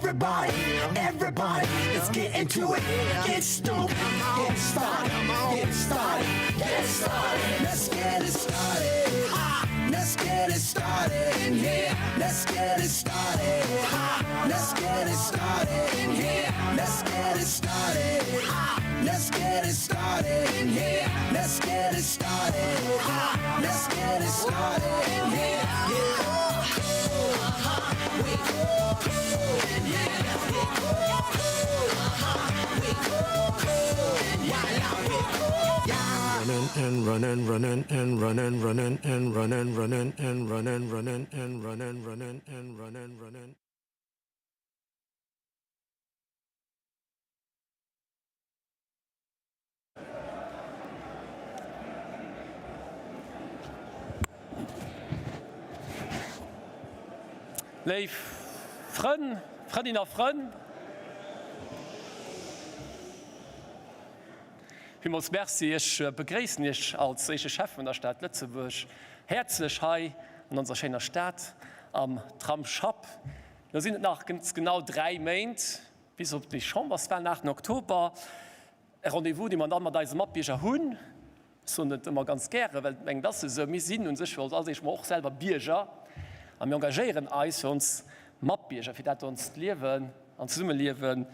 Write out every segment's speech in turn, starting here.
Everybody, everybody, let's get into it. Get stoked, get started, get started, get started. Let's get it started. Let's get it started in here. Let's get it started. Let's get it started in here. Let's get it started. Let's get it started in here. Let's get it started. Let's get it started in here. Yeah. Running and running and running and running and running running and running running and running running and running running. Léif Frënn, Frëndinnen a Frënn, villmools Merci. Ech begréissen Iech als éischte Schäffe vun der Stad Lëtzebuerg häerzlech hei an onser schéiner Stad am Tramsschapp. Lo sinn et nach ganz genau 3 Méint bis op déi Chamberswahlen, 8 Oktober. E Rendez-vous, dee mer dann mat eise Matbierger hunn. Ech soen et ëmmer ganz gäre, well et mengen, et ass esou, mir sinn u sech jo als alleréischt mol och selwer Bierger a mir engagéieren eis fir ons Matbierger, fir dat onst Liewen an Zesummeliewe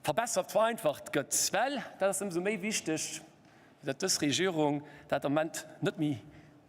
verbessert, vereinfacht gëtt. Well dat ass ëmsou méi wichteg, datt dës Regierung dat am Moment net méi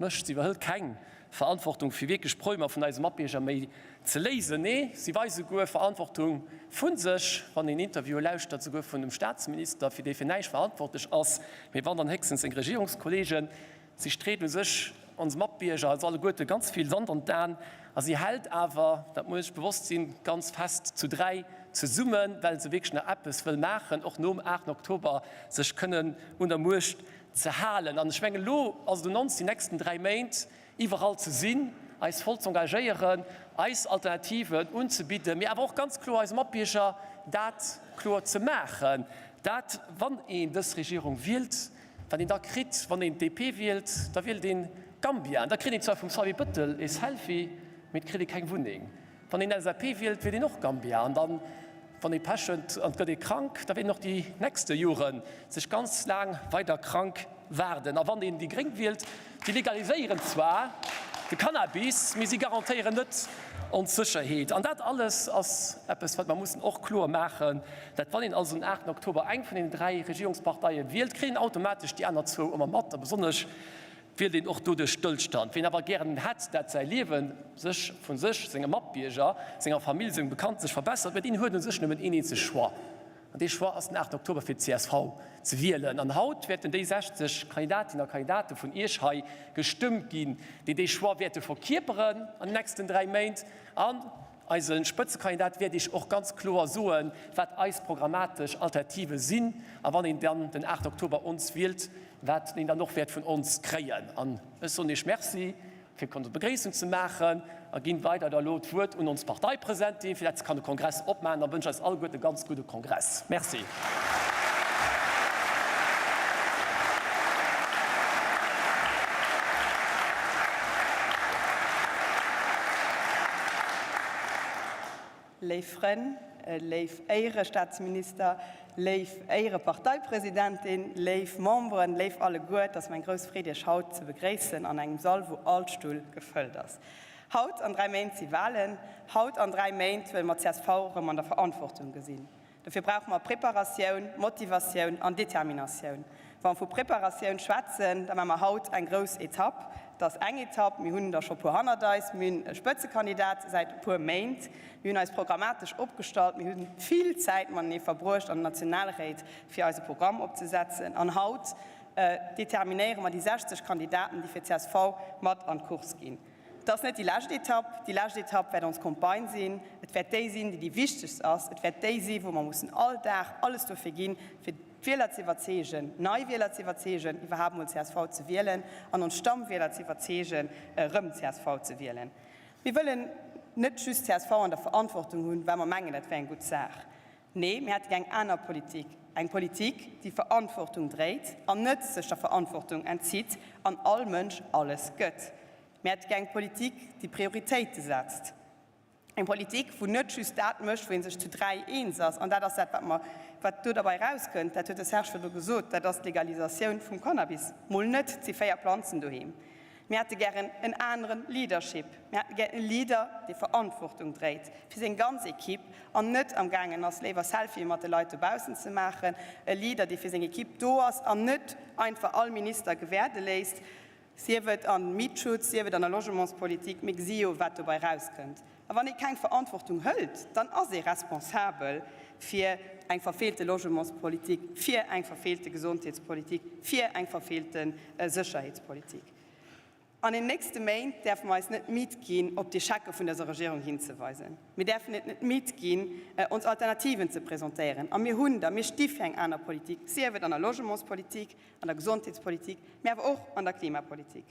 mécht. Si iwwerhëlt keng Verantwortung, fir wierklech d'Problemer vun eise Matbierger méi ze léisen. Nee, si weist souguer Verantwortung vu sech, wann een Interviewe lauschtert, souguer vun dem Staatsminister, fir dee fir näischt verantwortlech ass, mee wann dann héchstens seng Regierungskollegen. Si street u sech onse Matbierger, eis alleguerte ganz vill Sand an d'Aen a si hält awer, dat muss ee sech bewosst sinn, ganz fest zu 3 zesummen, well se wierklech nach eppes wëll maachen, och nom 8 Oktober sech kënnen un der Muecht ze halen. An ech mengen, elo ass et un ons, déi nächsten 3 Méint iwwerall ze sinn, eis voll z'engagéieren, eis Alternativen unzebidden, mee awer och ganz kloer eise Matbierger dat kloer ze maachen, dat wann een dës Regierung wielt, Wat een da kritt, wann een d'DP wielt, da wielt een Gambia. An da kritt een zwar vum Xavier Bëttel ee Selfie, mee et kritt ee keng Wunneng. Wann een LSAP wielt, wielt een och Gambia. An dann, wann ee Pech huet an et gëtt ee krank, da wäert een och déi nächste Jore sech ganz laang weider krank waarden. A wann een déi Gréng wielt, déi legaliséieren zwar de Cannabis, mee si garantéieren net ons Sécherheet. An dat alles ass eppes, wat mer mussen och kloer maachen, dat wann een also den 8 Oktober eng vun deenen 3 Regierungsparteie wielt, kritt een automatesch déi aner zwou ëmmer mat a besonnesch wielt een och doduerch Stëllstand. Ween awer gären hätt, dat säi Liewe sech vu sech, senge Matbierger, senger Famill, sengem Bekannten sech verbessert, mä deen huet u sech nëmmen een eenzeg Choix an dee Choix ass den 8 Oktober fir d'CSV ze wielen. An haut wäerten déi 60 Kandidatinnen a Kandidate vun Iech hei gestëmmt ginn, déi dee Choix wäerte verkierperen an den nächsten 3 Méint an Eise Spëtzekandidat wäert Iech och ganz kloer soen, wat eis programmatesch Alternative sinn a wann een dann den 8 Oktober ons wielt, wat een dann och wäert vun ons kréien. An ech soen Iech Merci, fir konnt d'Begréissung ze maachen a ginn weider da elo d'Wuert un ons Parteipresidentin, fir dat se kann de Kongress opmaachen. Da wënsch ech eis alleguerten e ganz gudde Kongress. Merci. Léif Frënn, léif Éierestaatsminister, léif Éiereparteipresidentin, léif Memberen, léif alleguer, et ass mer eng grouss Freed Iech haut ze begréissen an engem Sall wou all Stull gefëllt ass. Haut an 3 Méint si Wahlen. Haut an 3 Méint wëlle mer csv erëm an der Verantwortung gesinn. Dofir brauche mer Preparatioun, Motivatioun an Determinatioun. Wa mer vu Preparatioun schwätzen, da maache mer haut eng grouss Etapp. Et ass eng Etapp, mir hunn der scho puer hannert eis. Mir hunn e Spëtzekandidat säit e puer Méint. Mir hunn eis programmatesch opgestallt. Mir hu vill Zäit matenee verbruecht an den Nationalréit, fir eise Programm opzesetzen. An haut determinéiere mer déi 60 Kandidaten, déi fir csv mat an d'Course ginn. Et ass net déi lescht Etapp. Déi lescht Etapp wäert ons Campagne sinn. Et wäert déi sinn, déi déi wichtegst ass. Et wäert déi sinn, wou mer mussen all Dag alles dofir ginn, fir d'Wieler ze iwwerzeegen, nei Wieler ze iwwerzeegen, iwwerhaapt mol csv ze wielen an ons Stammwieler ze iwwerzeegen, erëm csv ze wielen. Mir wëllen net just csv an der Verantwortung hunn, well mer mengen, dat wär eng gutt Saach. Nee, mir hätte gär eng aner Politik, eng Politik, déi Verantwortung dréit an net sech der Verantwortung entzitt an all Mënsch alles gëtt. Mir hätte gär eng Politik, déi Prioritéite setzt. Eng Politik, wou net just dat mécht, wou ee sech zu 3 eens ass, an dat ass dat, wat mer, wat do derbei erauskënnt, dat huet de Serge virdru gesot, dat ass d'Legalisatioun vum Cannabis. Mol net, et si 4 Planzen doheem. Mir hätte gären en anere Leadership. Mir hätte gär e Leader, dee Verantwortung dréit fir seng ganz Equipe an net am gaangen ass, léiwer Selfië mat de Leit dobaussen ze maachen. E Leader, dee fir seng Equipe do ass an net einfach all Minister gewäerde léisst. Sief et am Mietschutz, sief et an der Logementspolitik, mir gesi jo, wat dobei erauskënnt. A wann ee keng Verantwortung hëlt, dann ass ee responsabel fir eng verfeelte Logementspolitik, fir eng verfeelte Gesondheetspolitik, fir eng verfeelte Sécherheetspolitik. An den nächste Méint däerfe mer eis net midd ginn, op d'Echecke vun dëser Regierung hinzeweisen. Mir däerfen et net midd ginn, ons Alternativen ze presentéieren. A mir hunn der, mir sti fir eng aner Politik, sief et an der Logementspolitik, an der Gesondheetspolitik, mä awer och an der Klimapolitik.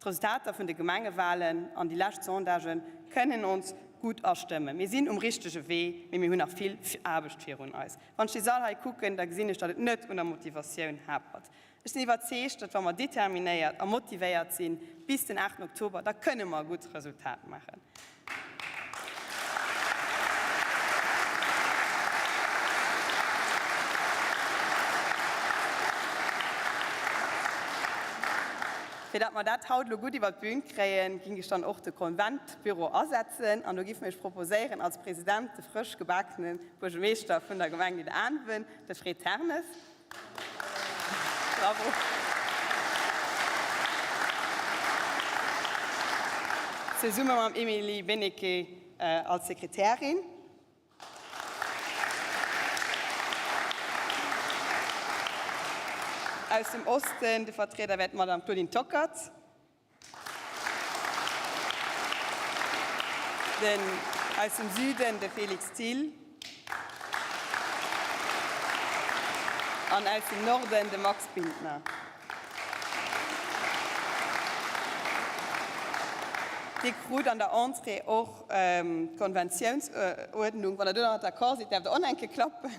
D'Resultater vun de Gemengewahlen an déi lescht Sondagen kënnen ons gutt astëmmen. Mir sinn um richtege Wee, mee mir hunn nach vill Aarbecht virun eis. Wann ech dee Sall hei kucken, da gesinn ech, datt et net un der Motivatioun hapert. Ech sinn iwwerzeegt, datt wa mer determinéiert a motivéiert sinn bis den 8 Oktober, da kënne mer e gutt Resultat maachen. Fir datt mer dat haut elo gutt iwwer d'Bühn kréien, ging ech dann och de Konventbüro asetzen an do giff mir iech proposéieren als President de frësch gebakene Buergermeeschter vun der Gemeng Nidderaanwen, de Fred Ternes. Bravo. Zesumme mam Emilie Beneke als Sekretärin. Aus dem Osten de Vertrieder wär d'Madame Claudine Tockert. Den aus dem Süden de Félix Thill. An aus dem Norden de Max Bintner. Dir krut an der Entrée och d'Konventiounsuerdnung. Wann der do nach d'accord sidd, däerft der och nach eng Kéier klappen.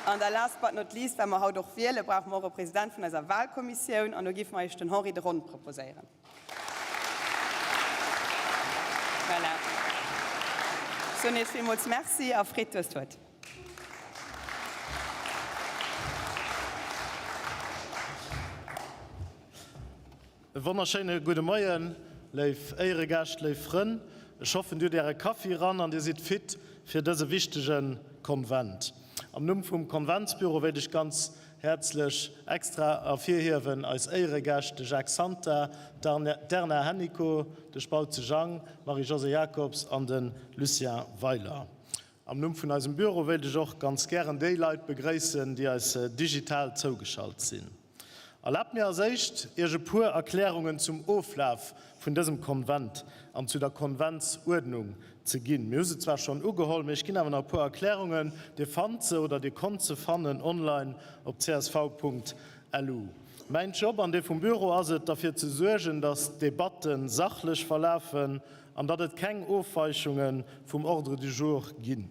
An da last but not least, well mer haut och wielen, brauche mer och e President vun eiser Wahlkommissioun. An do géife mer Iech den Henri de Ron proposéieren. Voilà. Ech soen Iech villmools Merci a Fred, du hues d'Wuert. E wonnerschéine gudde Moien, léif Éieregäscht, léif Frënn. Ech hoffen, Dir hutt Äre Kaffi eran an Dir sidd fit fir dëse wichtege Konvent. Am Numm vum Konventsbüro wéilt ech ganz häerzlech extra ervirhiewen eis Éieregäscht, de Jacques Santer, d'Erna Hennicot, de Spautze Jang, d'Marie-Josée Jacobs an de Lucien Weiler. Am Numm vun eisem Büro wéilt ech och ganz gären déi Leit begréissen, déi eis digital zougeschalt sinn. Erlaabt mir als éischt, Iech e puer Erklärungen zum Oflaf vun dësem Konvent an zu der Konventsuerdnung ze ginn. Mir hu se zwar schonn ugeholl, mee ech ginn awer nach e puer Erklärungen. Dir fannt se oder Dir konnt se fannen online op csv.lu. Mäin Job an dee vum Büro ass et, derfir ze suergen, datt d'Debatte sachlech verlafen an datt et keng Ofweichunge vum Ordre du jour ginn.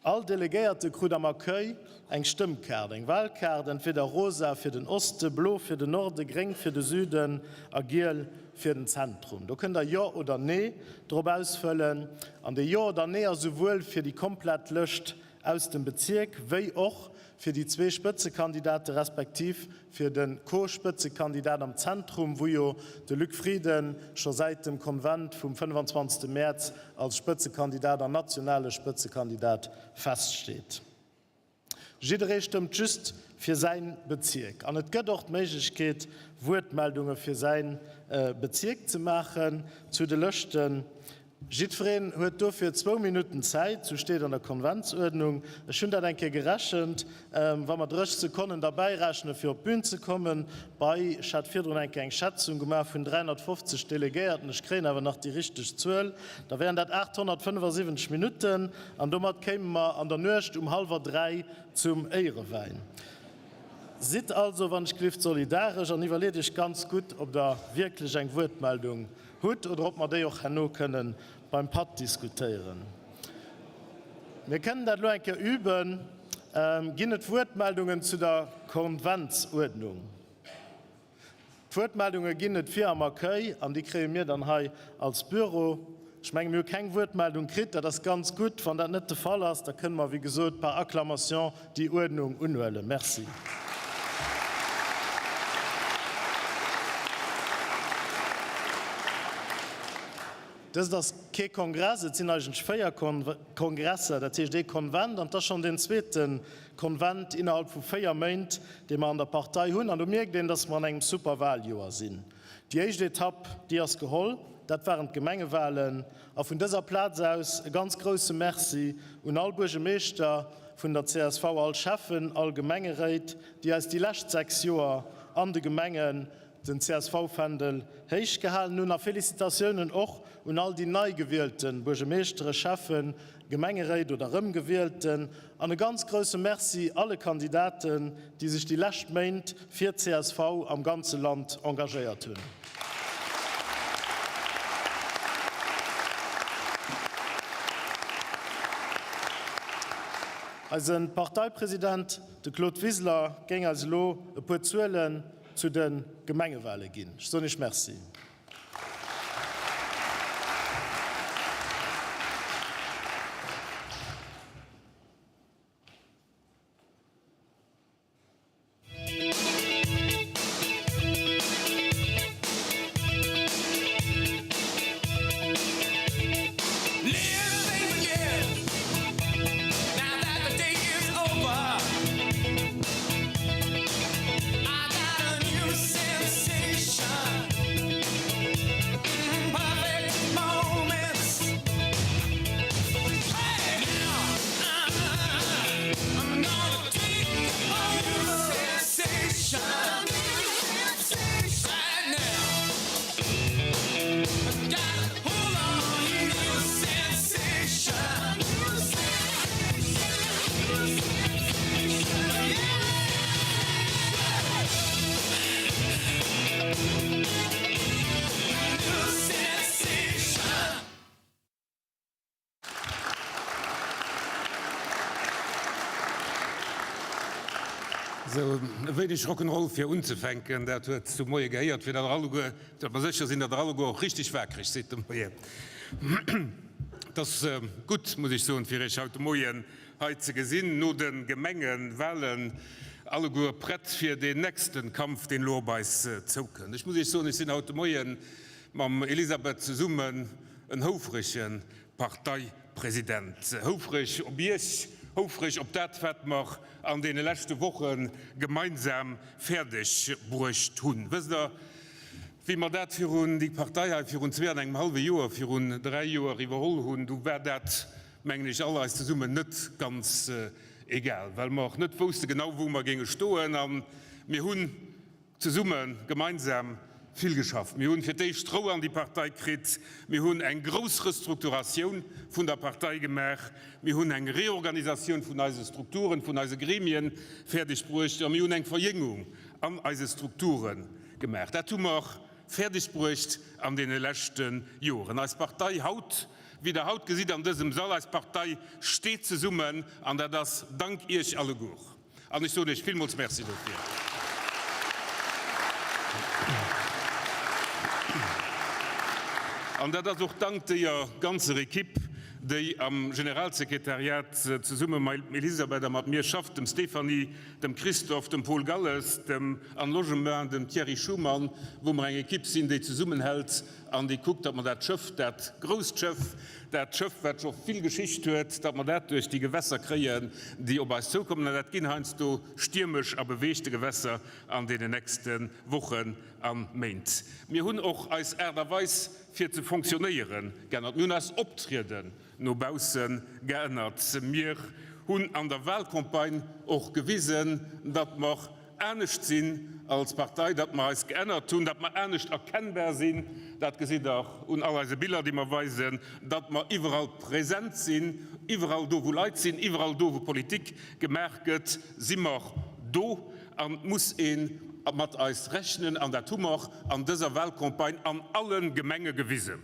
All Delegéierte krut am Accueil eng Stëmmkaart, eng Wahlkaart, entweder rosa fir den Oste, blo fir den Norde, gréng fir de Süden a giel fir den Zentrum. Do kënnt der Jo oder Nee drop ausfëllen. An dee Jo oder Nee ass souwuel fir déi komplett Lëscht aus dem Bezierk wéi och fir déi zwee Spëtzekandidate respektiv fir de Co-Spëtzekandidat am Zentrum, wou jo de Luc Frieden scho säit dem Konvent vum 25. Mäerz als Spëtzekandidat an nationale Spëtzekandidat feststeet. Jidderee stëmmt just fir säi Bezierk an et gëtt och d'Méiglechkeet, Wuertmeldunge fir säi Bezierk ze maachen zu de Lëschten. Jiddwereen huet dofir zwou Minutten Zäit, sou steet an der Konventsuerdnung. Ech hunn dat eng Kéier gerechent, wa mer 30 Sekonnen derbäi rechnen, fir op d'Bün ze kommen, bei, ech hat virdrun eng Kéier eng Schätzung gemaach vun 350 Delegéierten, ech kréien awer nach déi richteg Zuel, da wären dat 875 Minutten an domat kéime mer an der Nuecht um hallwer 3 zum Éierewäin. Sidd also, wann ech glift, solidaresch an iwwerleet Iech ganz gutt, ob Der wierklech eng Wuertmeldung hutt oder ob mer déi och herno kënnen beim Patt diskutéieren. Mir kënnen dat elo eng Kéier üben. Ginn et Wuertmeldungen zu der Konventsuerdnung? D'Wuertmeldunge ginn et vir am Accueil an déi kréie mir dann hei als Büro. Ech menge mir hu keng Wuertmeldung kritt, dat ass ganz gutt. Wann dat net de Fall ass, da kënne mer wéi gesot par acclamation déi Uerdnung unhuelen. Merci. Dëst ass kee Kongress, et sinn eigentlech 4 Kongresser, dat heescht ee Konvent, an et ass schonn deen zweete Konvent innerhalb vu 4 Méint, dee mer an der Partei hunn. An do mierkt een, datt mer an engem Superwahljoer sinn. Déi éischt Etapp, déi ass geholl, dat waren d'Gemengewahlen. A vun dëser Plaz aus e ganz grousse Merci un all Buergemeeschter vun der csv, all Schäffen, all Gemengeréit, déi eis déi lescht 6 Joer an de Gemengen den CSV-Fändel héich gehalen hunn. A Félicitatiounen och un all déi nei gewielte Buergemeeschtere, Schäffen, Gemengeréit oder Erëmgewielten. An e ganz grousse Merci alle Kandidaten, déi sech déi lescht Méint fir csv am ganze Land engagéiert hunn. Eise Parteipresident, de Claude Wiseler, géing eis elo e puer Zuelen zu de Gemengewale ginn. Ech soen Iech Merci. Sou e wéineg Rock'n'Roll fir unzefänken, dat huet zum Moie gehéiert, fir datt der alleguer, datt mer sécher sinn, datt der alleguer och richteg waakreg sidd de Moien. Et ass gutt, muss ech soen, fir Iech haut de Moien hei ze gesinn, no de Gemengewahlen, alleguer prett fir deen nächste Kampf, deen elo op eis zoukënnt. Ech muss Iech soen, ech sinn haut de Moie mam Elisabeth zesummen en houfrege Parteipresident. Houfreg op Iech, houfreg op dat, wat mer an deene leschte Woche gemeinsam fäerdeg bruecht hunn. Wësst Der, wéi mer dat virun, déi Partei hei virun zwee an engem hallwe Joer, virun dräi Joer iwwerholl hunn, du war dat, mengen ech, all eis zesummen net ganz egal, well mer och net wousste genau, wou mer géinge stoen. A mir hunn zesumme gemeinsam vill geschafft. Mir hunn fir d'éischt Rou an déi Partei kritt, mir hunn eng grouss Restrukturatioun vun der Partei gemaach, mir hunn eng Reorganisatioun vun eise Strukturen, vun eise Gremien fäerdeg bruecht a mir hunn eng Verjéngung an eise Strukture gemaach. Dat hu mer fäerdeg bruecht an deene leschte Joren. Eis Partei haut, wéi Der haut gesitt an dësem Sall, eis Partei steet zesummen an dat ass dank Iech alleguer. An ech soen Iech villmools Merci dofir. An dat ass och dank déier ganzer Equipe, déi am Generalsekretariat zesumme mam Elisabeth a mat mir schafft, dem Stéphanie, dem Christophe, dem Paul Galles, dem Anne Logemann, dem Thierry Schumann, wou mer eng Equipe sinn, déi zesummenhält an déi kuckt, datt mer dat Schëff, dat grousst Schëff, dat Schëff, wat scho vill Geschicht huet, datt mer dat duerch déi Gewässer kréien, déi op eis zoukommen. An dat ginn heiansdo stiermesch a beweegte Gewässer an deenen nächste Wochen a Méint. Mir hunn och eis Aart a Weis fir ze fonctionnéiere geännert. Mir hunn eist Optrieden no bausse geännert. Mir hunn an der Wahlcampagne och gewisen, datt mer anescht sinn als Partei, datt mer eis geännert hunn, datt mer anescht erkennbar sinn, dat gesitt Der un all eise Biller, déi mer weisen, datt mer iwwerall present sinn, iwwerall do wou Leit sinn, iwwerall do wou Politik gemaach gëtt, si mer do an et muss ee mat eis rechnen an dat hu mer an dëser Wahlcampagne an alle Gemenge gewisen.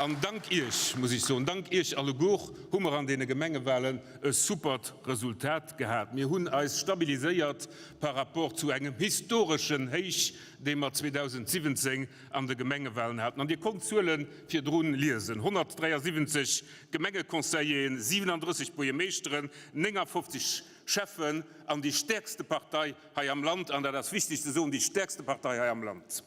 An dank Iech, muss ech soen, dank Iech alleguer, hu mer an deene Gemengewahlen e supert Resultat gehat. Mir hunn eis stabiliséiert par rapport zu engem historeschen Héich, dee mer 2017 an de Gemengewahlen haten. An Dir konnt d'Zuele virdrun liesen, 173 Gemengeconseilleren, 37 Buergermeeschteren, 59 Schäffen an déi stäerkste Partei hei am Land, an dat ass wichteg ze soen, déi stäerkste Partei hei am Land.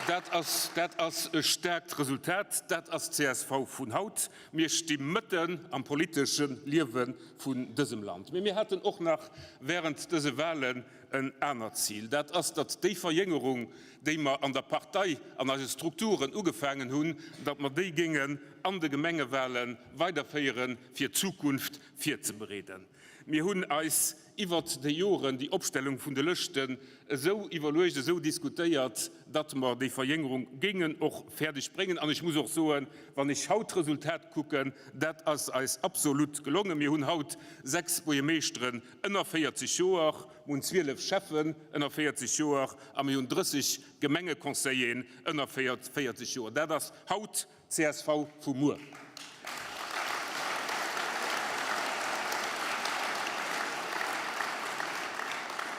Dat ass, dat ass e staarkt Resultat. Dat ass d'CSV vun haut. Mir sti mëtten am politesche Liewe vun dësem Land. Mee mir haten och nach während dëse Wahlen en anert Zil. Dat ass, datt déi Verjéngerung, déi mer an der Partei, an eise Strukturen ugefaangen hunn, datt mer déi géingen an de Gemengewahle weiderféieren, fir d'Zukunft virzebereeden. Mir hunn eis iwwert déi Joren déi Opstellung vun de Lëschten esou iwwerluecht, esou diskutéiert, datt mer déi Verjéngerung géingen och fäerdeg bréngen. An ech muss och soen, wann ech haut d'Resultat kucken, dat ass eis absolut gelongen. Mir hunn haut 6 Buergermeeschteren ënner 40 Joer, mir hunn 12 Schäffen ënner 40 Joer a mir hunn 30 Gemengeconseilleren ënner 40 Joer. Dat ass haut Csv vu muer.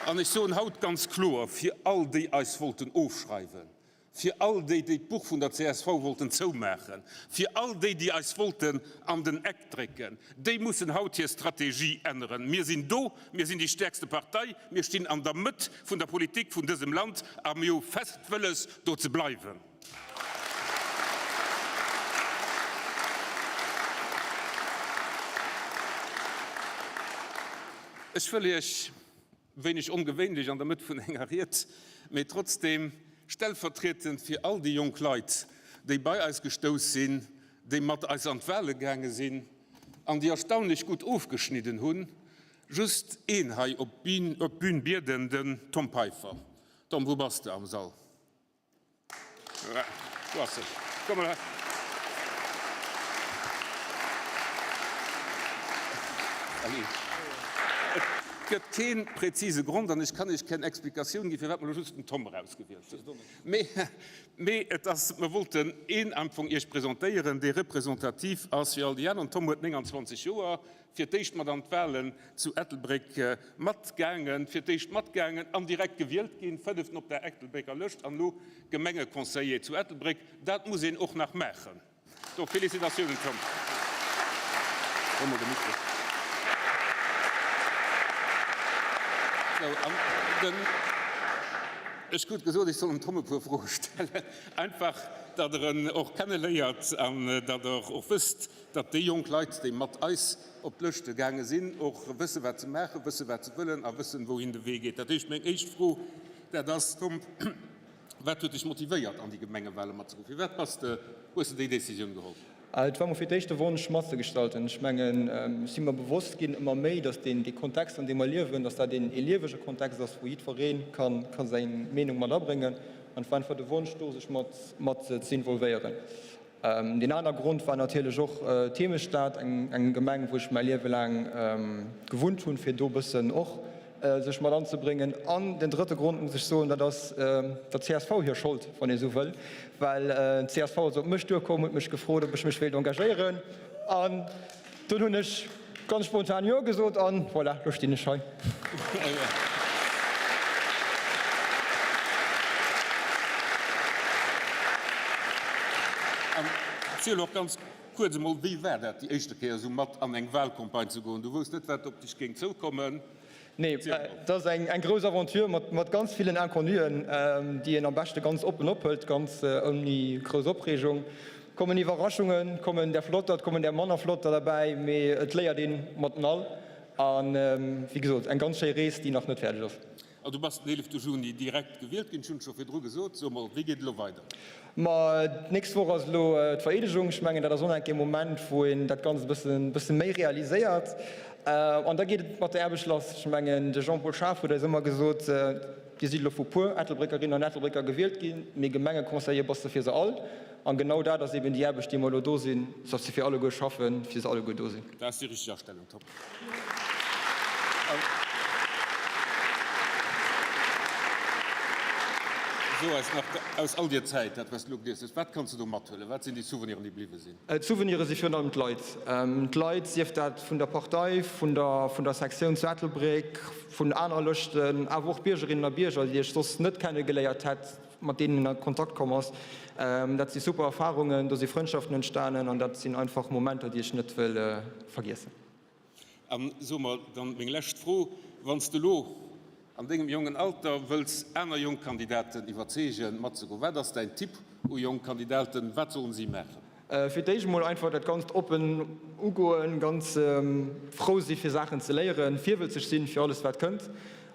An ech soen haut ganz kloer, fir all déi eis wollten ofschreiwen, fir all déi, déi d'Buch vun der csv wollten zoumaachen, fir all déi, déi eis wollten an den Eck drécken, déi mussen haut hir Strategie änneren. Mir sinn do, mir sinn déi stäerkste Partei, mir stinn an der Mëtt vun der Politik vun dësem Land a mir hu fest wëlles, do ze bleiwen. Ech wëll Iech, wéineg ongewéinlech an der Mëtt vun enger Ried, mee trotzdeem stellvertrietend fir all déi jonk Leit, déi bei eis gestouss sinn, déi mat eis an d'Wahle gaange sinn an déi erstaunlech gutt ofgeschnidden hunn, just een hei op d'Bün bieden, den Tom Peiffer. Tom, wou bass de am Sall? Et gëtt kee präzise Grond an ech kann Iech keng Explikatioun ginn, firwat mer elo just den Tom erausgewielt hunn. Mee et ass, mer wollten een am Fong Iech presentéieren, dee representativ ass fir all déi aner. Den Tom huet 29 Joer, fir d'éischt mat an d'Wahlen zu Ettelbréck matgaangen, fir d'éischt matgaangen an direkt gewielt ginn, fënneften op der Ettelbrécker Lëscht an elo Gemengeconseiller zu Ettelbréck. Dat muss een och nach maachen. Do Félicitatiounen Tom. Hol mol de Mikro. Sou, an den, ech krut gesot, ech soll dem Tom e puer Froe stellen, einfach datt Der en och kenneléiert an datt Der och wësst, datt déi jonk Leit, déi mat eis op d'Lëschte gaange sinn, och wësse wat se maachen, wësse wat se wëllen a wëssen, wouhin de Wee geet. Dat heescht, meng éischt Fro, dat ass, Tom, wat huet dech motivéiert, an déi Gemengewale matzegoen? Firwat bass de, hues de déi Décisioun geholl? Et war mol fir d'éischt de Wonsch, matzegestalten. Ech mengen, ech si mer bewosst ginn, ëmmer méi, datt deen, dee Kontext, an deem mer liewen, datt dat een ee liewege Kontext ass, wou jiddweree ka, ka seng Meenung mat abréngen. An et war einfach de Wonsch do, sech mat, mat ze involvéieren. Deen aner Grond war natierlech och d'Heemechtsstad, eng Gemeng, wou ech mäi Liewe laang gewunnt hunn, fir do e bëssen och sech mat anzebréngen. An den drëtte Grond, muss ech soen, dat ass der csv hir Schold, wann ee sou wëll, well d'CSV ass op mech duerkomm, huet mech gefrot, ob ech mech wéilt engagéieren. An Dunn hunn ech ganz spontan Jo gesot an voilà, lo stinn ech hei. An ziel och ganz kuerz emol, wéi war dat déi éischte Kéier esou mat an eng Wahlcampagne ze goen? Du wousst net, wat op dech géing zoukommen. Nee, et ass eng grouss Aventure mat ganz villen Inconnuen, déi een am beschte ganz oppen ophëlt, ganz ouni grouss Opreegung. Kommen Iwwerraschungen, kommen där flotter, et kommen där manner flotter derbäi, mee et léiert ee mat den all. A wéi gesot, eng ganz schéi Rees, déi nach net fäerdeg ass. A du bass den 11 Juni direkt gewielt ginn, ech hunn et scho virdru gesot. So mol, wéi geet et elo weider? Ma d'nächst Woch ass elo d'Vereedegung. Ech mengen, dat ass och nach eng Kéier e Moment, wou een dat Ganzt e bëssen, bësse méi realiséiert. An da geet et mat der Aarbecht lass. Ech mengen, de Jean-Paul Schaaf huet eis ëmmer gesot, Dir sidd elo vu puer Ettelbréckerinnen an Ettelbrécker gewielt ginn, mee Gemengeconseiller bass de fir se all. An genau dat ass eben déi Aarbecht, déi mer elo do sinn, dass se fir alleguer schaffen, fir se alleguer do sinn. Dat ass déi richteg Astellung. Top. So eis nach, aus all dier Zäit, dat wat s de elo gelies hues, wat kanns de do mathuelen? Wat sinn déi Souveniren, déi bliwwe sinn? D'Souvenire si virun allem d'Leit. D'Leit, sief dat vun der Partei, vun der vun der Sektioun zu Ettelbréck, vun aner Lëschten, awer och Biergerinnen a Bierger, déi ech soss net kenne geléiert hätt, mat deenen een a Kontakt komm ass. Dat si super Erfarungen, do si Frëndschaften entstanen an dat sinn einfach Momenter, déi ech net wëll vergiessen. An so mer dann meng lescht Fro, Wann s de elo an dengem jongen Alter wëlls aner jonk Kandidaten iwwerzeegen matzegoen, wat ass däin Tipp u jonk Kandidaten, wat sollen si maachen? Fir d'éischt emol einfach dat Ganzt oppen ugoen, ganz frou si fir Saachen ze léieren, virwëlzeg sinn fir alles wat kënnt.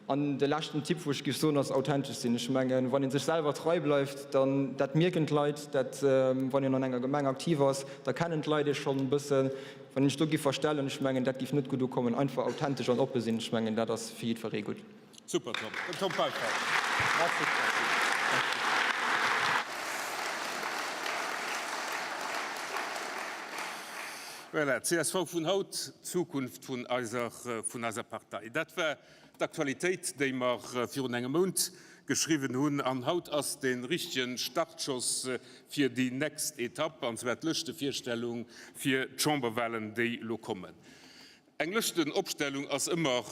An de leschten Tipp wou ech géif soen ass authentesch sinn. Ech mengen wann ee sech selwer trei bleift, dann dat mierken d'Leit, dat wann een an enger Gemeng aktiv ass, da kennen d'Leit ee schonn e bëssen. Wann een sech do giff verstellen, ech mengen dat giff net gutt ukommen. Einfach authentesch an oppe sinn, ech mengen dat ass fir jiddweree gutt. Super Tom, den Tom Peiffer. Merci. Voilà, csv vun haut, d'Zukunft vun eiser, vun eiser Partei. Dat war D'Aktualitéit, déi mer virun engem Mount geschriwwen hunn, an haut ass de richtege Startschoss fir déi next Etapp, an zwar d'Lëschtevirstellung fir d'Chamberwahlen, déi elo kommen. Eng Lëschtenopstellung ass ëmmer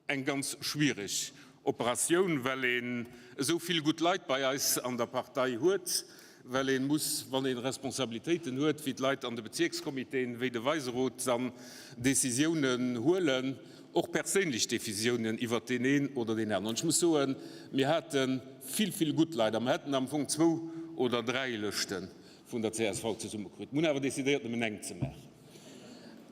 eng ganz schwiereg Operatioun, well een esou vill gutt Leit bei eis an der Partei huet, well ee muss, wann ee Responsabilitéiten huet, wéi d'Leit an de Bezierkscomitéen, wéi de Weiserot, dann Décisiounen huelen, och perséinlech Décisiounen iwwert deen een oder deen aneren. An ech muss soen, mir hate vill, vill gutt Leit a mer hätten am Fong zwou oder dräi Lëschte vun der csv zesummekritt. Mir hunn awer décidéiert, nëmmen eng ze maachen.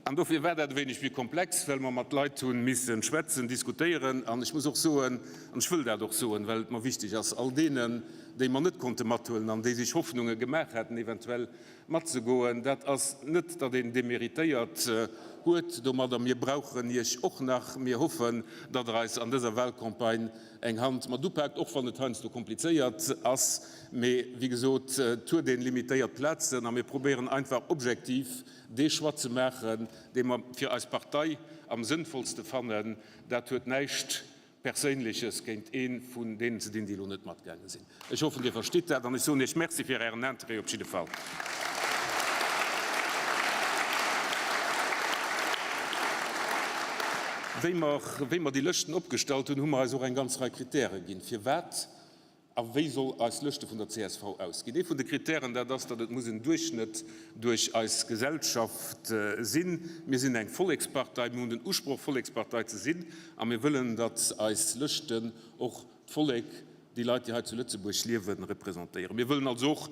An dofir war dat e wéineg méi komplex, well mer mat Leit hu misse schwätzen, diskutéieren. An ech muss och soen, an ech wëll dat och soen, well et mer wichteg ass, all deenen, déi mer net konnte mathuelen an déi sech Hoffnunge gemaach haten, eventuell matzegoen, dat ass net, datt een deméritéiert huet domadder. Mir brauchen Iech och nach. Mir hoffen, datt Der eis an dëser Wahlcampagne eng Hand mat upaakt, och wann et heiansdo komplizéiert ass. Mee wéi gesot, et huet ee limitéiert Plazen a mir probéieren einfach objektiv dee Choix ze maachen, dee mer fir eis Partei am sënnvollste fannen. Dat huet näischt Perséinleches géint ee vun deenen ze dinn, déi elo net matgaange sinn. Ech hoffen, Dir verstitt dat an ech soen Iech Merci fir Ären Interêt op jidde Fall. Wéi mer, wéi mer déi Lëschten opgestallt hunn, hu mer eis och eng ganz Rei Kritäre ginn, firwat a wéi soll eis Lëschte vun der csv ausginn. Ee vun de Kritären, dat ass, datt et muss en Duerchschnëtt duerch eis Gesellschaft sinn. Mir sinn eng Vollekspartei, mir hunn den Usproch, Vollekspartei ze sinn a mir wëllen, datt eis Lëschten och d'Vollek, déi Leit, déi hei zu Lëtzebuerg liewen, representéieren. Mir wëllen also och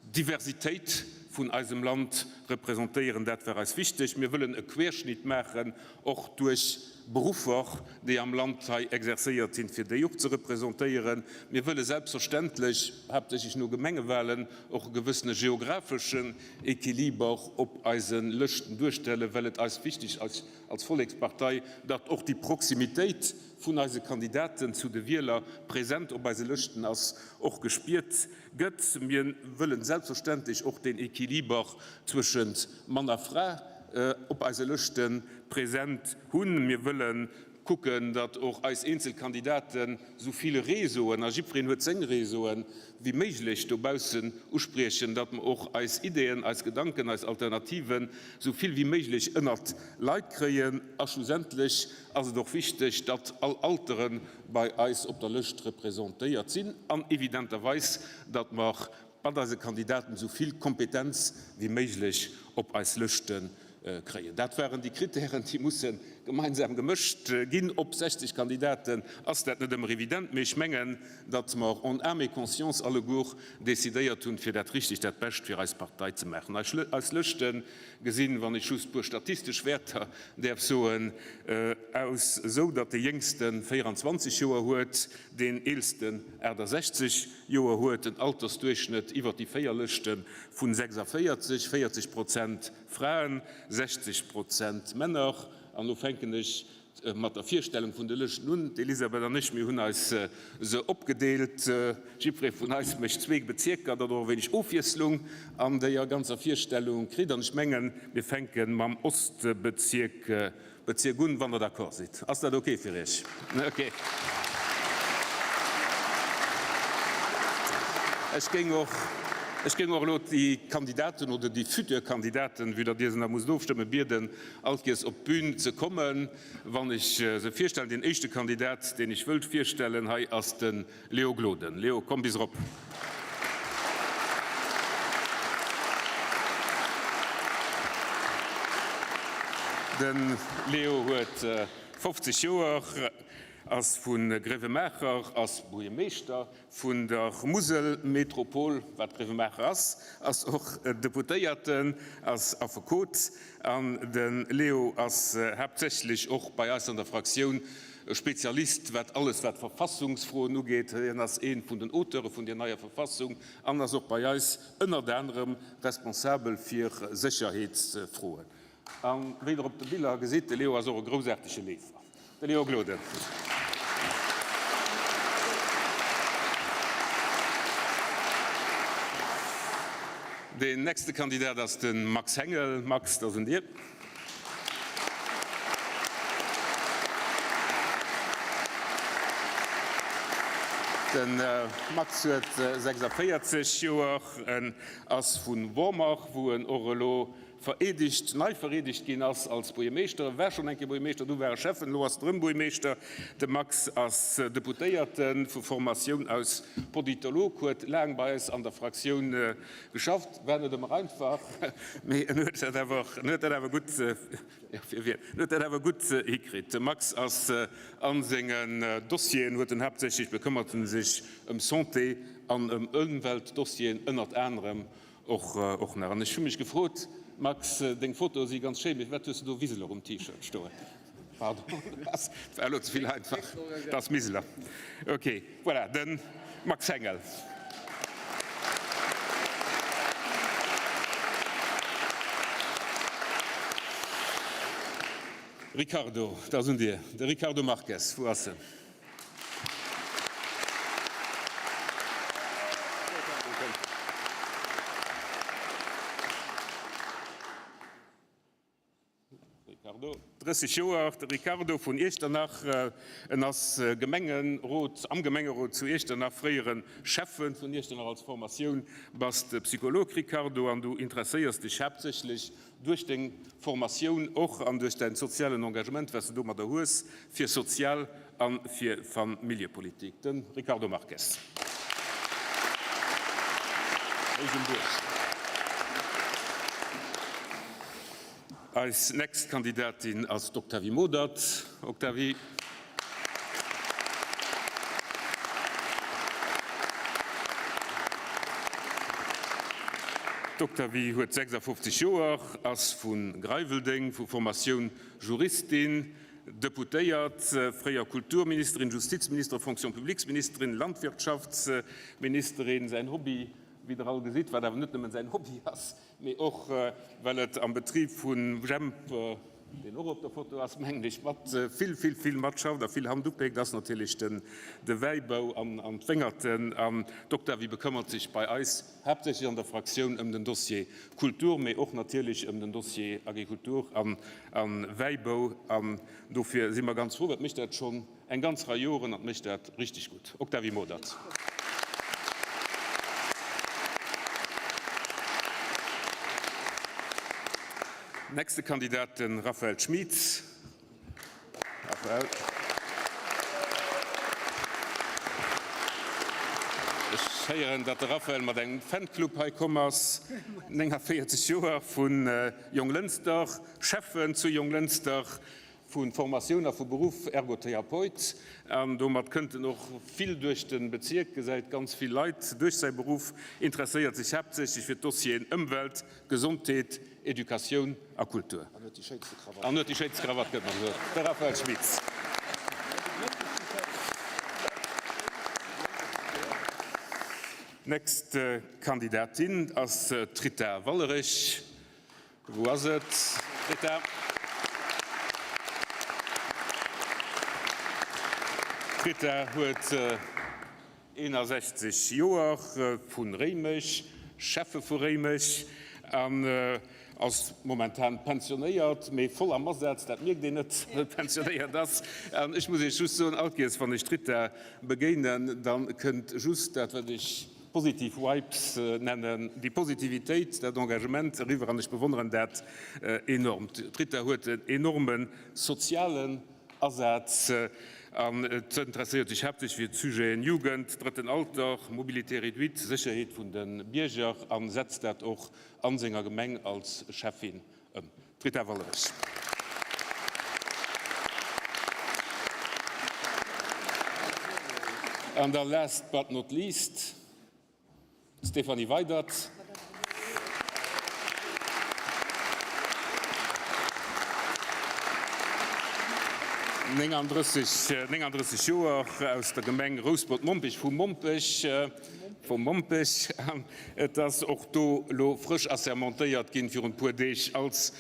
d'Diversitéit vun eisem Land representéieren, dat war eis wichteg. Mir wëllen e Querschnitt maachen, och duerch Beruffer, déi am Land hei exerzéiert sinn, fir déi och ze representéieren. Mir wëlle selbstverständlech, haaptsächlech no Gemengewahlen, och e gewëssene geographeschen Equiliber op eise Lëschten duerstellen, well et eis wichteg ass als Vollekspartei, datt och déi Proximitéit vun eise Kandidaten zu de Wieler present op eise Lëschten ass, och gespiert gëtt. Mir wëllen selbstverständlech och deen Equiliber zwëschent Mann a Fra op eise Lëschte present hunn. Mir wëlle kucken, datt och eis eenzel Kandidaten esou vill Réseauen, a jiddwereen huet seng Réseauen, wéi méiglech dobaussen uspriechen, datt mer och eis Ideeën, eis Gedanken, eis Alternativen esou vill wéi méiglech ënnert Leit kréien. A schlussendlech ass et och wichteg, datt all Altere bei eis op der Lëscht representéiert sinn an evidenterweis, datt mer mat eise Kandidaten esou vill Kompetenz wéi méiglech op eis Lëschte kréien. Dat waren déi Kritären, déi musse gemeinsam gemëscht ginn. Op 60 Kandidaten ass dat net ëmmer evident, mee ech mengen, datt mer en âme et conscience alleguer decidéiert hunn, fir dat Richtegt, dat Bescht fir eis Partei ze maachen. Eis Lëschte gesinn, wann ech just e puer statistesch Wäerter däerf soen, aus esou, datt dee Jéngste 24 Joer huet, deen Eelsten 68 Joer huet, en Altersduerchschnëtt iwwer déi 4 Lëschte vu 46, 40 Prozent Fraen, 60 Prozent Männer. An elo fänken ech mat der Virstellung vun de Lëschten un. D'Elisabeth an ech, mir hunn eis se opgedeelt. Jiddweree vun eis mécht zwee Bezierker, datt Der och e wéineg Ofwiesslung an déier ganzer Virstellung kritt. An ech mengen, mir fänke mam Ostbezierk Bezierk un, wann Der d'accord sidd. Ass dat ok fir Iech? Ok. Ech géing och, ech géing och elo déi Kandidaten oder déi futur Kandidaten, vue datt Dir se nach musst ofstëmmen, bieden, allkéiers op d'Bün ze kommen, wann ech se virstellen. Deen éischte Kandidat, deen ech wëllt virstellen hei, ass de Léo Gloden. Léo, komm bis erop. De Léo huet 50 Joer, ass vu Gréiwemaacher, ass Buergermeeschter vun der Muselmetropol, wat Gréiwemaacher ass, ass och Deputéierten, ass Affekot an de Léo ass haaptsächlech och bei eis an der Fraktioun Spezialist wat alles wat Verfassungsfroen ugeet. Hien ass ee vun den Auteure vun där neier Verfassung an ass och bei eis ënnert anerem responsabel fir Sécherheetsfroen. A wéi der op de Biller gesitt, de Leo ass och e groussaartege Leefer. De Leo Gloden. Deen nächste Kandidat ass de Max Hengel. Max, dat ass un dir. De Max huet 46 Joer, en ass vu Wormer, wou en och elo vereedegt, nei vereedegt ginn ass als Buergermeeschter. E war schonn eng Kéier Buergermeeschter, du war e Schäffen, elo ass en erëm Buergermeeschter. De Max ass Deputéierte vu Formatioun aus Politolog, huet laang bei eis an der Fraktioun Geschafft war net ëmmer einfach, mee en huet dat awer, en huet dat awer gutt, jo fir wien, en huet dat awer gutt hikritt. De Max ass a sengen Dossieren, huet en haaptsächlech, bekëmmert en sech ëm Santé an ëm Ëmweltdossieren ënnert anerem och, och nach. An ech hu mech gefrot, Max, deng Fotoe si ganz schéin, mee firwat hues de do Wiseler um T-Shirt stoen? Pardon, dat war elo ze vill einfach. Dat ass Miseler. Ok, voilà, de Max Hengel. Ricardo, dat ass un dir. De Ricardo Marques, wou ass en? Ricardo, 30 Joer, de Ricardo vun Iechternach, en ass Gemengerot, am Gemengerot zu Iechternach, fréiere Schäffe vun Iechternach. Als Formatioun bass de Psycholog, Ricardo, an du interesséiers dech haaptsächlech duerch deng Formatioun och an duerch däin sozialen Engagement, wat s de domadder hues, fir Sozial a fir Familljepolitik. De Ricardo Marques. Eis nächst Kandidatin ass d'Octavie Modert. Octavie. D'Octavie huet 56 Joer, ass vu Greiweldeng, vu Formatioun Juristin, Deputéiert, fréier Kulturministerin, Justizministere, Fonction publiques-Ministerin, Landwirtschaftsministerin. Säin Hobby, wéi Der all gesitt, wat awer net nëmmen säin Hobby ass, mee och well et am Betrib vu Jemp, deen och op der Foto ass, mengen ech, mat vill, vill, vill matschafft a vill Hand upéckt, ass natierlech de Wäibau an d'Wéngerten. An d'Octavie bekëmmert sech bei eis haaptsächlech an der Fraktioun ëm den Dossier Kultur, mee och natierlech ëm den Dossier Agrikultur a Wäibau. An dofir si mer ganz frou, et mécht dat schonn eng ganz Rei Joren an et mécht dat richteg gutt. Octavie Modert. Nächste Kandidat, de Raphaël Schmit. Raphaël. Ech héieren, datt de Raphaël mat engem Fanclub hei komm ass. 49 Joer, vu Jonglënster, Schäffen zu Jonglënster, vu Formatioun a vu Beruff Ergotherapeut. An domat kënnt en och vill duerch de Bezierk, gesäit ganz vill Leit duerch säi Beruff, interesséiert sech haaptsächlech fir d'Dossieren Ëmwelt, Gesondheet, Educatioun a Kultur. An huet déi schéinste Krawatt. An huet déi schéinste Krawatt, gëtt mer gesot. De Raphaël Schmitz. Nächst Kandidatin ass d'Rita Wallerich. Wou ass et, Rita? D'Rita huet 61 Joer, vu Réimech, Schäffe vu Réimech an ass momentan pensionéiert, mee voll am Asaz, dat mierkt een net, datt et pensionéiert ass. An ech muss Iech just soen, all Kéiers wann ech d'Rita begéinen, da kënnt just dat wat ech. positiv Vibes nennen, déi Positivitéit, dat Engagement eriwwer an ech bewonneren dat enorm. D'Rita huet en enorme sozialen Asaz an interesséiert sech haaptsächlech fir d'Sujeten Jugend, drëtten Alter, Mobilité réduite, Sécherheet vun de Bierger a setzt dat och a senger Gemeng als Schäffin ëm. D'Rita Wallerich. An da last but not least, d'Stéphanie Weydert. 39 Joer, aus der Gemeng Rouspert-Mompech, vu Mompech, vu Mompech. An et ass och do elo frësch assermentéiert ginn virun e puer Deeg als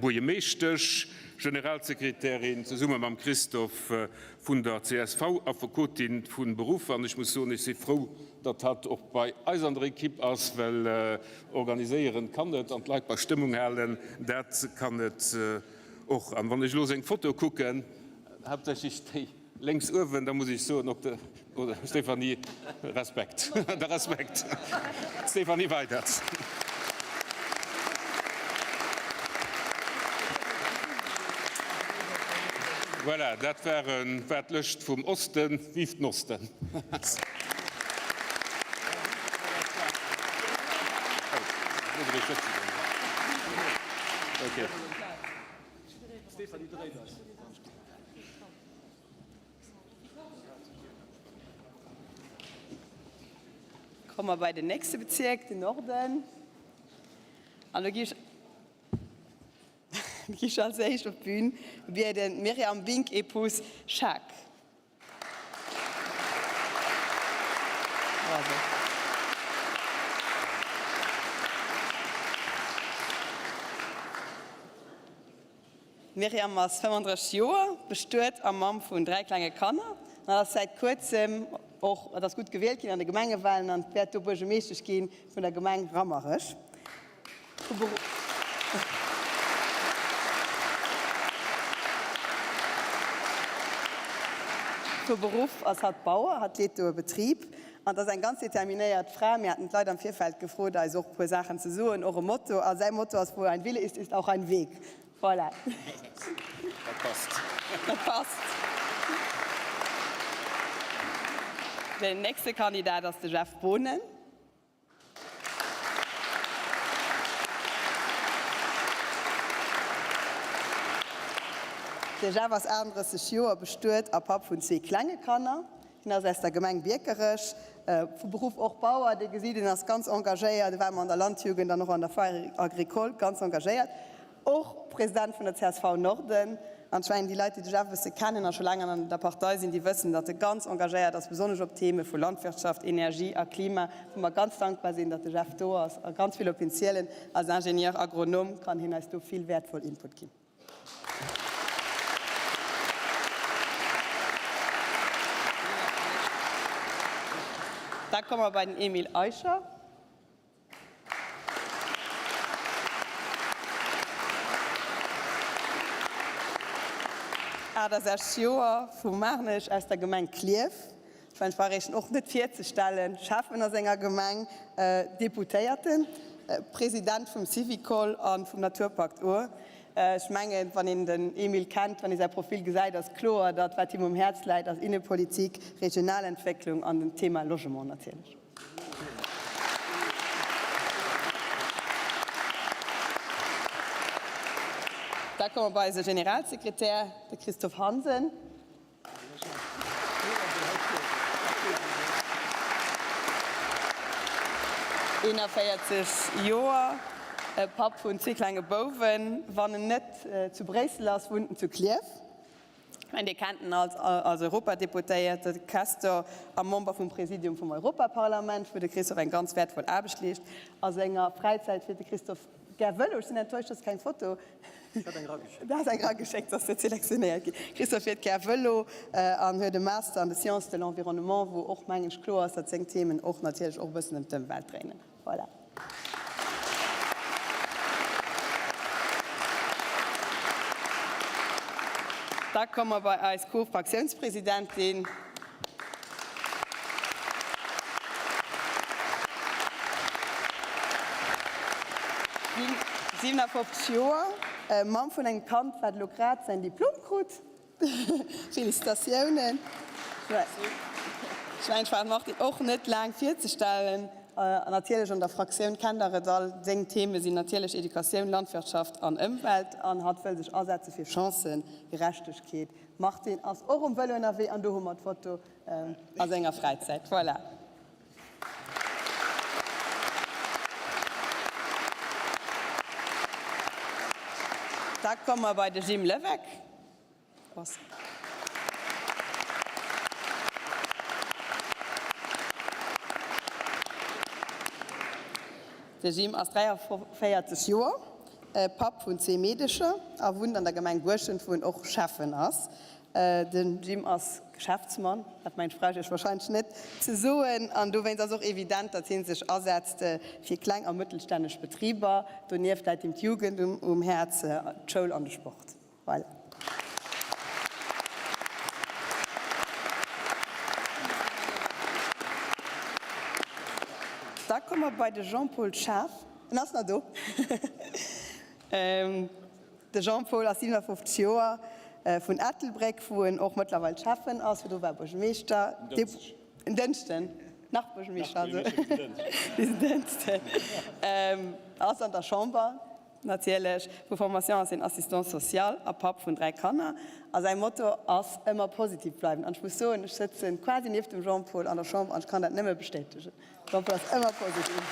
Buergemeeschtesch, Generalsekretärin zesumme mam Christophe vun der csv, Affekotin vu Beruff. An ech muss soen, ech si frou, datt hatt och bei eis an der Ekipp ass, well organiséieren kann et an d'Leit bei Stëmmung halen, dat kann et och. An wann ech elo seng Foto kucken, haaptsächlech déi Lénks uewen, da muss ech soen, op de, oder Stéphanie, Respekt, de Respekt, Stéphanie Weydert. Voilà, dat waren, war d'Lëscht vum Osten. Vive den Osten! Komme mer bei den nächste Bezierk, den Norden. An do gi ech, gi ech als éischt op d'Bün bieden d'Myriam Bink-Épouse Schaack. Bravo. D'Myriam ass 35 Joer, bestuet a Mamm vun 3 klenge Kanner an ass säit kuerzem och, et ass gutt gewielt ginn an de Gemengewalen an wäert do Buergermeeschtesch gi vun der Gemeng Rammerech. Vu Beruff ass hatt Bauer, hatt leet do e Betrib an ass eng ganz determinéiert Fra. Mir haten d'Leit am Virfeld gefrot, eis och e puer Saachen ze soen, och e Motto a säi Motto ass, Wo ein Wille ist, ist auch ein Weg. Voilà. Dat passt. Dat passt. Den nächste Kandidat ass de Jeff Boonen. De Jeff ass 38 Joer, bestuet a Papp vun zwee klenge Kanner. Hien ass aus der Gemeng Biekerech, vu Beruff och Bauer. Dir gesitt, en ass ganz engagéiert, e war ëmmer an der Landjugend an och an der Foire agricole ganz engagéiert. Och President vun der csv Norden. An ech mengen, déi Leit, déi de Jeff e bësse kennen a scho laang an der Partei sinn, déi wëssen, datt e ganz engagéiert ass, besonnesch op Theme vu Landwirtschaft, Energie a Klima, wou mer ganz dankbar sinn, datt de Jeff do ass a ganz vill op hien zielen. Als Ingénieur agronome kann hien eis do vill wäertvoll Input ginn. Da komme mer bei den Emile Eicher. 68 Joer, vu Maarnech, aus der Gemeng Klierf. Ech mengen, ech brauch Iech en och net virzestellen, Schäffen a senger Gemeng, Deputéierten, President vum Syvicol a vum Naturpakt Our. Ech mengen, wann een den Emile kennt, wann ee säi Profil gesäit, ass kloer, datt wat him um Häerz läit, ass Innepolitik, Regionalentwécklung an den Thema Logement natierlech. Da komme mer bei eise Generalsekretär, de Christophe Hansen. 41 Joer, Papp vun zwee klenge Bouwen. Wann en net zu Bréissel ass, wunnt en zu Klierf. Ech mengen, Dir kennt en als als Europadeputéierte, Questor a Member vum Präsidium vum Europaparlament, wou de Christophe eng ganz wäertvoll Aarbecht leescht. A senger Fräizäit fiert de Christophe gär Vëlo. Ech sinn enttäuscht, dass keng Foto. Ech hat eng erageschéckt. Du has eng erageschéckt, se ass net selektionéiert ginn. Christophe fiert gär Vëlo an huet e Master an de Sciences de l'environnement, wou och, mengen ech, kloer ass, datt seng Themen och natierlech och e bëssen ëm d'Ëmwelt dréinen. Voilà. Da komme mer bei eis Co-Fraktiounspresidentin. 57 Joer, Mamm vun engem Kand, wat elo grad säin Diplom krut. Félicitatiounen. Ech mengen, ech brauch de Martin och net laang virzestellen. An natierlech an der Fraktioun kennt Der et all, seng Theme sinn natierlech Educatioun, Landwirtschaft an Ëmwelt. An hatt wëll sech asetze fir Chancëgerechtegkeet. Martin ass och um Vëlo ënnerwee an do hu mer d'Foto a senger Fräizäit. Voilà. Da komme mer bei de Jim Levesque. De Jim ass 43 Joer, Papp vun zwee Meedecher a wunnt an der Gemeng Buerschent, wou en och Schäffen ass. De Jim ass Geschäftsmann, dat mengt brauch ech iech wahrscheinlech net ze soen. An dowéinst ass och evident, datt hie sech asetzt fir kleng a mëttelstänneg Betriber. Donieft läit him d'Jugend um Häerz, d'Schoul an de Sport. Voilà. Da komme mer bei de Jean-Paul Schaaf. En ass nach do. De Jean-Paul ass 57 Joer, vun Ettelbréck, wou en och mëttlerweil Schäffen ass. Virdru war e Buergermeeschter. En Dënschden. Nach Buergermeeschter, also. Bis en Dënschden. Ass an der Chamber natierlech. Vu Formation ass hien Assistant social a Papp vun 3 Kanner. A säi Motto ass, ëmmer positiv bleiwen. An ech muss soen, ech sëtze quasi nieft dem Jean-Paul an der Chamber an ech kann dat nëmme bestätegen. Jean-Paul ass ëmmer positiv.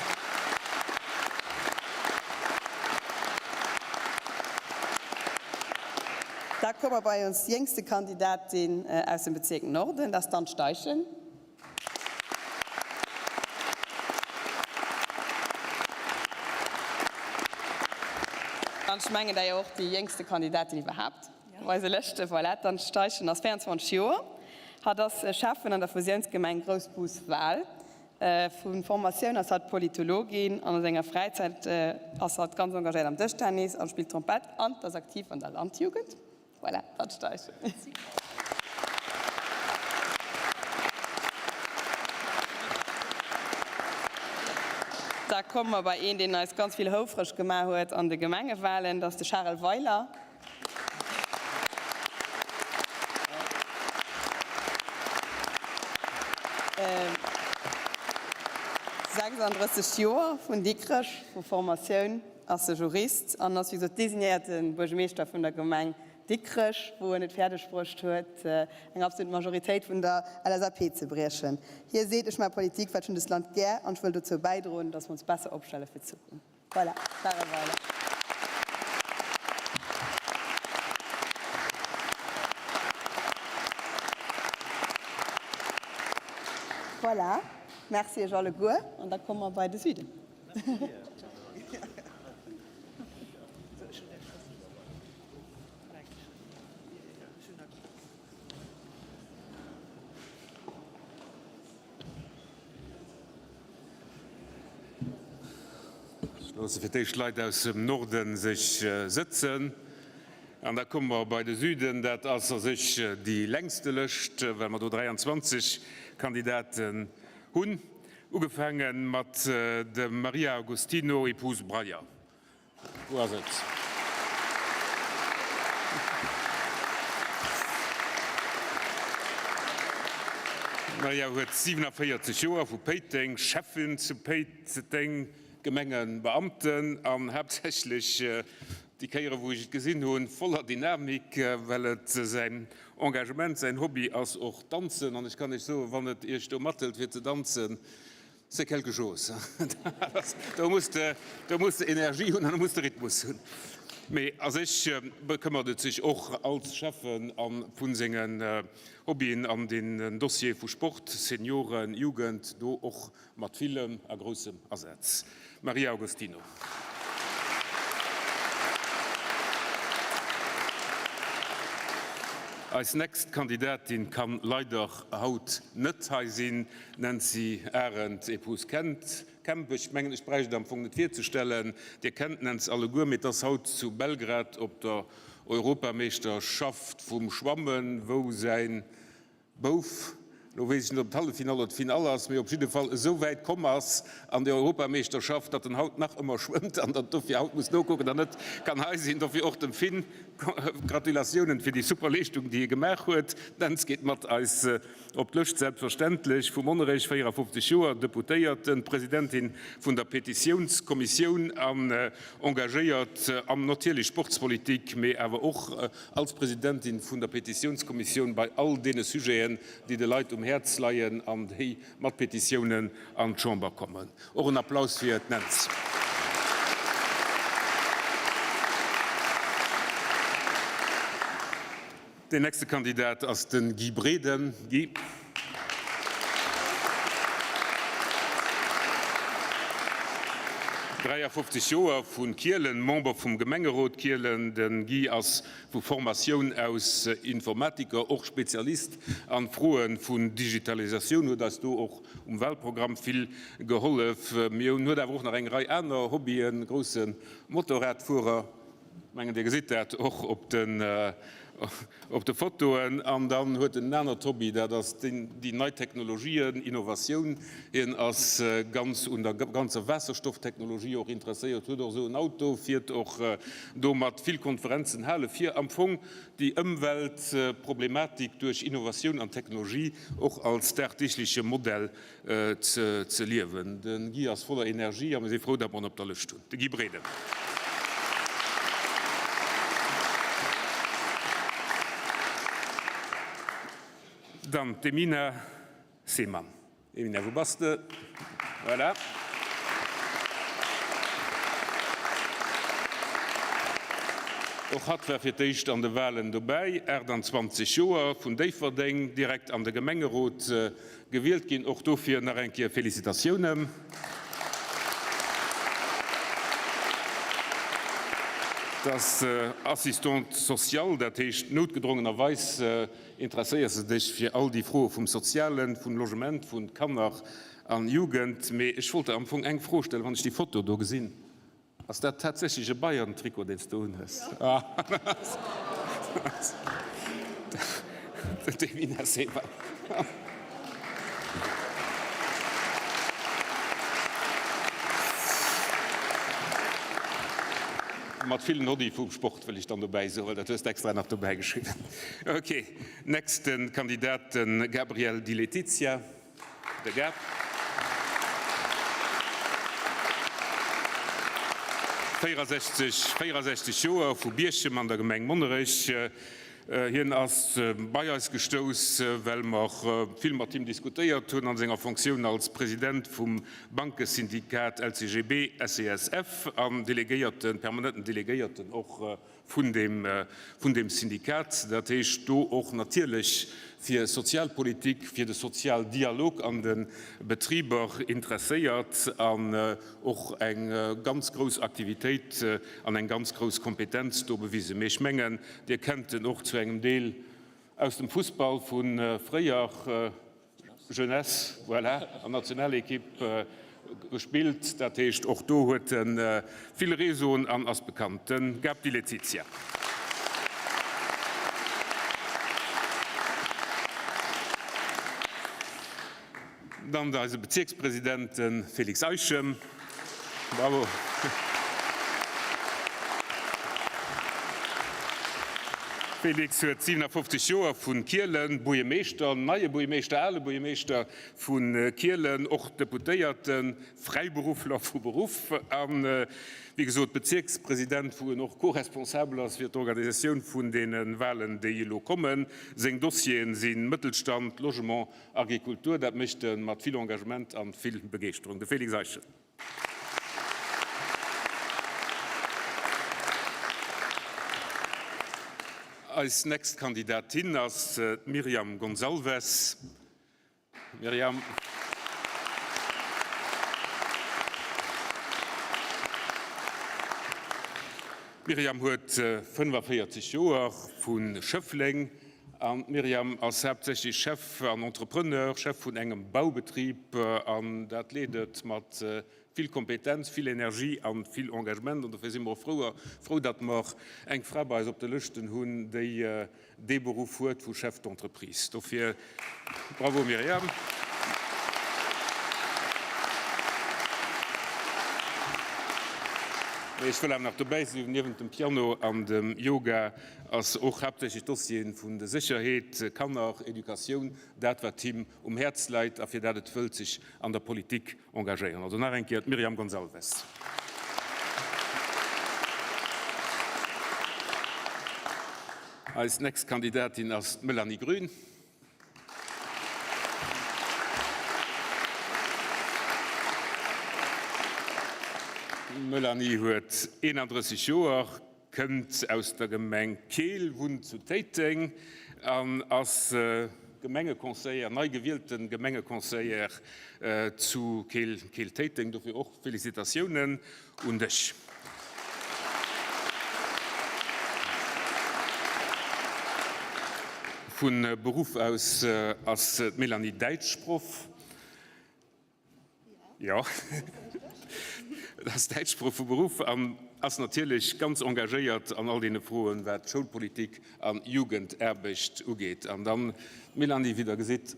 Da komme mer bei ons jéngste Kandidatin aus dem Bezierk Norden, dat ass d'Anne Steichen. An ech mengen, dat jo och déi jéngste Kandidatin iwwerhaapt op eise Lëschte. Voilà, d'Anne Steichen ass 24 Joer. Hatt ass Schäffen an der Fusiounsgemeng Groussbus-Wal. Vu Formatioun ass hatt Politologin an a senger Fräizäit ass hatt ganz engagéiert am Dëschtennis an spillt Trompett an ass aktiv an der Landjugend. Voilà, dat Steichen. Da komme mer bei een, deen eis ganz vill houfreg gemaach huet an de Gemengewahlen, dat ass de Charel Weiler. 36 Joer, vun Dikrech, vu Formatioun ass e Jurist an ass wéi gesot designéierte Buergermeeschter vun der Gemeng Dikrech, wou en et fäerdeg bruecht huet, eng absolut Majoritéit vun der LSAP ze briechen. Hie seet, Ech maache Politik, well ech hunn dëst Land gär an ech wëll dozou bäidroen, datt mer ons besser opstelle fir d'Zukunft. Voilà, Sarah Weiler. Voilà, merci Iech alleguer an da komme mer bei de Süden. Ech loosse fir d'éischt d'Leit aus dem Norde sech sëtzen an da komme mer bei de Süden. Dat ass a sech déi längste Lëscht, well mer do 23 Kandidaten hunn, ugefaange mat dem Maria Agostino, épouse Breyer. Wou ass et? D'Maria huet 47 Joer, vu Péiteng, Schäffin zu Péiteng, Gemengebeamten an haaptsächlech, déi Kéiere wou ech et gesinn hunn, voller Dynamik, well et säin Engagement, säin Hobby ass och Danzen. An ech kann Iech soen, wann et Iech do mathëlt fir ze danzen, C'est quelque chose. Do muss de, do muss de Energie hunn an do muss de Rhythmus hunn. Mee a sech bekëmmert et sech och als Schäffen a vu sengen Hobbyen an den Dossiere vu Sport, Senioren, Jugend, do och mat villem a groussem Asaz. Maria Agostino. Eis next Kandidatin kann leider haut net hei sinn, Nancy Arendt, épouse Kent, Kemp. Ech mengen, ech bräicht et am Fong net virzestellen, Dir kennt d'Nancy alleguer, mee et ass haut zu Belgrad op der Europameeschterschaft vum Schwammen, wou säin Bouf. Elo weess ech net, ob et d'Halleffinall oder d'Finall ass, mee op jidde Fall esou wäit komm ass an der Europameeschterschaft, datt en haut nach ëmmer schwëmmt an datt dofir haut muss nokucken an net kann hei sinn. Dofir och dem Finn Gratulatiounen fir déi super Leeschtung, déi e gemaach huet. D'Nanz geet mat eis op d'Lëscht, selbstverständlech. Vu Monnerech, 54 Joer, Deputéierten, Presidentin vun der Petitiounskommissioun an engagéiert an natierlech Sportspolitik, mee awer och als Presidentin vun der Petitiounskommissioun bei all deene Sujeten, déi de Leit um Häerz leien an déi mat Petitiounen an d'Chamber kommen. Och en Applaus fir d'Nancy. Deen nächste Kandidat ass de Guy Breden. Guy. 53 Joer, vu Kielen, Member vum Gemengerot Kielen. De Guy ass vu Formatioun aus Informatiker, och Spezialist an Froe vun Digitalisatioun, huet eis do och um Wahlprogramm vill gehollef. Mee en huet awer och nach eng Rei aner Hobbyen, grousse Motorradfuerer. Mengen dir gesitt dat och op den op de Fotoen. An dann huet en en anert Hobby, dat ass déi nei Technologien, Innovatioun. Hien ass ganz un der ganzer Waasserstofftechnologie och interesséiert, huet och esou en Auto, fiert och domat, vill Konferenzen hale fir am Fong déi Ëmweltproblematik duerch Innovatioun an Technologie och als dagdeegleche Modell ze liewen. De Guy ass voller Energie a mir si frou, datt mer en op der Lëscht hunn. De Guy Breden. Dann d'Emina Seemann. Emina, wou bass de? Voilà. Och hatt war fir d'éischt an de Walen dobäi, 28 Joer, vun Déifferdeng, direkt an de Gemengerot Gewielt ginn. Och dofir nach eng Kéier Félicitatiounen. T'ass Assistante sociale, dat heescht noutgedrongenerweis interesséiers de dech fir all déi Froe vum Sozialen, vum Logement, vu Kanner an Jugend. Mee ech wollt der am Fong eng Fro stellen, wann ech déi Foto do gesinn. Ass dat tatsächlech e Bayern-Trikot, deen s du unhues? Devina Seemann. Mat villen Hobbye vum Sport, wëll ech dann dobäi soen. Dat hues de extra nach dobäi geschriwwen. Ok, nächste Kandidat, de Gabriel Di Letizia. De Gab. 64, 64 Joer, vu Bierchem an der Gemeng Monnerech. Hien ass bei eis gestouss, well mer vill mat him diskutéiert hunn an senger Fonctioun als President vum Bankesyndikat LCGB-SCSF an Delegéierten, permanenten Delegéierten och vun deem, vun deem Syndikat, dat heescht do och natierlech fir Sozialpolitik, fir de Sozialdialog an de Betriber interesséiert an och eng ganz grouss Aktivitéit an eng ganz grouss Kompetenz do bewisen. Mee ech mengen, Dir kennt en och zu engem Deel aus dem Fussball vu fréier. Jeunesse, voilà, an Nationalequipe gespillt. Dat heescht, och do huet e vill Réseauen an ass bekannt. De Gab Di Letizia. Dann eise Bezierkspresident, de Félix Eischen. Bravo. Félix huet 57 Joer, vu Kielen, Buergermeeschter, neie Buergermeeschter, ale Buergermeeschter vu Kielen, och Deputéierten, Fräiberuffler vu Beruff an, wéi gesot, Bezierkspresident, wou en och co-responsabel ass fir d'Organisatioun vun deene Wahlen, déi elo kommen. Seng Dossieren si Mëttelstand, Logement, Agrikultur, dat mécht e mat vill Engagement an vill Begeeschterung, de Félix Eischen. Eis nächst Kandidatin ass d'Myriam Gonçalves. Myriam. D'Myriam huet 45 Joer, vu Schëffleng. An d'Myriam ass haaptsächlech Chef an Entrepreneur, Chef vun engem Baubetrib an dat leet et mat vill Kompetenz, vill Energie a vill Engagement. An dofir si mer och frou, frou, datt mer eng Fra bei eis op de Lëschten hunn, déi dee Beruff huet vu Chef d'entreprise. Dofir bravo Myriam. Mee ech wëll awer nach dobäi soen, niewent dem Piano an dem Yoga ass och haaptsächlech d'Dossieren vun der Sécherheet, Kanner, Educatioun, dat wat him um Häerz läit a fir dat et wëllt sech an der Politik engagéieren. Also nach eng Kéier d'Myriam Gonçalves. Eis nächst Kandidatin ass d'Melanie Grün. D'Melanie huet 31 Joer, kënnt aus der Gemeng Keel, wunnt zu Téiteng an ass Gemengeconseillère, nei gewielte Gemengeconseillère zu Keel-Téiteng. Dofir och Félicitatiounen un dech. Vu Beruff aus ass d'Mélanie Däitschproff. Jo, ass Däitschproff vu Beruff an ass natierlech ganz engagéiert an all deene Froen, wat Schoulpolitik a Jugendaarbecht ugeet. An dann, d'Mélanie, wéi Der gesitt,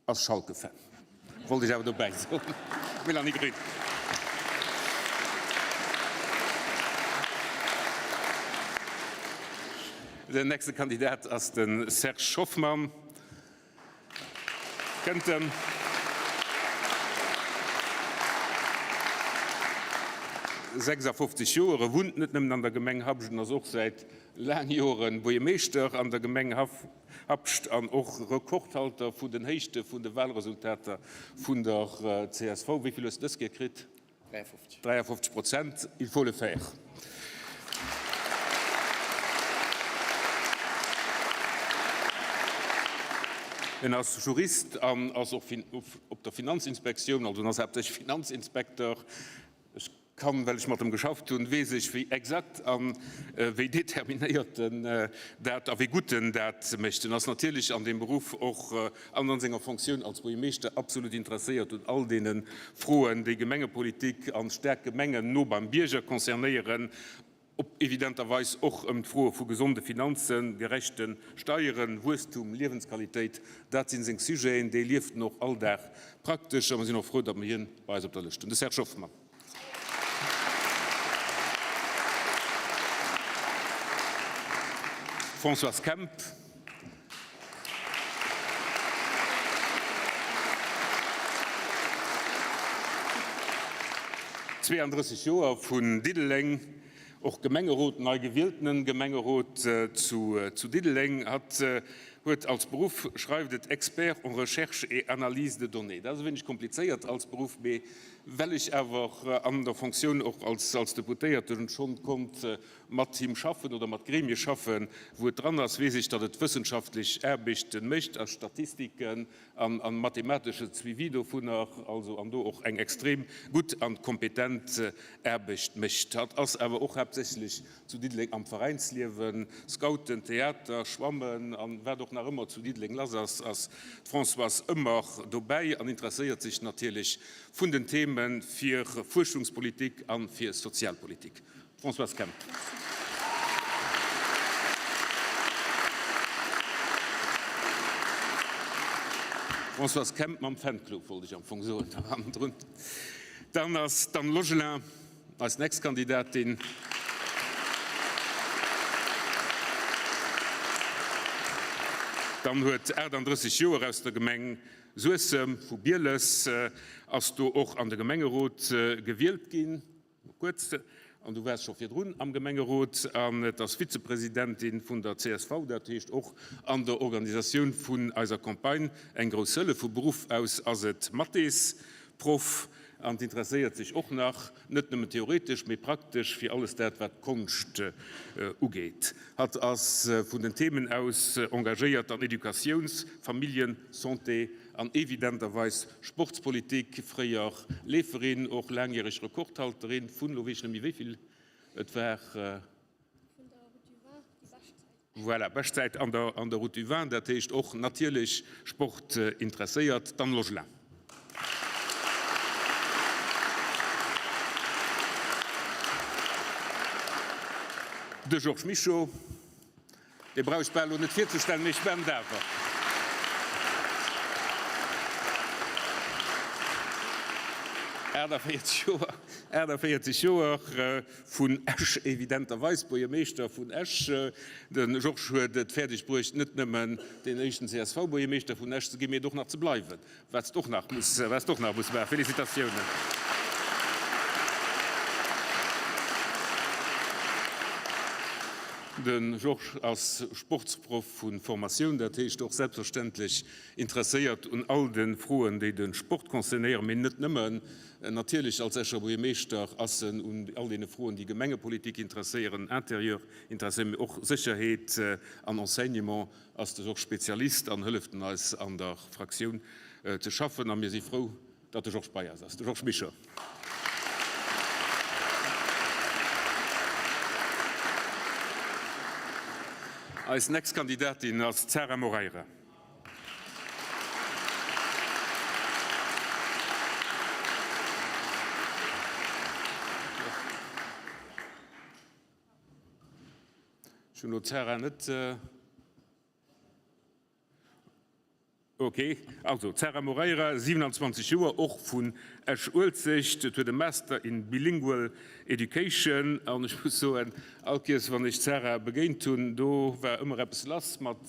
ass Schalke-Fan. Wollt ech awer dobäi soen. Mélanie Grün. Den nächste Kandidat ass de Serge Hoffmann. Kënnt en. 56 Joer, e wunnt net nëmmen an der Gemeng Habscht, en ass och säit laang Joren Buergermeeschter an der Gemeng Habscht an och Rekordhalter vun den Héichte vun de Wahlresultater vun der csv. Wéi vill hues de dës Kéier kritt? 53 Prozent, il faut le faire. En ass Jurist an ass och op der Finanzinspektioun, also en ass haaptsächlech Finanzinspekter. Ech kann, well ech mat em geschafft hunn, weess ech, wéi exakt a wéi determinéiert en dat a wéi gutt en dat mécht. En ass natierlech an deem Beruff och an an senger Fonctioun als Buergermeeschter absolut interesséiert un all deene Froen, déi Gemengepolitik an staark Gemengen no beim Bierger concernéieren, op evidenterweis och ëm d'Froe vu gesonde Finanzen, gerechte Steieren, Wuesstum, Liewensqualitéit. Dat sinn seng Sujeten, déi lieft en och all Dag praktesch a mer sinn och frou, datt mer hien bei eis op der Lëscht hunn. De Serge Hoffmann. D'Françoise Kemp. 32 Joer, vun Diddeleng, och Gemengerot, nei gewieltenen Gemengerot zu Diddeleng. Hatt huet als Beruff, schreift et, Expert en recherche et analyse de données. Dat ass e wéineg komplizéiert als Beruff, mee well ech awer an der Fonctioun och als Deputéierten schonn konnt mat him schaffen oder mat Gremie schaffen, wou et dran ass, weess ech, datt et wëssenschaftlech Aarbechte mécht a Statistiken an a mathematesche Suivi dovunner, also an do och eng extrem gutt an kompetent Aarbecht mécht. Hatt ass awer och haaptsächlech zu Diddeleng am Veräinsliewen, Scouten, Theater, Schwammen an wat och nach ëmmer zu Diddeleng lass ass, ass d'Françoise ëmmer dobäi an interesséiert sech natierlech vun den Themen fir Fuerschungspolitik an fir Sozialpolitik. D'Françoise Kemp. D'Françoise Kemp mam Fanclub, wollt ech am Fong soen, do hannendrun. Dann ass d'Anne Logelin eis nächst Kandidatin. D'Anne huet 38 Joer, aus der Gemeng Suessem, vu Bieles, ass do och an de Gemengerot gewielt ginn. Kuerz, an du waars scho virdrun am Gemengerot, an et ass Vizepresidentin vun der csv, dat heescht och an der Organisatioun vun eiser Campagne eng grouss Hëllef. Vu Beruff aus ass et Mathésproff an interesséiert sech och nach, net nëmmen theoretesch, mee praktesch fir alles dat, wat d'Konscht ugeet. Hatt ass vun den Themen aus engagéiert an Educatiouns-, Familljen-, Santé an evidenterweis Sportspolitik, fréier Leeferin, och laangjäreg Rekordhalterin vun, lo weess ech net méi wéivill et war. Vun der Route du Var, déi Beschtzäit. Voilà, Beschtzäit an der an der Route du Vin, dat heescht och natierlech Sport interesséiert, d'Anne Logelin. De Georges Mischo. Dee brauch ech bal elo net virzestellen, mee ech maachen et awer. 48 Joer, 48 Joer, vun Esch evidenterweis, Buergermeeschter vun Esch. De Georges huet et fäerdeg bruecht, net nëmmen deen éischten CSV-Buergermeeschter vun Esch ze ginn, mee et och nach ze bleiwen. Wat s de och nach muss, wat s de och nach muss maachen. Félicitatiounen. De Georges ass Sportsproff vu Formatioun, dat heescht och selbstverständlech interesséiert un all de Froen, déi de Sport concernéieren, mee net nëmmen. Natierlech als Escher Buergermeeschter ass en un all deene Froen, déi Gemengepolitik interesséieren, Interieur interesséieren, mee och Sécherheet an Enseignement ass de Georges Spezialist an hëlleft en eis an der Fraktioun ze schaffen a mir si frou, datt de Georges bei eis ass. De Georges Mischo. Eis nächst Kandidatin ass d'Sara Moreira. Ech hunn elo d'Sara net. Ok, also d'Sara Moreira, 27 Joer, och vun Esch-Uelzecht, huet e Master in Bilingual Education. An ech muss soen, all Kiers wann ech d'Sara begéint hunn, do war ëmmer eppes lass mat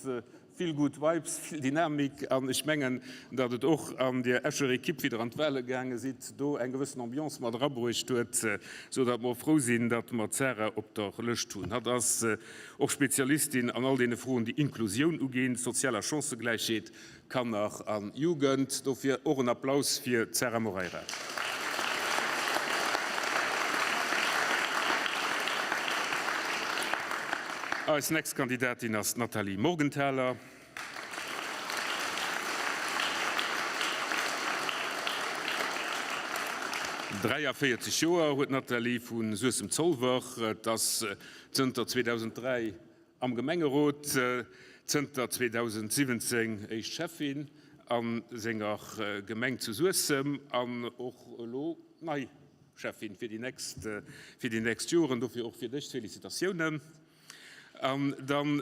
Vill gutt Vibes, vill Dynamik an ech mengen, datt et och an dir Escher Ekipp, wéi der an d'Wale gaange sidd, do eng gewëssen Ambiance mat erabruecht huet, sou datt mer och frou sinn, datt mer d'Sarah op der Lëscht hunn. Hatt ass och Spezialistin an all deene Froen, déi Inklusioun uginn, sozial a Chancëgläichheet, Kanner a Jugend. Dofir och en Applaus fir d'Sarah Moreira. Eis nächst Kandidatin ass d'Nathalie Morgenthaler. 43 Joer huet d'Nathalie vu Suessem-Zolwer. Et ass zënter 2003 Am Gemengerot, zënter 2017 éischt Schäffin a senger Gemeng zu Suessem an och elo nei Schäffin fir déi nächst fir déi nächst Joren. Dofir och fir dech Félicitatiounen. An dann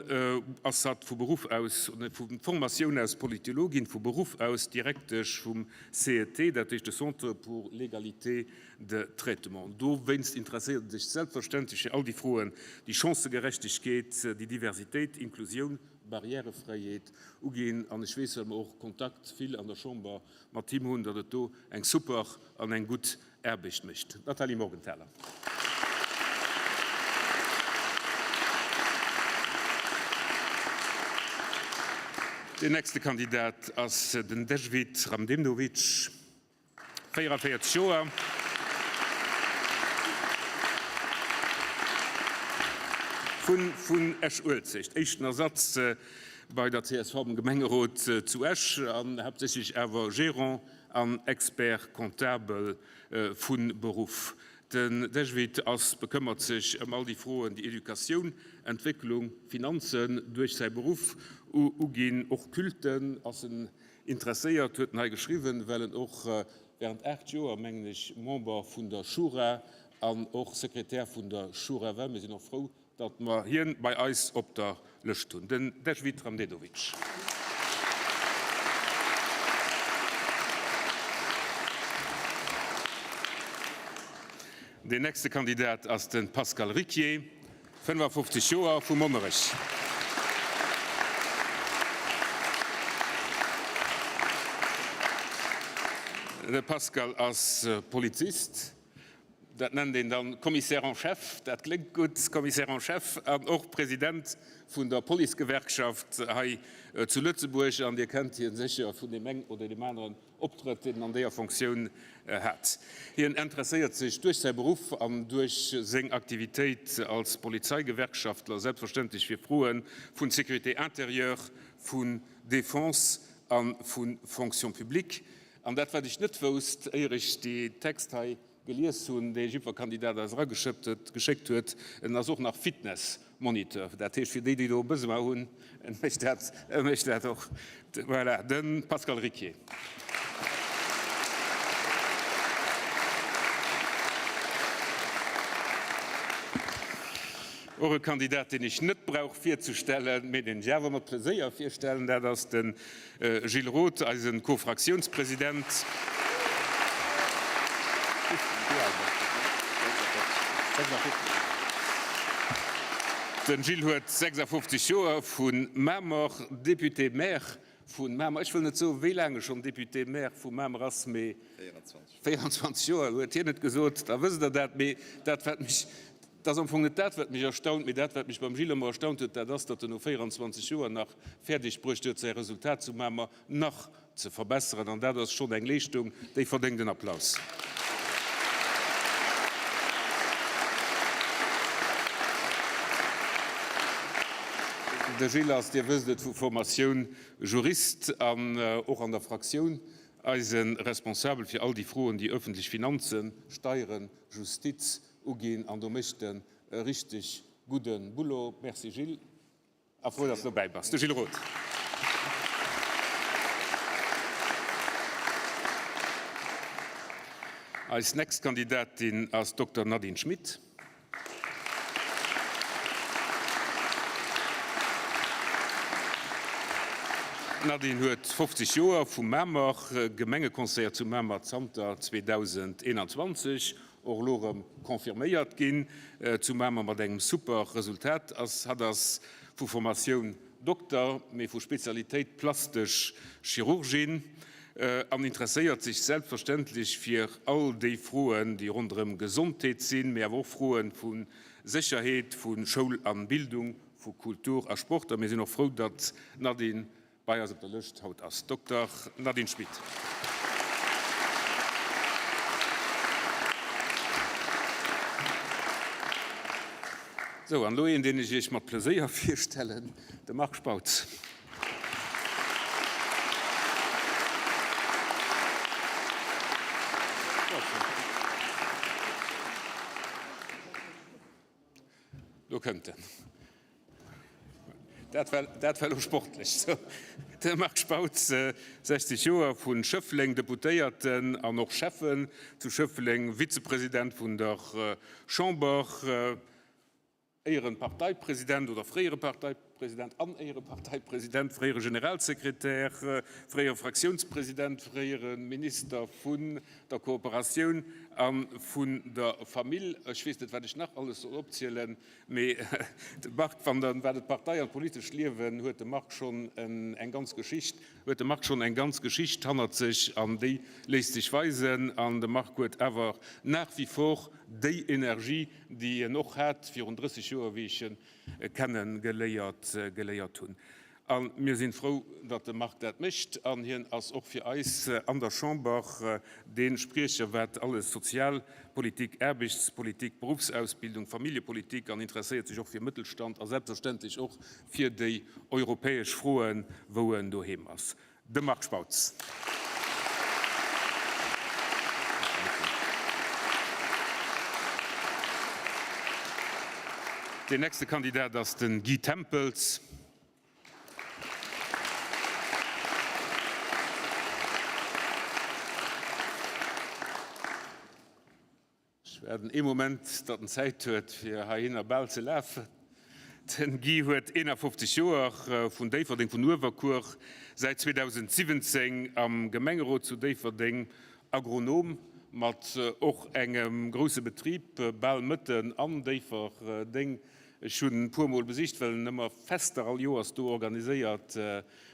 ass hatt vu Beruff aus, vu Formatioun aus Politologin, vu Beruff aus Direktesch vum CET, dat heescht de Centre pour l'égalité de traitement. Dowéinst interesséiert e sech selbstverständlech fir all déi Froen, déi Chancëgerechtegkeet, déi Diversitéit, Inklusioun, Barrièrefräiheet uginn. An ech weess, well mer och Kontakt vill an der Chamber mat him hunn, datt et do eng super an eng gutt Aarbecht mécht. Nathalie Morgenthaler. Deen nächste Kandidat ass den Dejvid Ramdinovic. 44 Joer. Vun Esch-Uelzecht, éischten Ersatz bei der csv am Gemengerot zu Esch an haaptsächlech awer Gérant an Expert comptable vu Beruff. Den Dejvit ass bekëmmert sech ëm all déi Froen, déi Educatioun, Entwécklung, Finanzen duerch säi Beruff uginn. Och Culten ass en Interesséiert huet en hei geschriwwen, well en och während 8 Joer, mengen ech, Member vun der Schura an och Sekretär vun der Schura war. Mir sinn och frou, datt mer hien bei eis op der Lëscht hunn, den Dejvid Ramdedovic. Deen nächste Kandidat ass de Pascal Ricquier. 55 Joer, vu Monnerech. De Pascal ass Polizist, dat nennt een dann Commissaire en chef, dat kléngt gutt, Commissaire en chef, an och President vun der Policegewerkschaft hei zu Lëtzebuerg. An Dir kennt hien sécher vun deem eng oder deem aneren Optrëtt, deen en an deeër Fonctioun hat. Hien interesséiert sech duerch säi Beruff an duerch seng Aktivitéit als Polizeigewerkschaftler selbstverständlech fir Froe vun Sécurité intérieure, vun Défense a vu Fonction publique. An dat, wat ech net wousst, éier ech dee Text hei. Gelies hunn, dee jiddwer Kandidat eis erageschëppt huet, geschéckt huet, en ass och nach Fitnessmoniteur. Dat heescht, fir déi, déi do e Besoin hunn, en mécht dat, e mécht dat och. Voilà, de Pascal Ricquier. Och e Kandidat, deen ech net brauch virzestellen, mee deen ech awer mat Pleséier virstellen, dat ass de Gilles Roth, eise Co-Fraktiounspresident. Den Gilles huet 56 Joer, vu Mamer, Député-maire vu Mamer. Ech wëll net soen, wéi laang e schonn Député-maire vu Mamer ass, mee 24 Joer huet hien et gesot, da wësst Der dat. Mee dat, wat mech Et ass am Fong net dat, wat mech erstaunt, mee dat, wat mech beim Gilles ëmmer erstaunt huet, dat ass, datt en no 24 Joer nach fäerdeg bruecht huet, säi Resultat zu Mamer nach ze verbesseren. An dat ass schonn eng Leeschtung, déi verdéngt en Applaus. De Gilles ass, Dir wësst et, vu Formatioun Jurist an och an der Fraktioun eise Responsabel fir all déi Froen, déi öffentlech Finanzen, Steieren, Justiz, Ugin an do mécht en e richteg gudde Boulot. Merci Gilles a frou dass de dobäi bass. De Gilles Roth. Eis next Kandidatin ass Dokter Nadine Schmit. D'Nadine huet 50 Joer, vu Mamer, Gemengeconseillère zu Mamer zanter 2021. Och elo erëm confirméiert ginn zu Mamer mat engem super Resultat ass. Hatt ass vu Formatioun Dokter, mee vu Spezialitéit plastesch Chirurgin an interesséiert sech selbstverständlech fir all déi Froen, déi ronderëm Gesondheet sinn, mee awer och Froen vu Sécherheet, vu Schoul an Bildung, vu Kultur a Sport. A mir sinn och frou, datt d'Nadine Bei eis op der Lëscht haut ass Dokter Nadine Schmit. Sou, an elo een, deen ech Iech mat Pleséier virstellen, de Marc Spautz. Do kënnt en. Dat war, dat war elo sportlech. Sou, de Marc Spautz, 60 Joer, vu Schëffleng, Deputéierten an och Schäffen zu Schëffleng, Vizepresident vun der Chamber, Éierenparteipresident oder fréiere Parteipresident an Éiereparteipresident, fréiere Generalsekretär, fréiere Fraktiounspresident, fréiere Minister vun der Kooperatioun a vun der Famill. Ech weess net, wat ech nach alles soll opzielen. Mee de Marc, wann der, wat et d'Partei an d'politescht Liewen, huet de Marc schonn eng ganz Geschicht, huet de Marc schonn eng ganz Geschicht hannert sech an déi léisst sech weisen. An de Marc huet awer nach wie vor déi Energie, déi en och hat virun 30 Joer, wéi ech e kenne geléiert, geléiert hunn. A mir sinn frou, datt de Marc dat mécht. An hien ass och fir eis an der Chamber dee Spriecher, wat alles Sozialpolitik, Aarbechtspolitik, Beruffsausbildung, Familljepolitik an interesséiert sech och fir Mëttelstand a selbstverständlech och fir déi europäesch Froen, wou en doheem ass. De Marc Spautz. Deen nächste Kandidat ass de Guy Tempels. Ech waarden ee Moment, datt en Zäit huet, fir heihinner bal ze lafen. Den Guy huet 51 Joer, vun Déifferdeng, vun Uewerkuer, säit 2017 am Gemengerot zu Déifferdeng, Agronom mat och engem grousse Betrib bal mëtten an Déifferdeng. Ech hunn en puer mol besicht, well en ëmmer Fester all Joers do organiséiert,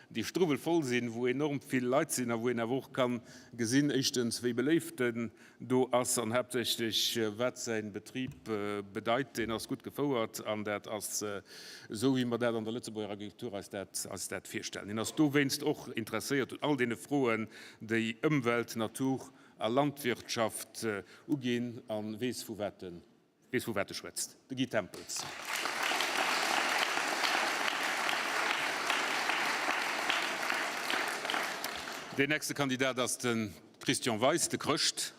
déi struwwelvoll sinn, wou enorm vill Leit sinn a wou een awer och kann gesinn, éischtens wéi beléift en do ass an haaptsächlech wat säin Betrib bedeit. Deen ass gutt gefouert an dat ass esou wéi mer dat an der Lëtzebuerger Agrikultur eis dat eis dat virstellen. Hien ass dowéinst och interesséiert un all deene Froen, déi Ëmwelt, Natur a Landwirtschaft uginn a weess vu wat en Weess vu wat e schwätzt, de Guy Tempels. Deen nächste Kandidat ass de Christian Weis, de Chrëscht.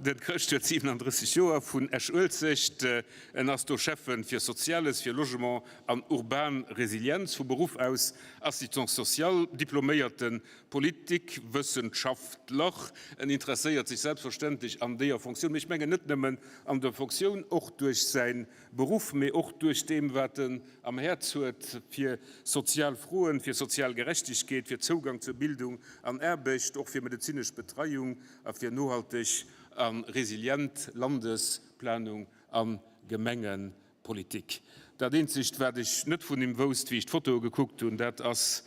De Chrëscht huet 37 Joer, vun Esch-Uelzecht. En ass do Schäffen fir Soziales, fir Logement an urban Resilienz. Vu Beruff aus Assistant social, diploméierte Politikwëssenschaftler. En interesséiert sech selbstverständlech an deeër Fonctioun, mee ech mengen net nëmmen an der Fonctioun, och duerch säi Beruff, mee och duerch deem, wat en am Häerz huet fir sozial Froen, fir sozial Gerechtegkeet, fir Zougang zur Bildung an Aarbecht, och fir medezinesch Betreiung a fir nohalteg a resilient Landesplanung a Gemengepolitik. Dat eenzegt, wat ech net vun him wousst, wéi ech d'Fotoe gekuckt hunn, dat ass,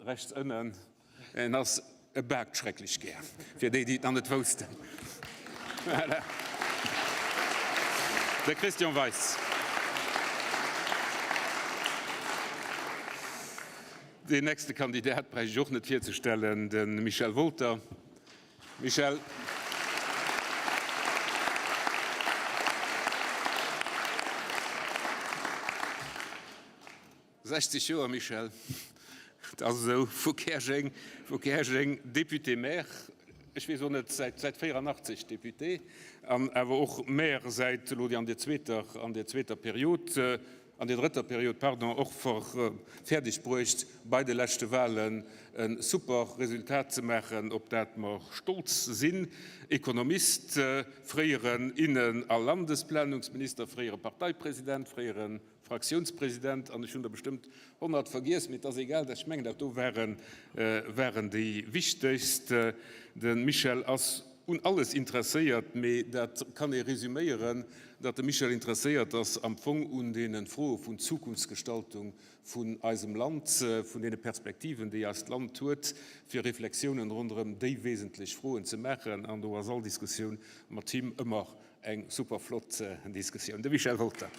Rechts ënnen, en ass, e baakt schrecklech gär, fir déi, déi et nach net woussten. Voilà. De Christian Weis. Deen nächste Kandidat bräicht ech och net virzestellen, de Michel Wolter. Michel. 60 Joer, Michel, et ass esou, vu Käerjeng, vu Käerjeng, Député-maire, ech weess och net, säit, säit 84 Député an awer och Maire säit elo an der zweeter, an der zweeter Period, an der drëtter Period, pardon, och fäerdeg bruecht, bei de leschte Wahlen e super Resultat ze maachen, op dat mer stolz sinn. Ekonomist, fréieren Innen a Landesplanungsminister, fréiere Parteipresident, fréiere Fraktiounspresident, an ech hunn der bestëmmt 100 vergiess, mee et ass egal, ech mengen dat do waren, waren déi wichtegst. De Michel ass un alles interesséiert, mee dat kann ee resüméieren, datt de Michel interesséiert ass am Fong un deene Froe vun Zukunftsgestaltung vun eisem Land, vun deene Perspektiven, déi eist Land huet, fir Reflexiounen ronderëm déi wesentlech Froen ze maachen. An do ass all Diskussioun mat him ëmmer Eng super flott Diskussioun. De Michel Wolter.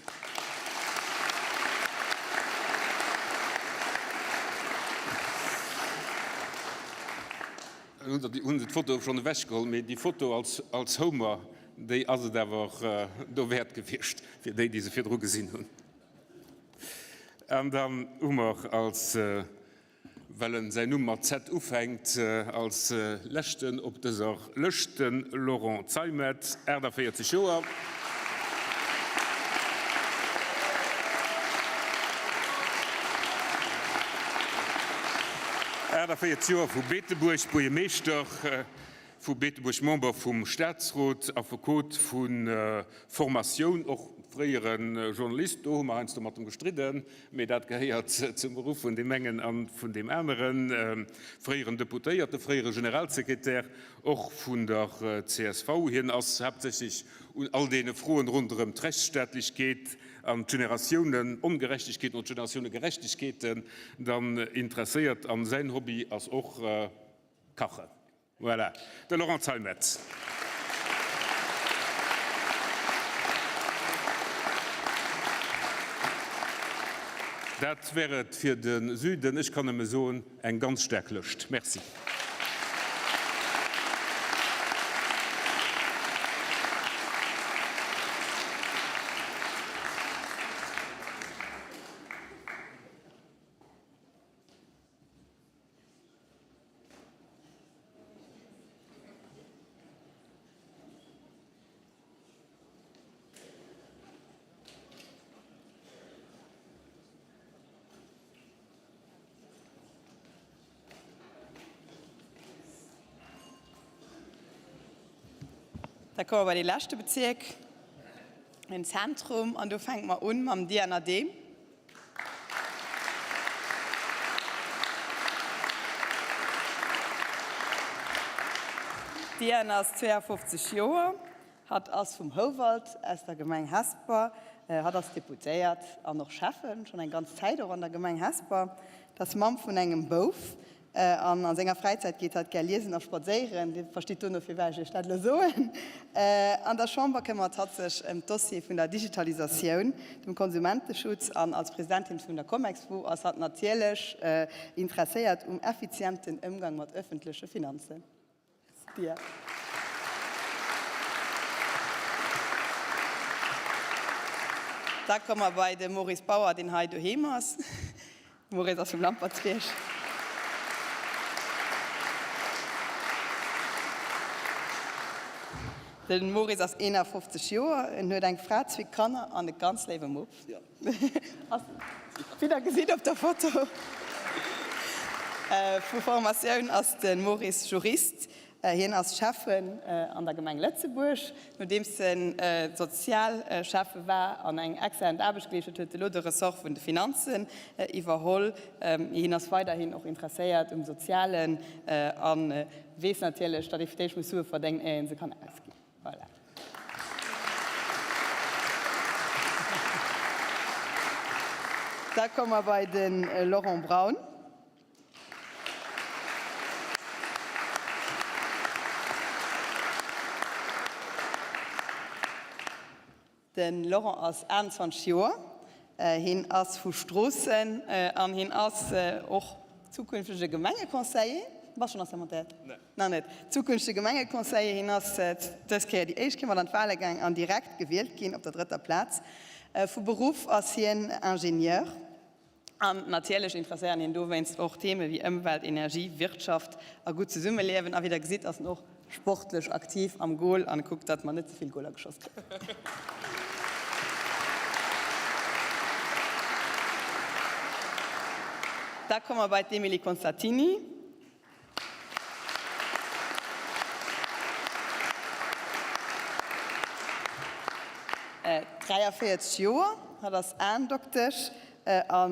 Hunn se d'Foto schonn ewech geholl, mee déi Foto als Homer, déi ass et awer dowäert gewiescht, fir déi, déi se virdru gesinn hunn. An dann hu mer als Well en säin Numm mat Z ufänkt, als leschten op dëser Lëscht, de Laurent Zeimet, 48 Joer. Joer, vu Beetebuerg, Buergermeeschter vu Beetebuerg, Member vum Staatsrot, Affekot vu Formatioun, och fréiere Journalist, do hu mer heiansdo mat em gestridden, mee dat gehéiert zum Beruff vun deem engen a vun deem aneren, fréieren Deputéierte, fréiere Generalsekretär och vun der csv. Hien ass haaptsächlech un all deene Froen ronderëm d'Rechtsstaatlechkeet an d'Generatiounen-Ongerechtegkeeten oder d'Generatioune-Gerechtegkeeten dann interesséiert a säin Hobby ass och Kachen. Voilà, de Laurent Zeimetz. Dat wär et fir de Süden. Ech kann nëmme soen, eng ganz staark Lëscht. Merci. Da komme mer bei dee leschte Bezierk, den Zentrum, an do fänke mer un mam Diana Dehm. D'Diane ass 52 Joer. Hatt ass vum Houwald aus der Gemeng Hesper. Hatt ass Deputéiert an och Schäffen, schonn eng ganz Zäit och an der Gemeng Hesper. Hatt ass Mamm vun engem Bouf. An a senger Fräizäit geet hatt gär liesen a spadséieren. Dir verstitt dono, firwat ech Iech dat elo soen. An der Chamber këmmert hatt sech ëm d'Dossiere vun der Digitalisatioun, dem Konsumenteschutz an als Presidentin vun der Comexbu ass hatt natierlech interesséiert um effizienten Ëmgang mat ëffentleche Finanzen. Dir. Da komme mer bei de Maurice Bauer, deen hei doheem ass. De Maurice ass vum Lampertsbierg. De Maurice ass 51 Joer, en huet eng Fra, zwee Kanner an e ganz léiwe Mupp. Wéi der gesitt op der Foto. Vu Formatioun ass de Maurice Jurist. Hien ass Schäffen an der Gemeng Lëtzebuerg. Nodeems en Sozialschäffe war an eng exzellent Aarbecht geleescht huet, huet e lo de Ressort vun de Finanzen iwwerholl. Hien ass weiderhin och interesséiert um Sozialen a weess natierlech, datt ee fir d'éischt muss Sue verdéngen, éier ee se kann ausginn. Voilà. Da komme mer bei de Laurent Braun. De Laurent ass 28 Joer, hien ass vu Stroossen an hien ass och zukünftege Gemengeconseiller. Bass schonn assermentéiert? Nach net. Zukünftege Gemengeconseiller. Hien ass dës Kéier déi éischt Kéier mat an d'Wale gaang an direkt gewielt ginn op der drëtter Plaz. Vu Beruff ass hien Ingenieur. An natierlech interesséieren hien dowéinst och Theme wéi Ëmwelt, Energie, Wirtschaft a gutt Zesummeliewen. A wéi der gesitt, ass en och sportlech aktiv am Goal an kuckt, datt mer net ze vill Goaler geschoss kréien. Da komme mer bei d'Emilie Constantini. 43 Joer, hatt ass Aendoktesch a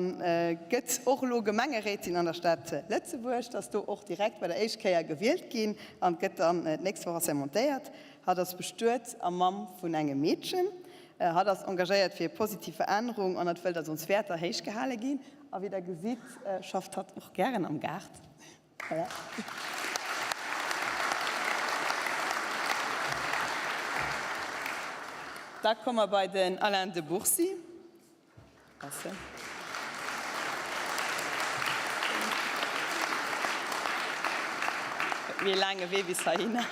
gëtt och elo Gemengeréitin an der Stad Lëtzebuerg. Ass do och direkt bei der éischt Kéier gewielt ginn an gëtt dann d'nächst Woch assermentéiert. Hatt ass bestuet a Mamm vun engem Meedchen. Hatt ass engagéiert fir positiv Verännerung an hatt wëll, datt ons Wäerter héich gehale ginn. A wéi der gesitt, schafft hatt och gären am Gaart. Voilà. Da komme mer bei den Alain de Bourcy. Mee laange Wee bis heihinner.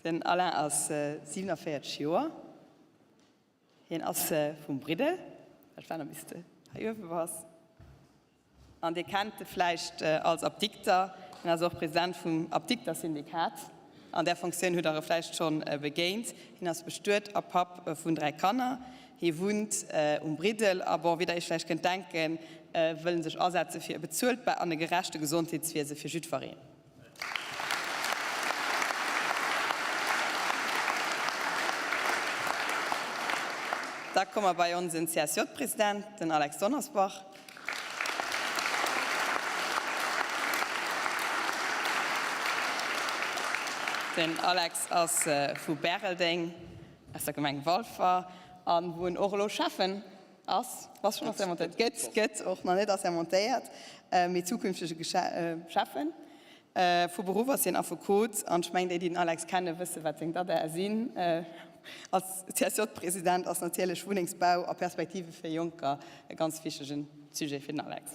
Den Alain ass 47 Joer. Hien ass vum Briddel, dat war nach bis de hei uewe bass. An Dir kennt e vläicht als Apdikter. Hien ass och President vum Apdiktersyndikat. An där Fonctioun hutt Der e vläicht schonn begéint. Hien ass bestuet a Papp vun 3 Kanner. Hie wunnt um Briddel a bon, wéi Der Iech vläicht kënnt denken, wëll en sech asetze fir e bezueltbar an e gerechte Gesondheetswiese fir jiddwereen. Da komme mer bei onsen CSJ-President, den Alex Donnersbach. Den Alex ass vu Bäreldeng, aus der Gemeng Walfer, a wou en och elo Schäffen Ass, ass schonn assermentéiert, gëtt, gëtt och nach net assermentéiert, mee zukünftege Schäffen. Vu Beruff ass hien Affekot an ech mengen, déi, déi den Alex kennen, wësse wat seng Dadae sinn. Als CSJ-President ass natierlech Wunnengsbau a Perspektive fir Jonker e ganz wichtege Sujet fir den Alex.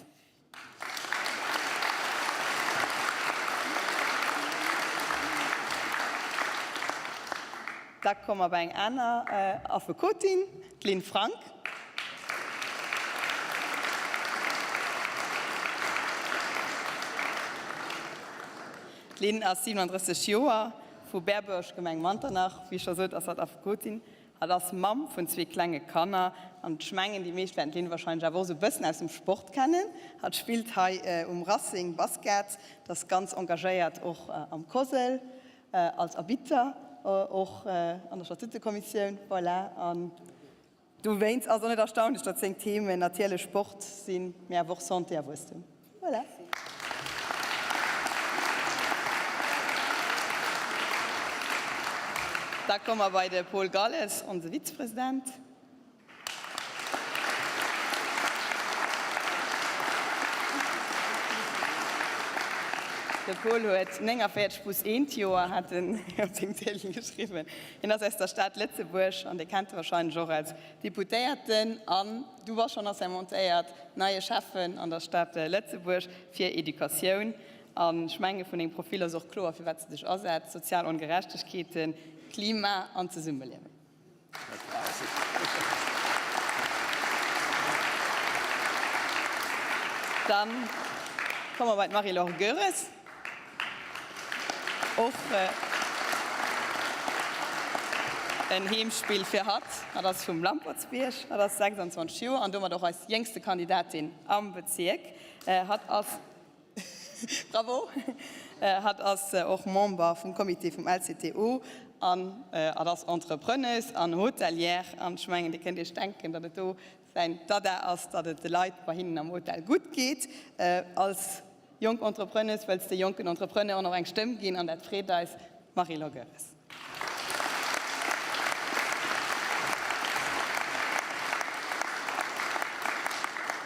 Da komme mer bei eng aner Affekotin, d'Lynn Frank. D'Lynn ass 37 Joer, vu Berbuerg, Gemeng Manternach. Wéi scho sot, ass hatt Affekotin. Hatt ass Mamm vun zwee klenge Kanner an ech mengen déi meescht wäerten d'Lynn wahrscheinlech awer och esou e bëssen aus dem Sport kennen. Hatt spillt hei um Racing Basket, ass ganz engagéiert och am COSL als Arbitter, och an der Statutekommissioun. Voilà, an dowéinst ass och net erstaunlech, datt seng Themen natierlech Sport sinn, mee awer och Santé a Wuesstem. Voilà. Da komme mer bei de Paul Galles, onse Vizepresident. De Paul huet 49 plus eent Joer, hat en op seng Ziedel geschriwwen. Hien ass aus der Stad Lëtzebuerg an Dir kennt e wahrscheinlech och als Deputéierten an, du bass schonn assermentéiert, neie Schäffen an der Stad Lëtzebuerg fir Educatioun. An ech menge vun dengem Profil ass och kloer, fir wat s de dech asetz, sozial Ongerechtegkeeten, Klima an Zesummeliewen. Dann komme mer bei d'Marie-Laure Goeres. Och. En Heemspill fir hatt. Hatt ass vum Lampertsbierg, hatt ass 26 Joer an domat och eis jéngste Kandidatin am Bezierk. Hatt ass, bravo, hatt ass och Member vum Comité vum LCTO an hatt ass Entrepreneuse an Hotelière. An ech mengen, Dir kënnt Iech denken, datt et do säin Dada ass, datt et de Leit bei hinnen am Hotel gutt geet. Als Jonk Entrepreneuse wëlls de jonken Entrepreneuren och eng Stëmm ginn an dat freet eis. Marie-Laure Goeres.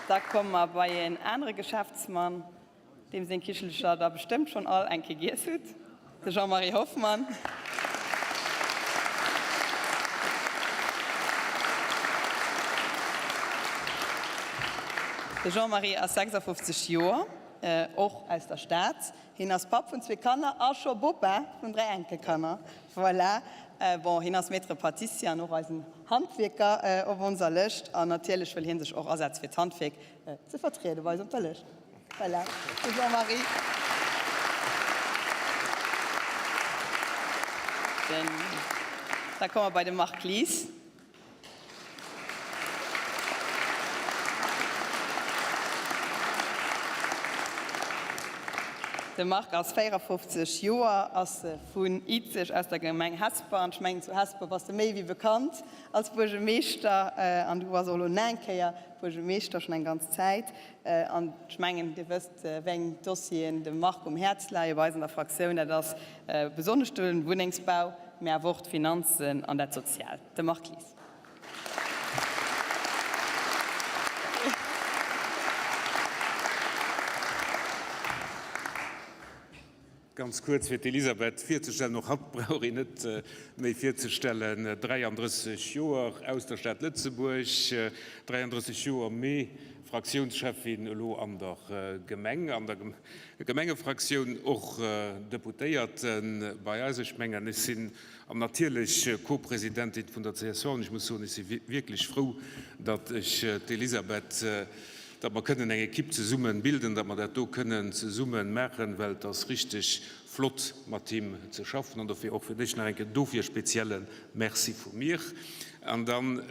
Da komme mer bei en anere Geschäftsmann, deem seng Kichelcher der bestëmmt schonn all eng Kéier giess hutt, de Jean-Marie Hoffmann. De Jean-Marie ass 56 Joer, och aus der Stad. Hien ass Papp vun zwee Kanner a scho Bopa vun 3 Enkelkanner. Voilà. Bon, hien ass Maître Pâtissier an och eisen Handwierker op onser Lëscht. An natierlech wëll hien sech och asetze fir d'Handwierk ze vertriede bei eis op der Lëscht. Voilà, de Jean-Marie. Da komme mer bei de Marc Lies. De Marc ass 54 Joer, ass vun Izeg aus der Gemeng Hesper. An ech mengen, zu Hesper bass de méi wéi bekannt als Buergermeeschter. An du bass och elo nach eng Kéier Buergermeeschter, schonn eng ganz Zäit. An ech mengen, Dir wësst, wéi eng Dossieren dem Marc um Häerz leie bei eis an der Fraktioun. Dat ass besonnesch de Wunnengsbau, mä awer och d'Finanzen an dat Soziaalt. De Marc Lies. Ganz kuerz fir d'Elisabeth virzestellen, och hatt brauch een net méi virzestellen, 33 Joer, aus der Stad Lëtzebuerg, 33 Joer, mee Fraktiounscheffin elo an der Gemeng, an der Gemengefraktioun, och Deputéierte bei eis. Ech mengen, ech sinn an natierlech Co-Presidentin vun der csv an ech muss soen, ech si wierklech frou, datt ech d'Elisabeth, datt mer kënnen eng Ekipp zesumme bilden, datt mer dat do kënnen zesumme maachen, well et ass richteg flott mat him ze schaffen. An dofir och fir dech nach eng Kéier dofir spezielle Merci vu mir. An dann,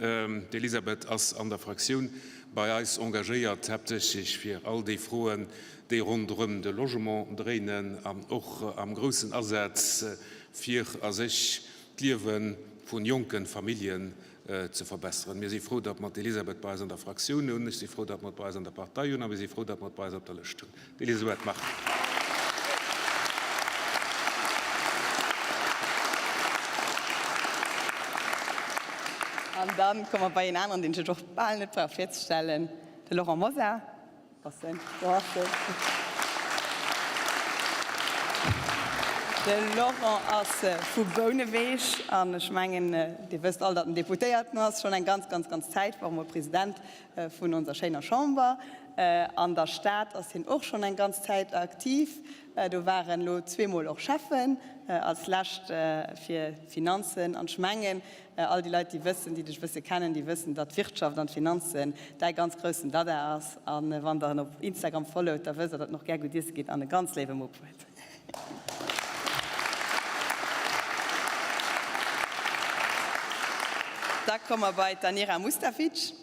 d'Elisabeth ass an der Fraktioun bei eis engagéiert, haaptsächlech fir all déi Froen, déi ronderëm de Logement dréinen an och am groussen Asaz fir a sech d'Liewe vu jonke Familljen ze verbesseren. Mir si frou, datt mer d'Elisabeth bei eis an der Fraktioun hunn. Ech si frou, datt mer et bei eis an der Partei hunn a mir si frou, datt mer et bei eis op der Lëscht hunn. D'Elisabeth Margue. An da komme mer bei een aneren, deen ech och bal net brauch virzestellen, de Laurent Mosar. Ass en, do ass en. De Laurent ass vu Bouneweg an ech mengen, Dir wësst all, datt en Deputéierten ass, schonn eng ganz, ganz, ganz Zäit, war och emol President vun onser schéiner Chamber. An der Stad ass hien och schonn eng ganz Zäit aktiv. Do war en elo zweemol och Schäffen, als lescht fir d'Finanzen. An ech mengen, All déi Leit, déi wëssen, déi dech e bësse kennen, déi wëssen, datt d'Wirtschaft an d'Finanzen däi ganz groussen Dada ass. A wann der en op Instagram followt, da wësst der, datt en och gär gutt iesse geet an e ganz léiwe Mupp huet. Da komme mer bei d'Anira Mustafic.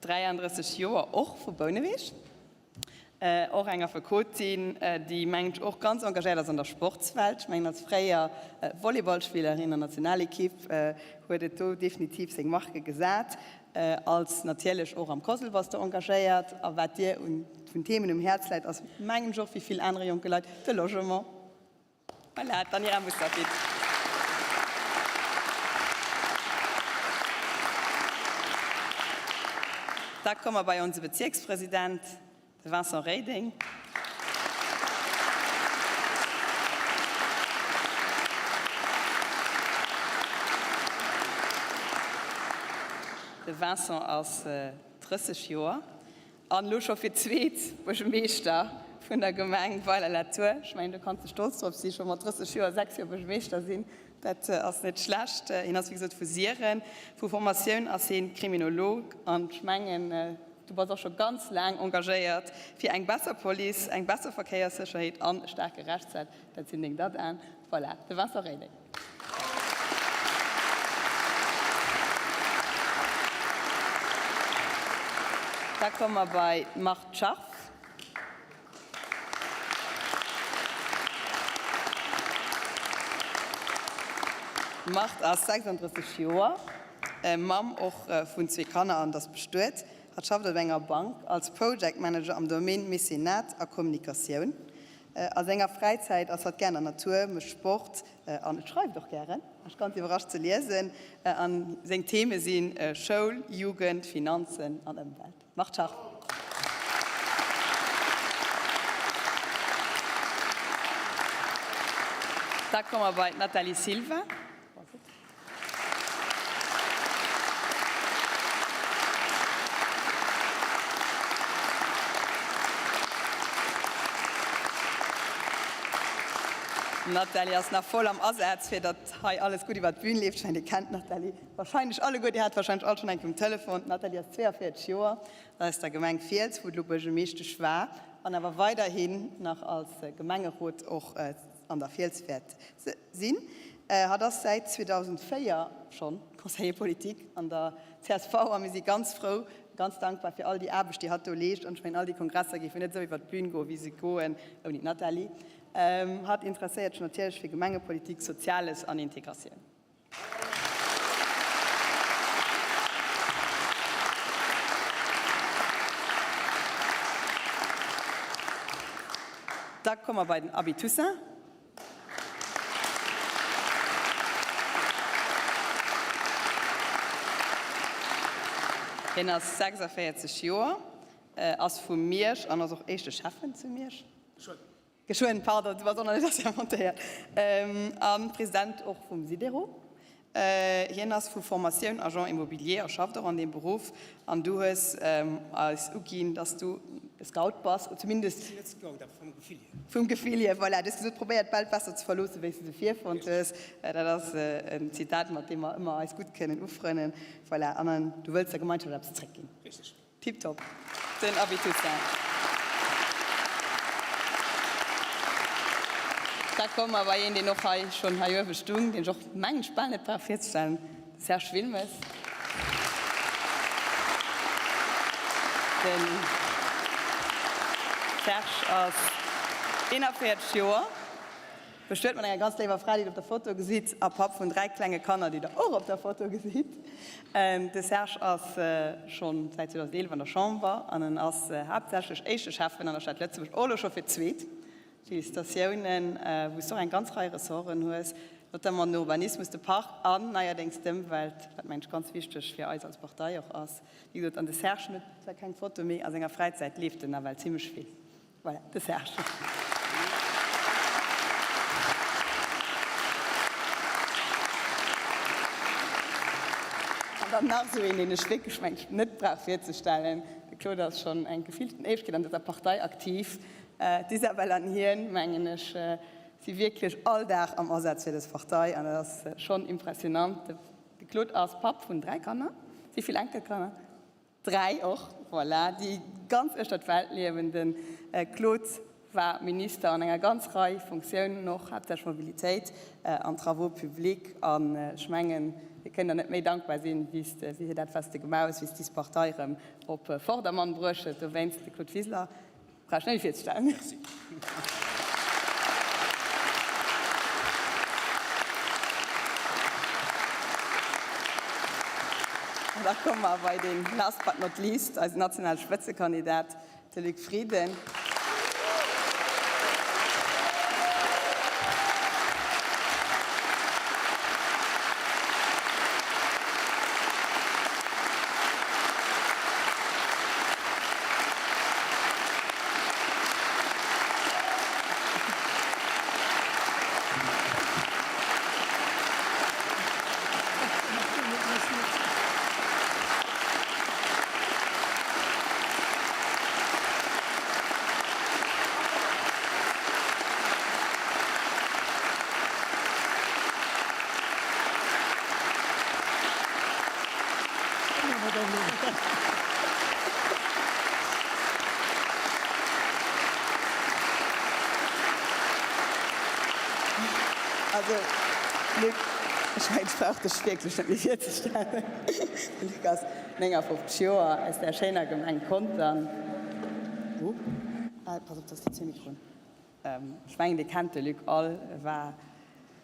33 Joer, och vu Bouneweg. Och eng Affekotin, déi mengen ech och ganz engagéiert ass an der Sportswelt. Ech mengen als fréier Volleyballspillerin an Nationalekipp huet et do definitiv seng Marke gesat. Als natierlech och am COSL bass de engagéiert. A wat dir un vun Themen um Häerz läit ass mengen ech och wéi vill anere jonke Leit de Logement. Voilà, d'Anira Mustafid. Da komme mer bei onse Bezierkspresident, de Vincent Reding. De Vincent ass 30 Joer. An elo scho fir d'zweet Buergermeeschter vun der Gemeng Weiler-la-Tour. Ech mengen, do kanns de stolz drop sinn, scho mat 30 Joer 6 Joer Buergermeeschter sinn, dat ass net schlecht. Hien ass wéi gesot vu Siren. Vu Formatioun ass hien Kriminolog an ech mengen, du. Du bass och scho ganz laang engagéiert fir eng besser Police, eng besser Verkéierssécherheet an e staarke Rechtsstaat. Dat sinn deng Dadaen. Voilà, de Vincent Reding. Da komme mer bei d'Marthe Scharff. D'Marthe ass 36 Joer, Mamm och vun zwee Kanner an ass bestuet. Hatt schafft op enger Bank als Project Manager am Domaine Mécénat a Kommunikatioun. A senger Fräizäit ass hatt gär an der Natur, mécht Sport an et schreift och gären, war ech ganz iwwerrascht ze liesen. A seng Theme si Schoul, Jugend, Finanzen an Ëmwelt. Macht scharf! Da komme mer bei d'Nathalie Silva. D'Nathalie ass nach voll am Asaz, fir datt hei alles gutt iwwer d'Bün leeft. Ech mengen, Dir kennt d'Nathalie wahrscheinlech alleguer, Dir hat wahrscheinlech all schonn eng Kéier um Telefon. D'Nathalie ass 42 Joer, ass aus der Gemeng Fiels, wou et elo Buergermeeschtesch war an awer weiderhin nach als Gemengerot och an der Fiels wäert sinn. Hatt ass säit 2004 schonn Conseiller politique an der csv a mir si ganz frou, ganz dankbar fir all déi Aarbecht, déi hatt do leescht. An ech mengen, all déi Kongresser géifen net esou iwwer d'Bün goen, wéi se goen, ouni d'Nathalie. Hatt interesséiert sech natierlech fir Gemengepolitik, Soziales an Integratioun. Da komme mer bei den Abby Toussaint. Hien ass 46 Joer, ass vu Miersch an ass och éischte Schäffen zu Miersch. Geschwënn, pardon, du bass och nach net assermentéiert. A President och vum Sidero. Hien ass vu Formatioun Agent immobilier a schafft och an deem Beruff. An du hues eis uginn, dass du e Scout bass, zumindest. Ech sinn net Scout, awer vum Gefill hier. Vum Gefill hier, voilà. Du hues gesot, probéier d'Welt besser ze verloossen, wéi s de se virfonnt hues. Dat ass en Zitat, mat deem mer ëmmer eis gutt kënnen ufrënnen. Voilà. An du wëlls der Gemeinschaft eppes zréckginn. Richteg. Tiptop, den Abby Toussaint. Da komme mer bei een, deen och hei schonn hei uewe stung, deen ech och, mengen ech, bal net brauch virzestellen, de Serge Wilmes. De Serge ass 41 Joer. Bestuet mat enger ganz léiwer Fra, déi der op der Foto gesitt, a Papp vun 3 klenge Kanner, déi der och op der Foto gesitt. De Serge ass schonn säit 2011 an der Chamber an en ass haaptsächlech éischte Schäffen an der Stad Lëtzebuerg, och elo scho fir d'zweet. Félicitatiounen, wou s de och eng ganz Rei Ressorten hues, notamment den Urbanismus, de Park an neierdéngs d'Ëmwelt, wat mengen ech ganz wichteg fir eis als Partei och ass. Wéi gesot, an de Serge huet zwar keng Foto, mee a senger Fräizäit leeft en nawell zimmlech vill. Voilà, de Serge. An dann nach esou een, deen ech wierklech, meng ech, net brauch virzestellen. De Claude ass schonn eng gefillten Éiwegkeet an dëser Partei aktiv. D'Isabelle an hien, mengen ech, si wierklech all Dag am Asaz fir dës Partei an dat ass schonn impressionant. De Claude ass Papp vun 3 Kanner. Wéi vill Enkelkanner? 3 och, voilà, déi ganz uechter d'Welt liewen. De Claude war Minister an enger ganz Rei Fonctiounen och, haaptsächlech Mobilitéit an Travaux publics. An ech mengen, mir kënnen der net méi dankbar sinn, wéi s de fir dat, wat s de gemaach hues, wéi s dis Partei erëm op Vordermann bruecht hues. Dowéinst, de Claude Wiseler Brauch ech net méi virzestellen. Merci. An da komme mer bei deen last but not least, eisen nationale Spëtzekandidat, de Luc Frieden. Also, Luc, ech mengen, ech brauch dech wierklech net méi virzestellen. De Luc ass 59 Joer, aus där schéiner Gemeng Contern. Ah, pass op, dass déi zwee Mikroen. Ech mengen, Dir kennt de Luc all. E war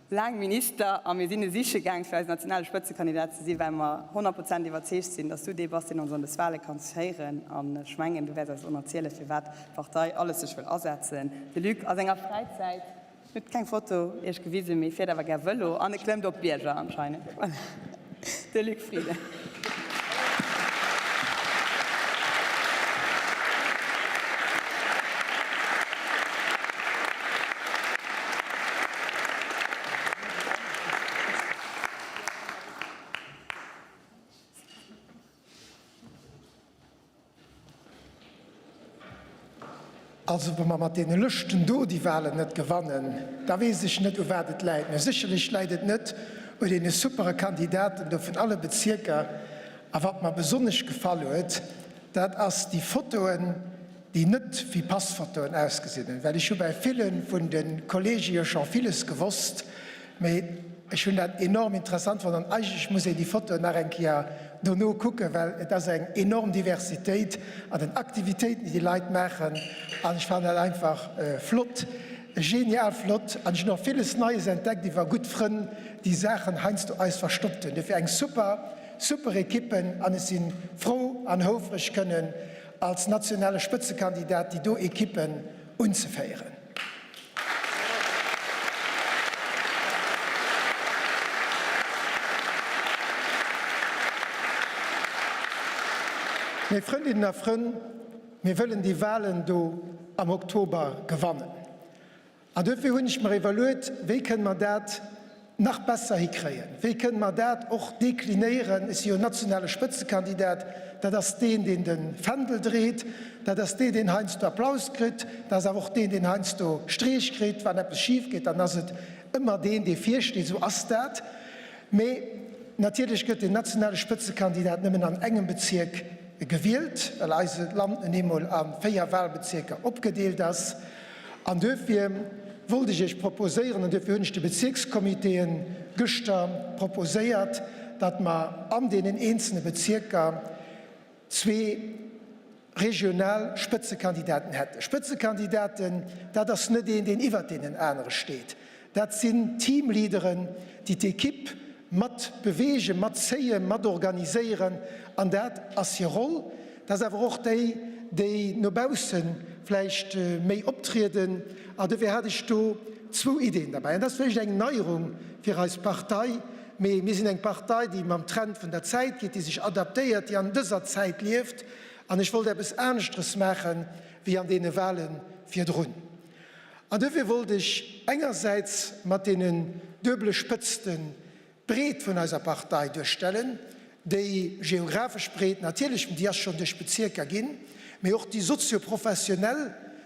laang Minister a mir sinn e siche gaang, fir eisen nationale Spëtzekandidat ze sinn, well mer 100 Prozent iwwerzeegt sinn, dass du dee bass, deen ons an des Wale kanns féieren. An ech mengen, du wäers eis och nach zielen, firwat d'Partei alles sech wëll asetzen. De Luc a senger Fräizäit huet keng Foto Iech gewisen, mee fiert awer gär Vëlo an e klëmmt op Bierger anscheinend. Voilà, de Luc Frieden. Also wa mer mat deene Lëschten do déi Wahlen net gewannen, da weess ech net u wat et läit. Mä sécherlech läit et net u deene supere Kandidaten do vun alle Bezierker. A wat mer besonnesch gefall huet, dat ass déi Fotoen, déi net wéi Passfotoen ausgesinn hunn. Well ech hu bäi ville vun de Kollege jo scho villes gewosst, Mee ech hunn dat enorm interessant fonnt an eigentlech muss een déi Fotoen nach eng Kéier dono kucken, well et ass eng enorm Diversitéit an den Aktivitéiten, déi déi Leit maachen an ech fannen dat einfach flott, genial flott an ech hunn och villes Neies entdeckt iwwer gutt Frënn, déi Saachen heiansdo eis verstoppt hunn. Dofir eng super, super Equipe an ech si frou an houfreg kënnen als nationale Spëtzekandidat déi do Equippen unzeféieren. Mee Frëndinnen a Frënn, mir wëllen déi Wahlen do am Oktober gewannen. An duerfir hunn ech mer iwwerluet, wéi kënne mer dat nach besser hikréien? Wéi kënne mer dat och deklinéieren? Ech si jo nationale Spëtzekandidat, dat ass deen, deen de Fändel dreet, dat ass deen, deen heiansdo Applaus kritt, dat ass awer och deen, deen heiansdo Streech kritt, wann eppes schif geet, dann ass et ëmmer deen, dee virsteet. Esou ass dat. Mee natierlech gëtt den nationale Spëtzekandidat nëmmen an engem Bezierk gewielt, well eise Land nun eemol a 4 Wahlbezierker opgedeelt ass. An duerfir wollt ech Iech proposéieren, an duerfir hunn ech de Bezierkscomitéen gëschter proposéiert, datt mer an deenen eenzelne Bezierker zwee regional Spëtzekandidaten hätten. Spëtzekandidaten, dat ass net een, deen iwwert deenen anere steet. Dat sinn Teamleaderen, déi d'Ekipp mat beweegen, mat zéien, mat organiséieren, an dat ass hir Roll. Dat ass awer och déi, déi no bausse vläicht méi optrieden. An dofir hat ech do zwou Ideeën derbäi. An dat ass vläicht eng Neierung fir eis Partei, mee mir sinn eng Partei, déi mam Trend vun der Zäit geet, déi sech adaptéiert, déi an dëser Zäit lieft. An ech wollt eppes aneschteres maache wéi an deene Wahle virdrun. An dofir wollt ech engersäits mat deenen duebele Spëtzten d'Breet vun eiser Partei duerstellen, déi geographesch Breet natierlech, déi ass schonn duerch d'Bezierker ginn, mee och déi sozioprofessionell,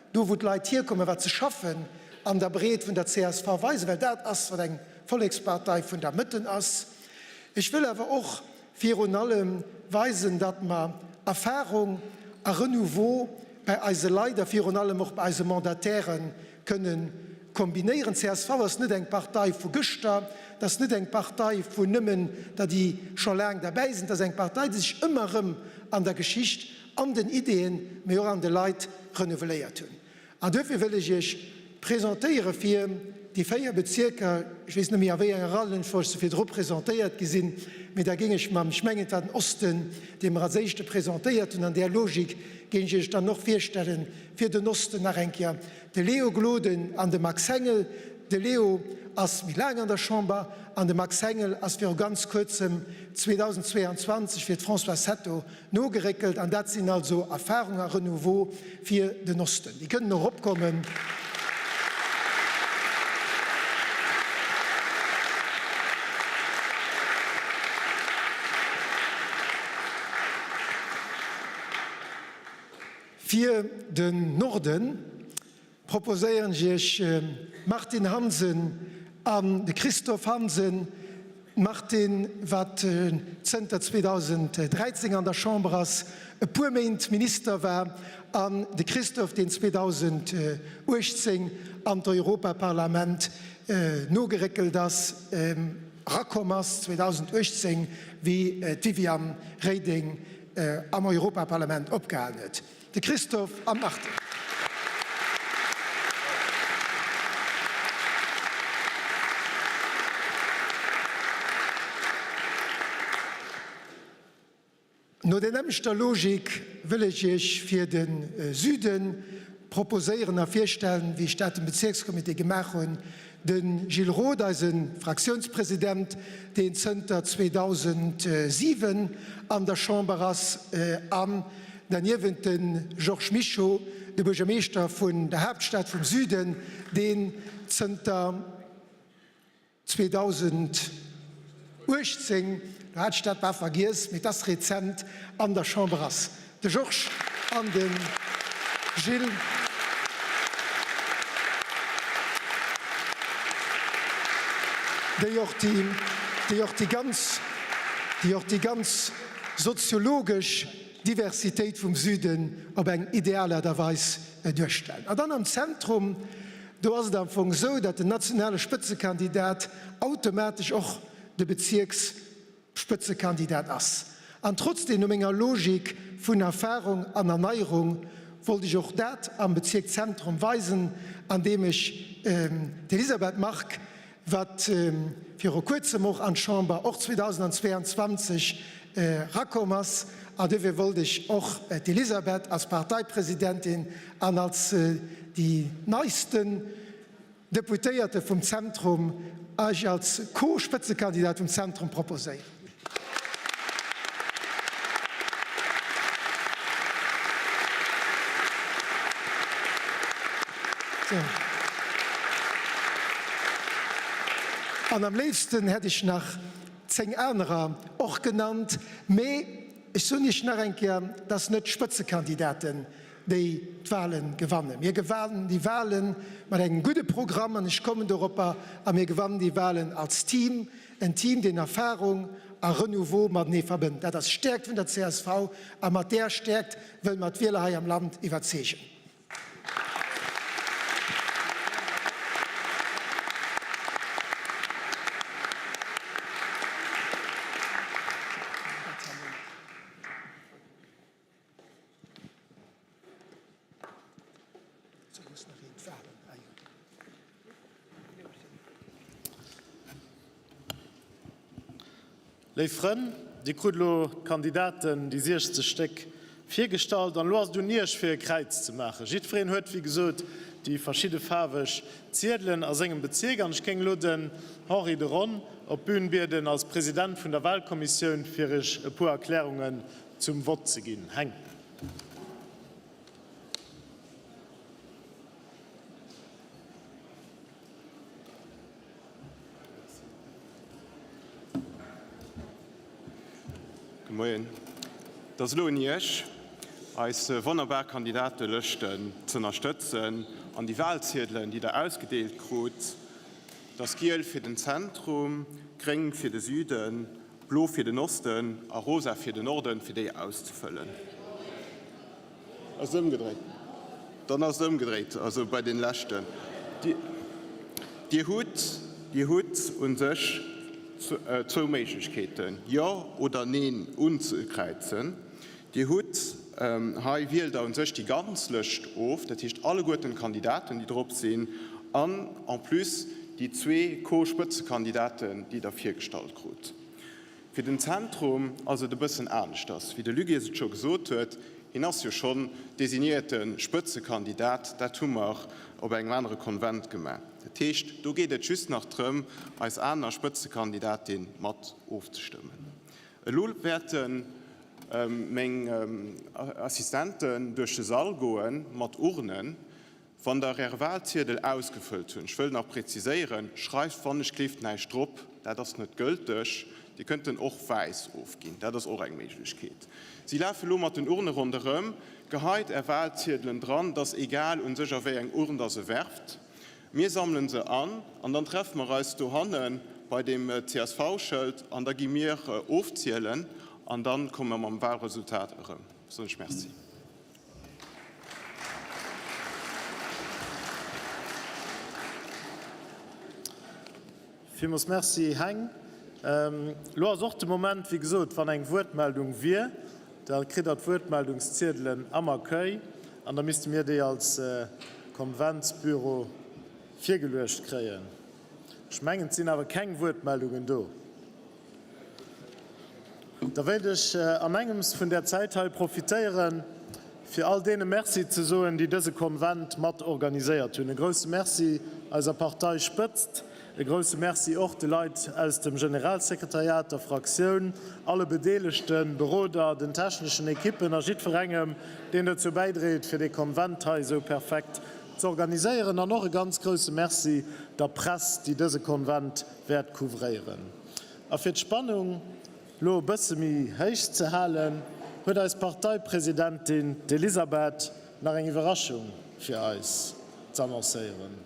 do wou d'Leit hierkommen, wat se schaffen, an der Breet vun der csv weisen, well dat ass, wat eng Vollekspartei vun der Mëtten ass. Ech wëll awer och Virun allem weisen, datt mer Erfahrung a Renouveau bei eise Leit a virun allem och bei eise Mandataire kënne kombinéieren. Csv ass net eng Partei vu gëschter, et ass net eng Partei vun nëmmen der, déi scho laang derbäi sinn, et ass eng Partei, déi sech ëmmer erëm an der Geschicht, an den Ideeën, mee och an de Leit renouveléiert hunn. An duerfir wëll ech Iech presentéiere fir déi 4 Bezierker, ech weess net méi a wéi enger Reihenfolg se virdru presentéiert gi sinn, mee da géing ech mam, ech mengen et war den Osten, dee mer als éischte presentéiert hunn, an där Logik géing ech Iech dann och virstellen, fir den Osten nach eng Kéier de Léo Gloden an de Max Hengel. De Léo ass méi laang an der Chamber an de Max Hengel ass viru ganz Kuerzem, 2022, fir d'Françoise Hetto Nogeréckelt, an dat sinn also Erfahrung a Renouveau fir den Osten. Déi kënnen och eropkommen. Fir den Norden proposéieren ech Iech d'Martine Hansen an de Christophe Hansen. D'Martine, wat zënter 2013 an der Chamber ass, e puer Méint Minister war, an de Christophe, deen 2018 an d'Europaparlament nogeréckelt ass, erakomm ass 2018, wéi d'Viviane Reding am Europaparlament opgehalen huet. De Christophe an d'Martine. No der nämmlechter Logik wëll ech Iech fir de Süde proposéieren a virstellen, wéi ech dat dem Bezierkscomité gemaach hunn, De Gilles Roth, eise Fraktiounspresident, deen zënter 2007 an der Chamber ass, an derniewent de Georges Mischo, de Buergermeeschter vun der Haaptstad vum Süden, deen zënter 2018, do hat ech dat bal vergiess, mee et ass rezent, an der Chamber ass. De Georges an de Gilles. Déi och déi, déi och déi ganz, déi och déi ganz soziologesch Diversitéit vum Süden op eng ideal Aart a Weis duerstellen. An dann am Zentrum, do ass et am Fong esou, datt den nationale Spëtzekandidat automatesch och de Bezierks, Spëtzekandidat ass. An trotzdem, no menger Logik vun Erfahrung an Erneierung, wollt ech och dat am Bezierk Zentrum weisen, andeem ech d'Elisabeth Margue, wat viru kuerzem och an d'Chamber, och 2022, erakomm ass, an duerfir wollt ech och d'Elisabeth als Parteipresidentin an als déi neisten, Deputéierte vum Zentrum Eech als Co-Spëtzekandidat vum Zentrum proposéieren. An am léifsten hätt ech nach 10 anerer och genannt, mee ech soen Iech nach eng Kéier, dass net d'Spëtzekandidaten déi d'Wale gewannen. Mir gewannen déi Wale mat engem gudde Programm, an ech kommen doropper, a mir gewannen déi Walen als Team, en Team, deen Erfahrung a Renouveau matenee verbënnt. Dat ass d'Stäerkt vun der csv, a mat där Stäerkt wëlle mer d'Wieler hei am Land iwwerzeegen. Léif Frënn, Dir krut elo d'Kandidaten, déi 60 Stéck, virgestallt an elo ass et un Iech fir e Kräiz ze maachen. Jiddwereen huet wéi gesot déi verschidde faarweg Ziedelen a sengem Bezierk an ech géing elo den Henri de Ron op d'Bün bieden als President vun der Wahlkommissioun fir Iech e puer Erklärungen zum Vott ze ginn. Heng. Gudde Moien. Et ass elo un Iech, eis wonnerbar Kandidatelëschten z'ënnerstëtzen an déi Wahlziedelen, déi Der ausgedeelt krut, Et ass giel fir den Zentrum, gréng fir de Süden, blo fir den Osten a rosa fir den Norden, fir déi auszefëllen. Ass et ëmgedréit? Dann ass et ëmgedréit, also bei den leschten. Dir hutt, Dir hutt u sech zwou Méiglechkeeten, Jo oder Neen unzekräizen. Dir hutt hei, wielt Der u sech déi ganz Lëscht of, dat heescht alleguerten d'Kandidaten, déi drop sinn, an en plus déi zwee Co-Spëtzekandidaten, déi Der virgestallt krut. Fir den Zentrum ass et e bëssen aneschters. Wéi de Luc Ies et scho gesot huet, hien ass jo schonn designéierte Spëtzekandidat, dat hu mer op engem anere Konvent gemaach. Dat heescht, do geet et just nach drëm, eis aner Spëtzekandidatin mat ofzestëmmen. Elo wäerte meng Assistenten duerch de Sall goe mat Urnen. Wann Der Äre Wahlziedel ausgefëllt hunn, ech wëll nach präziséieren, schreift wannechgelift näischt drop, dat ass net gëlteg. Dir kënnt en och wäiss ofginn, dat ass och eng Méiglechkeet. Si lafe lo mat den Urne ronderëm. Geheit Är Wahlziedelen dran, 't ass egal un sech a wéi eng Urn Der se werft. Mir sammelen se an an dann treffe mer eis dohanne. bei deem CSV-Schëld an da gi mir ofzielen an da komme mer mam Wahlresultat erëm. Soen ech Merci. Villmools Merci, Heng. Elo ass och de Moment, wéi gesot, wann eng Wuertmeldung wier, da kritt Der d'Wuertmeldungsziedelen am Accueil an da misste mir déi als Konventsbüro virgeluecht kréien. Ech mengen, et sinn awer keng Wuertmeldungen do. Da wéilt ech an engems vun där Zäit hei profitéieren, fir all deene Merci ze soen, déi dëse Konvent mat organiséiert hunn. E grousse Merci eiser Parteispëtzt, e grousse Merci och de Leit aus dem Generalsekretariat, der Fraktioun, alle Bedeelegten, Beroder, den techneschen Ekippen a jiddwerengem, deen dozou bäidréit, fir dee Konvent hei esou perfekt z'organiséieren. An och e ganz grousse Merci der Press, déi dëse Konvent wäert couvréieren. A fir d'Spannung lo e bësse méi héich ze halen, huet eis Parteipresidentin, d'Elisabeth, nach eng Iwwerraschung fir eis z'annoncéieren.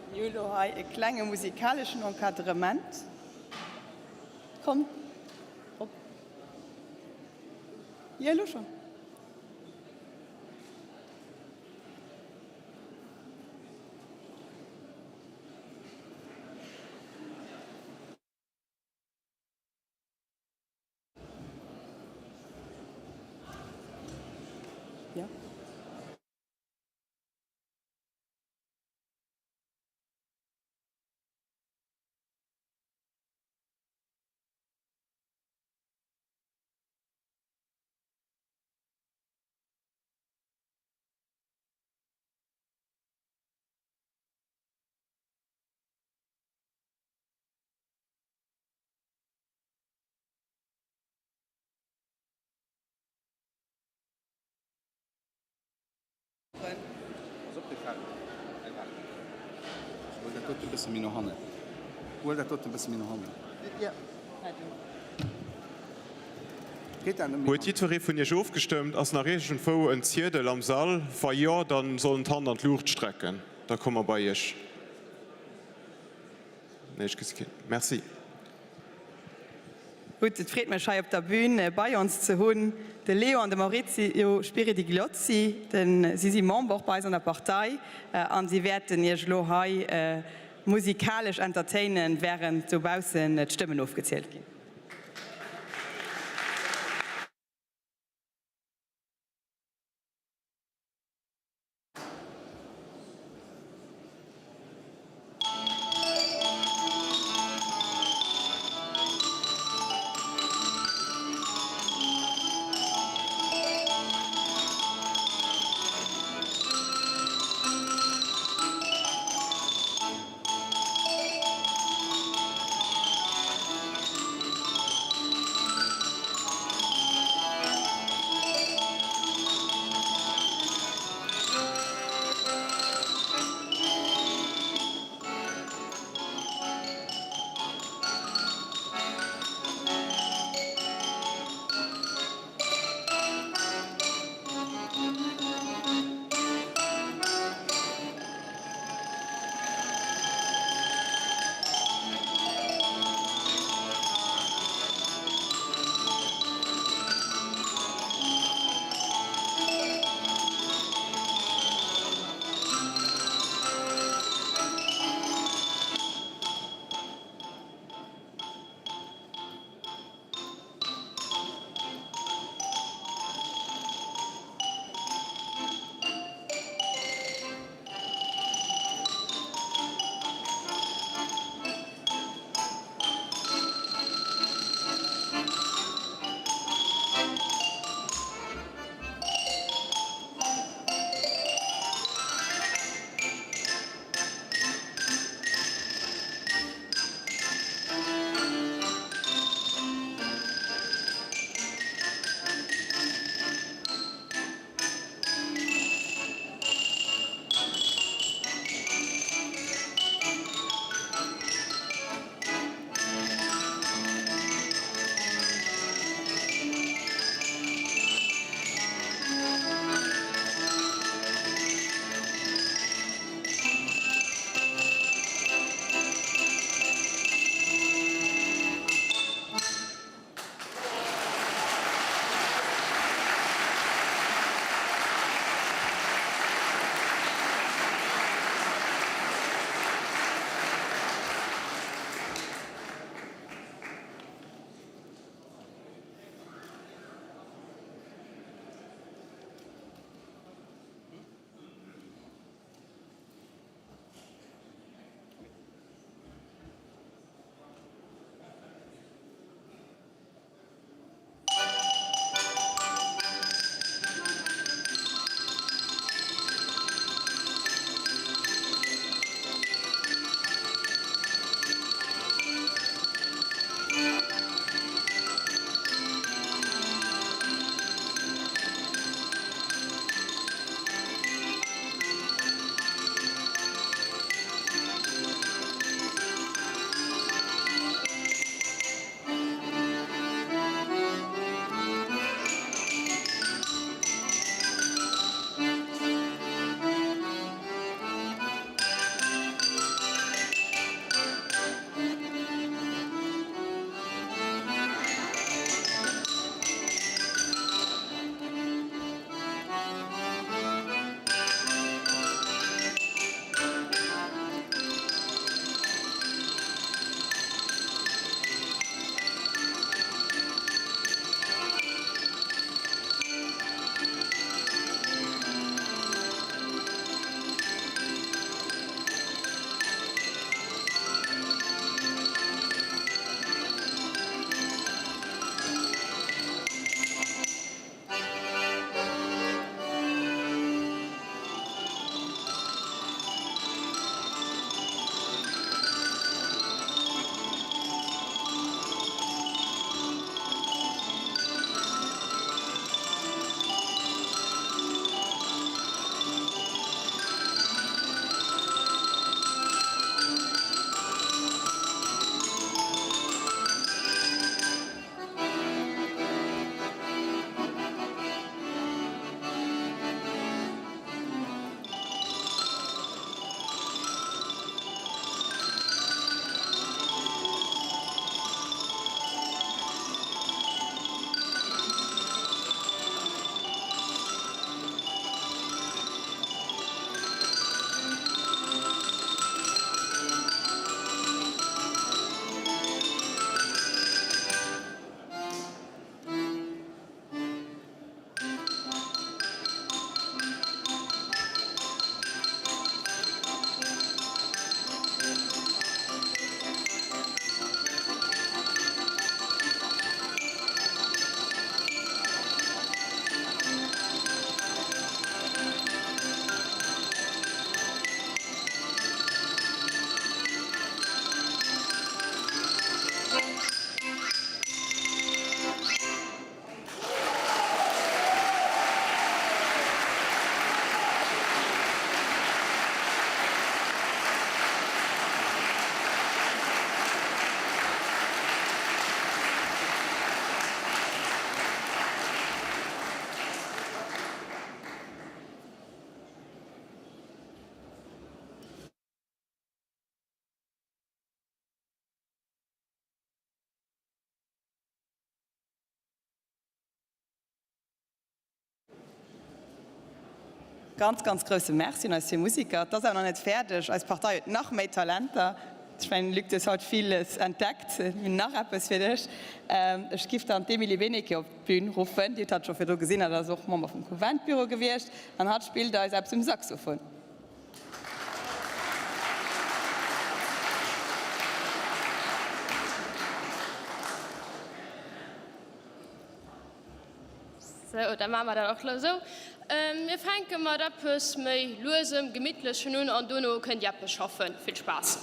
Mir hu lo hei e klenge musikaleschen Encadrement. Kommt op. Jo, elo schonn. Jo. Huet jiddweree vun Iech ofgestëmmt? Ass nach iergendwou en Ziedel am Sall? Wa jo, da soll en d'Hand an d'Luucht strecken, da komme mer bei Iech. Nee, ech gesi keen. Merci. Gutt, et freet mech hei op der Bühn bei ons ze hunn de Leo an de Maurizio Spiridigliozzi. Si si Member och bei eis an der Partei an si wäerten Iech elo hei musikalesch entertainen, wärend dobaussen d'Stëmmen ofgezielt ginn. Ganz, ganz grousse Merci un eis zwee Musiker. Et ass awer nach net fäerdeg. Eis Partei huet nach méi Talenter. Ech mengen, Luc, du hues haut villes entdeckt. Mir hunn nach eppes fir dech. Ech giff dann d'Emilie Benecke op d'Bün ruffen. Dir hutt hatt scho virdru gesinn. Hatt ass och Member vum Konventbüro gewiescht an hatt spillt eis eppes um Saxophon. Sou, da maache mer dat och elo esou. Mir fänke mat eppes méi Luesem, Gemittlechen un an dono kënnt Dir eppes schaffen. Vill Spaass!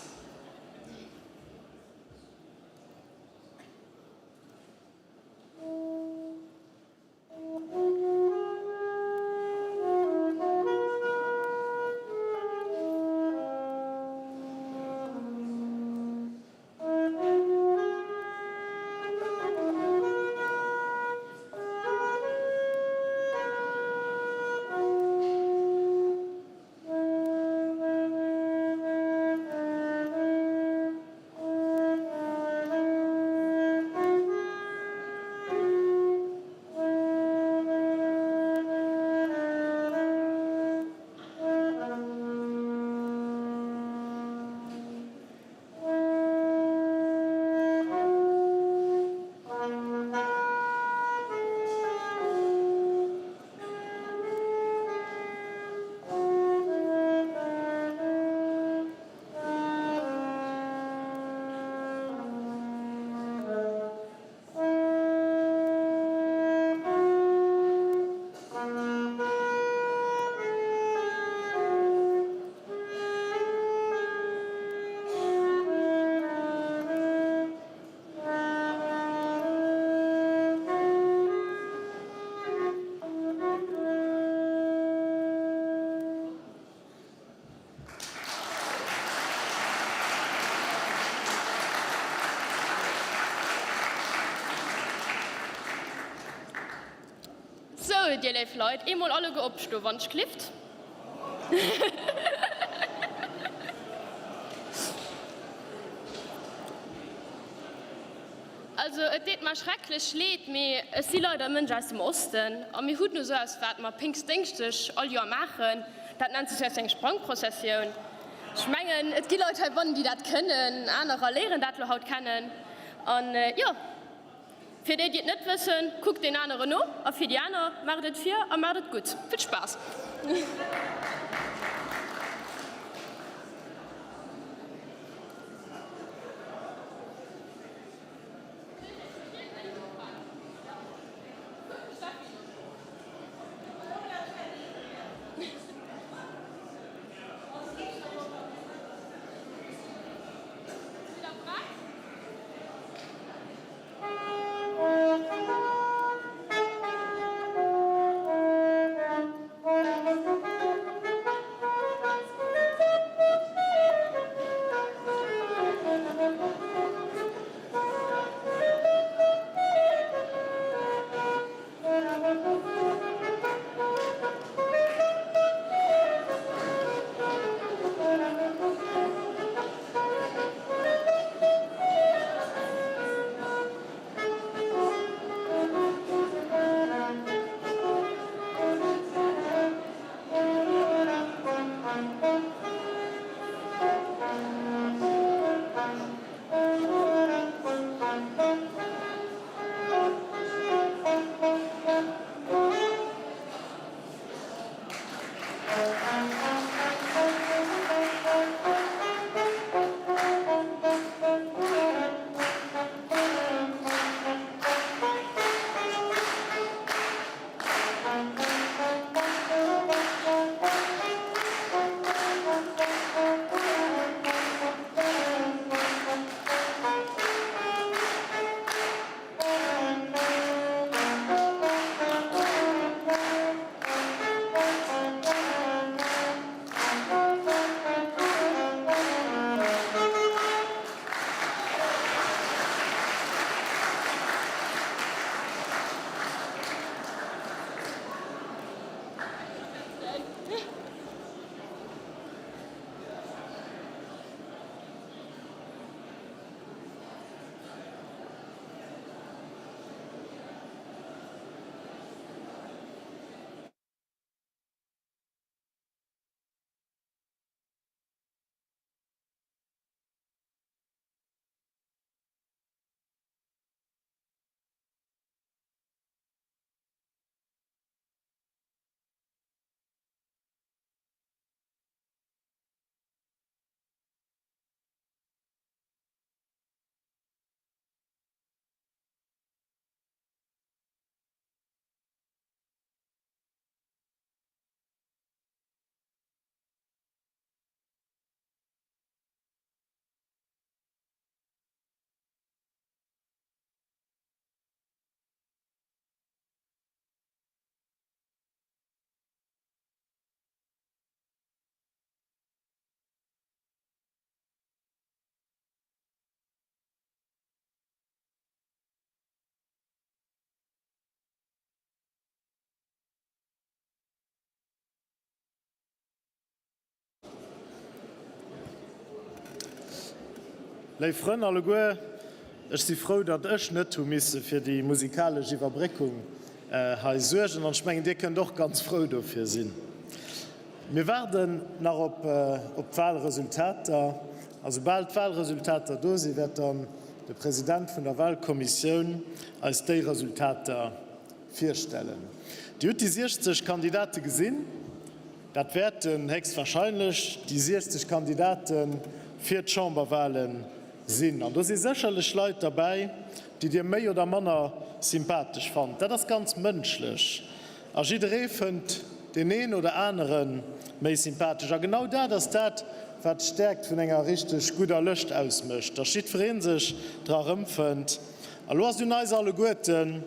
Sou, dir léif Leit, eemol alleguer opstoen, wann 't klifft. Also, et deet mer schrecklech leed, mee ech si leider e Mënsch aus dem Osten a mir hunn esou eppes, wat mer Péngstdénschdeg all Joer maachen. Dat nennt sech esou eng Sprangprozessioun. Ech mengen, et gi Leit heibannen, déi dat kënnen, anerer léieren dat elo haut kennen. An jo, fir déi, déi et net wëssen, kuckt deen aneren no a fir déi aner, maacht et vir a maacht et gutt. Vill Spaass! Léif Frënn alleguer, ech si frou, datt ech net hu misse fir déi musikalesch Iwwerbréckung hei suergen an ech mengen, Dir kënnt och ganz frou dofir sinn. Mir waarden nach op d'Wahlresultater a soubal d'Wahlresultater do sinn, wäert dann de President vun der Wahlkommissioun eis déi Resultater virstellen. Dir hutt déi 60 Kandidate gesinn. Dat wäerten héchstwahrscheinlech déi 60 Kandidate fir d'Chamberwahle sinn. An do si sécherlech Leit derbäi, déi Dir méi oder manner sympathesch fannt. Dat ass ganz mënschlech. A jidderee fënnt deen een oder anere méi sympathesch. A genau dat ass dat, wat d'Stäerkt vun enger richteg gudder Lëscht ausmécht, dass jiddweree sech dra erëmfënnt. A lo ass et un eis alleguerten,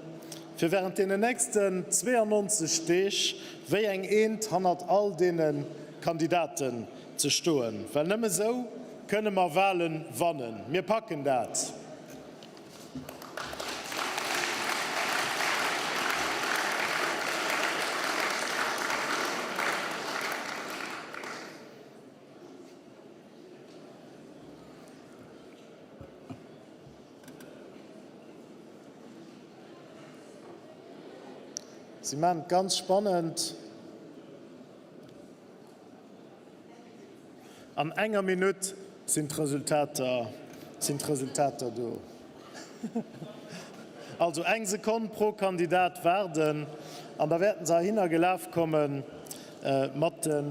fir während deenen nächsten 92 Deeg wéi eng Eent hannert all deene Kandidaten ze stoen, well nëmme sou kënne mer Wahlen wannen. Mir packen dat! Si maachen et ganz spannend. An enger Minutt sinn d'Resultater sinn d'Resultater do. Also eng Sekonn pro Kandidat waarden an da wäerten se heihinner gelaf komme mat de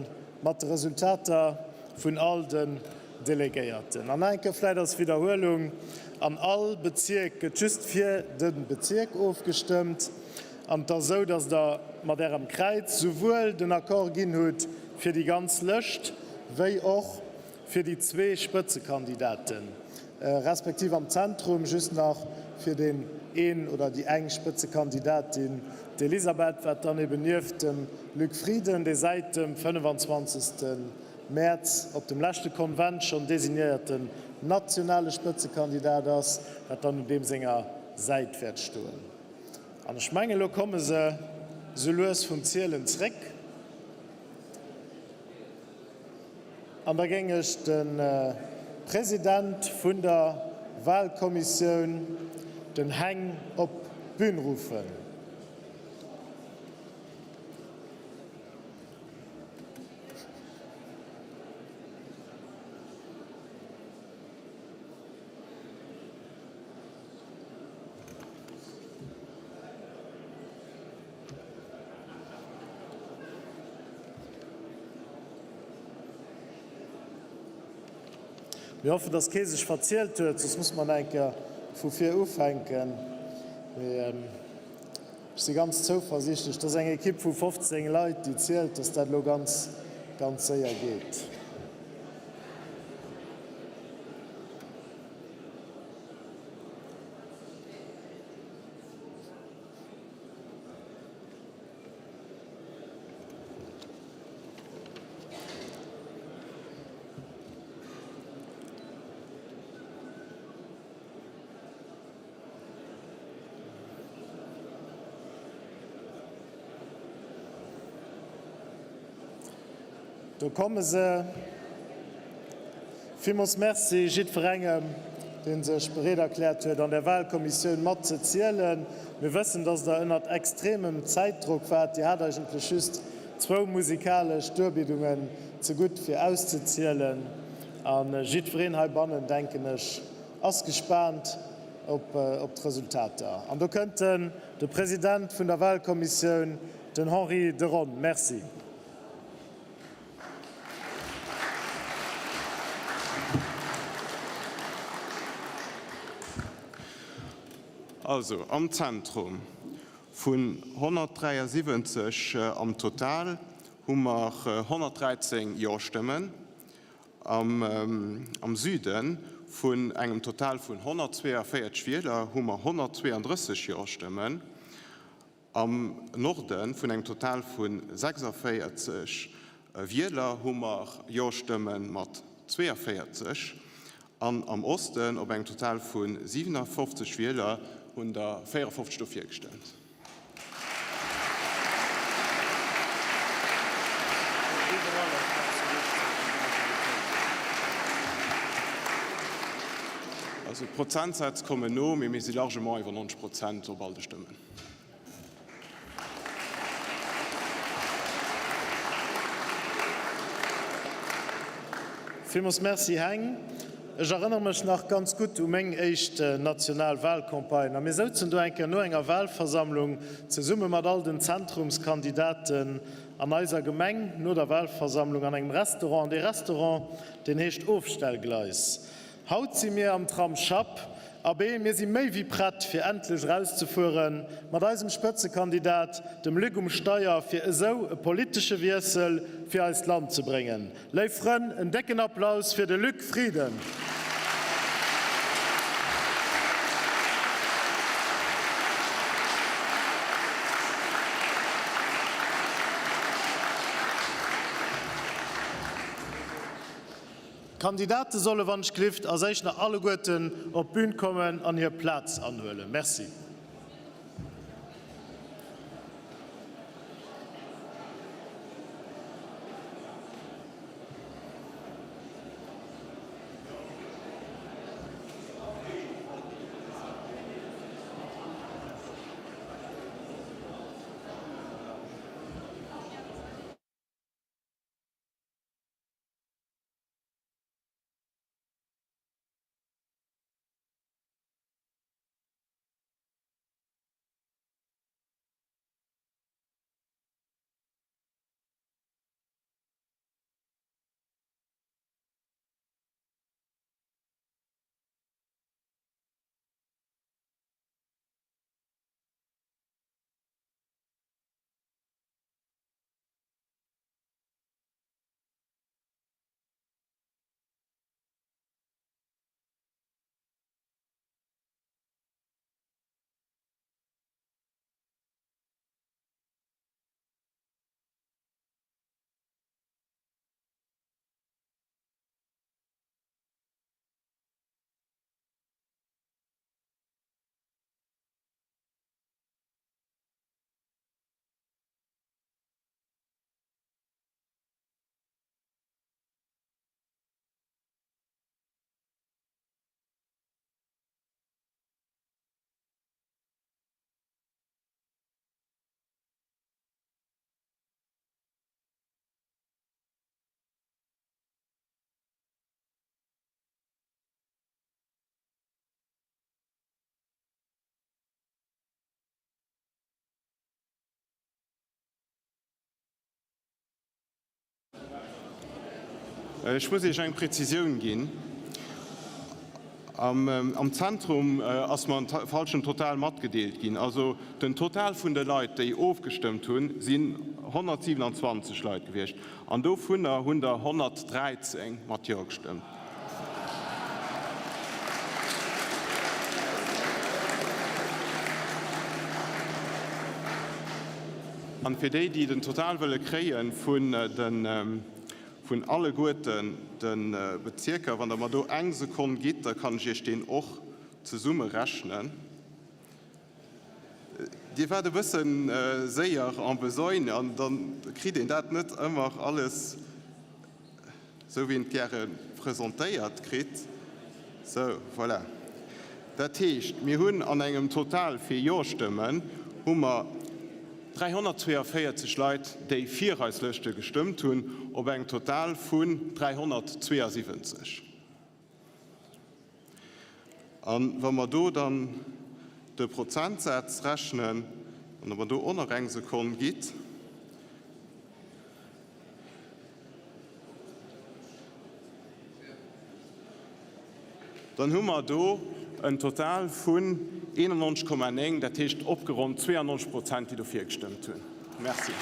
mat de Resultater vun all den Delegéierten. An nach eng Kéier vläit als Widderhuelung, An all Bezierk gëtt just fir de Bezierk ofgestëmmt. An et ass esou, dass Der mat Ärem Kräiz souwuel den Accord ginn hutt fir déi ganz Lëscht wéi och fir déi zwee Spëtzekandidaten, respektiv am Zentrum just nach fir deen een oder déi eng Spëtzekandidatin, d'Elisabeth, wat dann eben nieft dem Luc Frieden, dee säit dem 25. Mäerz op dem leschte Konvent schonn designéierten nationale Spëtzekandidat ass, wat dann un deem senger Säit wäert stoen. An ech mengen, elo komme se sou lues vum Zielen zréck. An da géing ech de President vun der Wahlkommissioun, den Heng, op d'Bün ruffen. Mir hoffen, dass kee sech verzielt huet, soss musse mer nach eng Kéier vu vir ufänken. Mee Ech si ganz zouversiichtlech, dass eng Ekipp vu 15 Leit, déi zielt, dass dat elo ganz, ganz séier geet. Do komme se. Villmools Merci jiddwerengem, dee sech bereet erkläert huet, an der Wahlkommissioun mat ze zielen. Mir wëssen, dass Der ënnert extremem Zäitdrock waart. Dir hat eigentlech just zwou musikalesch Duerbiddungen zegutt, fir auszezielen. A jiddwereen heibannen, denken ech, Ass gespaant op d'Resultater. An do kënnt en, de President vun der Wahlkommissioun, den Henri de Ron. Merci. Also am Zentrum vun 173 am Total hu mer 113 Jo-Stëmmen. Am Süde vun engem Total vun 142 Wieler hu mer 132 Jo-Stëmmen. Am Norde vun engem Total vu 46 Wieler hu mer Jo-Stëmme mat 42. An am Osten op engem Total vu 57 Wieler hunn der 54 dofir gestëmmt. Also d'Prozentsätz kommen no, mee mir si largement iwwer 90 Prozent op all de Stëmmen. Villmools Merci, Heng. Ech erënnere mech nach ganz gutt u meng éischt national Wahlcampagne. A mir souzen do eng Kéier no enger Wahlversammlung zesumme mat all den Zentrumskandidaten an eiser Gemeng no der Wahlversammlung an engem Restaurant. An dee Restaurant, deen heescht Ofstellgleis. Haut si mir am Tramsschapp. Abee, mir si méi wéi prett, fir endlech erauszefuere mat eisem Spëtzekandidat, dem Luc um Steier, fir esou e politesche Wiessel fir eist Land ze bréngen. Léif Frënn, en décken Applaus fir de Luc Frieden! D'Kandidate solle wann ech glift als éischt nach alleguerten op d'Bün kommen an hir Plaz anhuelen. Merci. Ech muss Iech eng Präzisioun ginn. Am Zentrum ass mer en falschen Total matgedeelt ginn. Also den Total vun de Leit, déi ofgestëmmt hunn, sinn 127 Leit gewiescht. An dovunner hunn der 113 mat Jo gestëmmt. An fir déi, déi den Total wëlle kréie vun de vun alleguerten de Bezierker, wann Der mer do eng Sekonn gitt, da kann ech Iech deen och zesumme rechnen. Dir waart e bësse séier en besogne an da kritt een dat net ëmmer alles esou wéi een et gäre presentéiert kritt. Sou, voilà. Dat heescht, mir hunn an engem Total fir Jo-Stëmmen hu mer 342 Leit, déi fir eis Lëschte gestëmmt hunn, op engem Total vun 372. A wa mer do dann de Prozentsaz rechnen, wann Der mer do och nach eng Sekonn gitt, dann hu mer do en Total vun 91,9, dat heescht opgeronnt 92 Prozent, déi dofir gestëmmt hunn. Merci.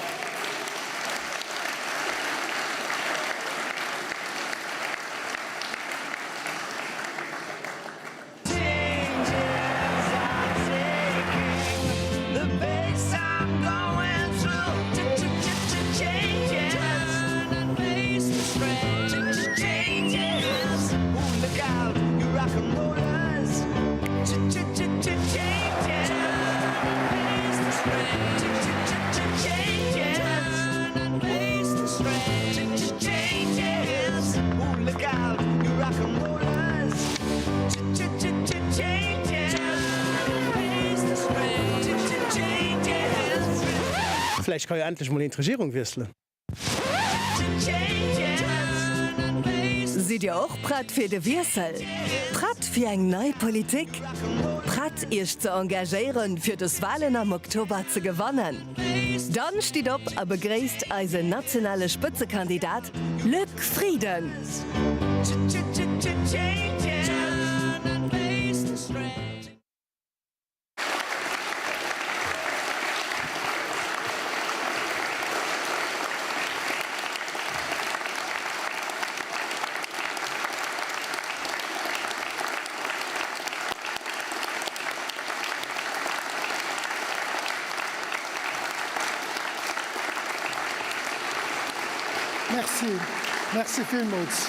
Vläicht ka jo endlech mol een d'Regierung wiesselen. Sidd Dir och prett fir de Wiessel? Prett fir eng nei Politik? Prett Iech ze engagéieren, fir dës Walen am Oktober ze gewannen? Dann stitt op a begréisst eisen nationale Spëtzekandidat Luc Frieden! Merci, merci villmools.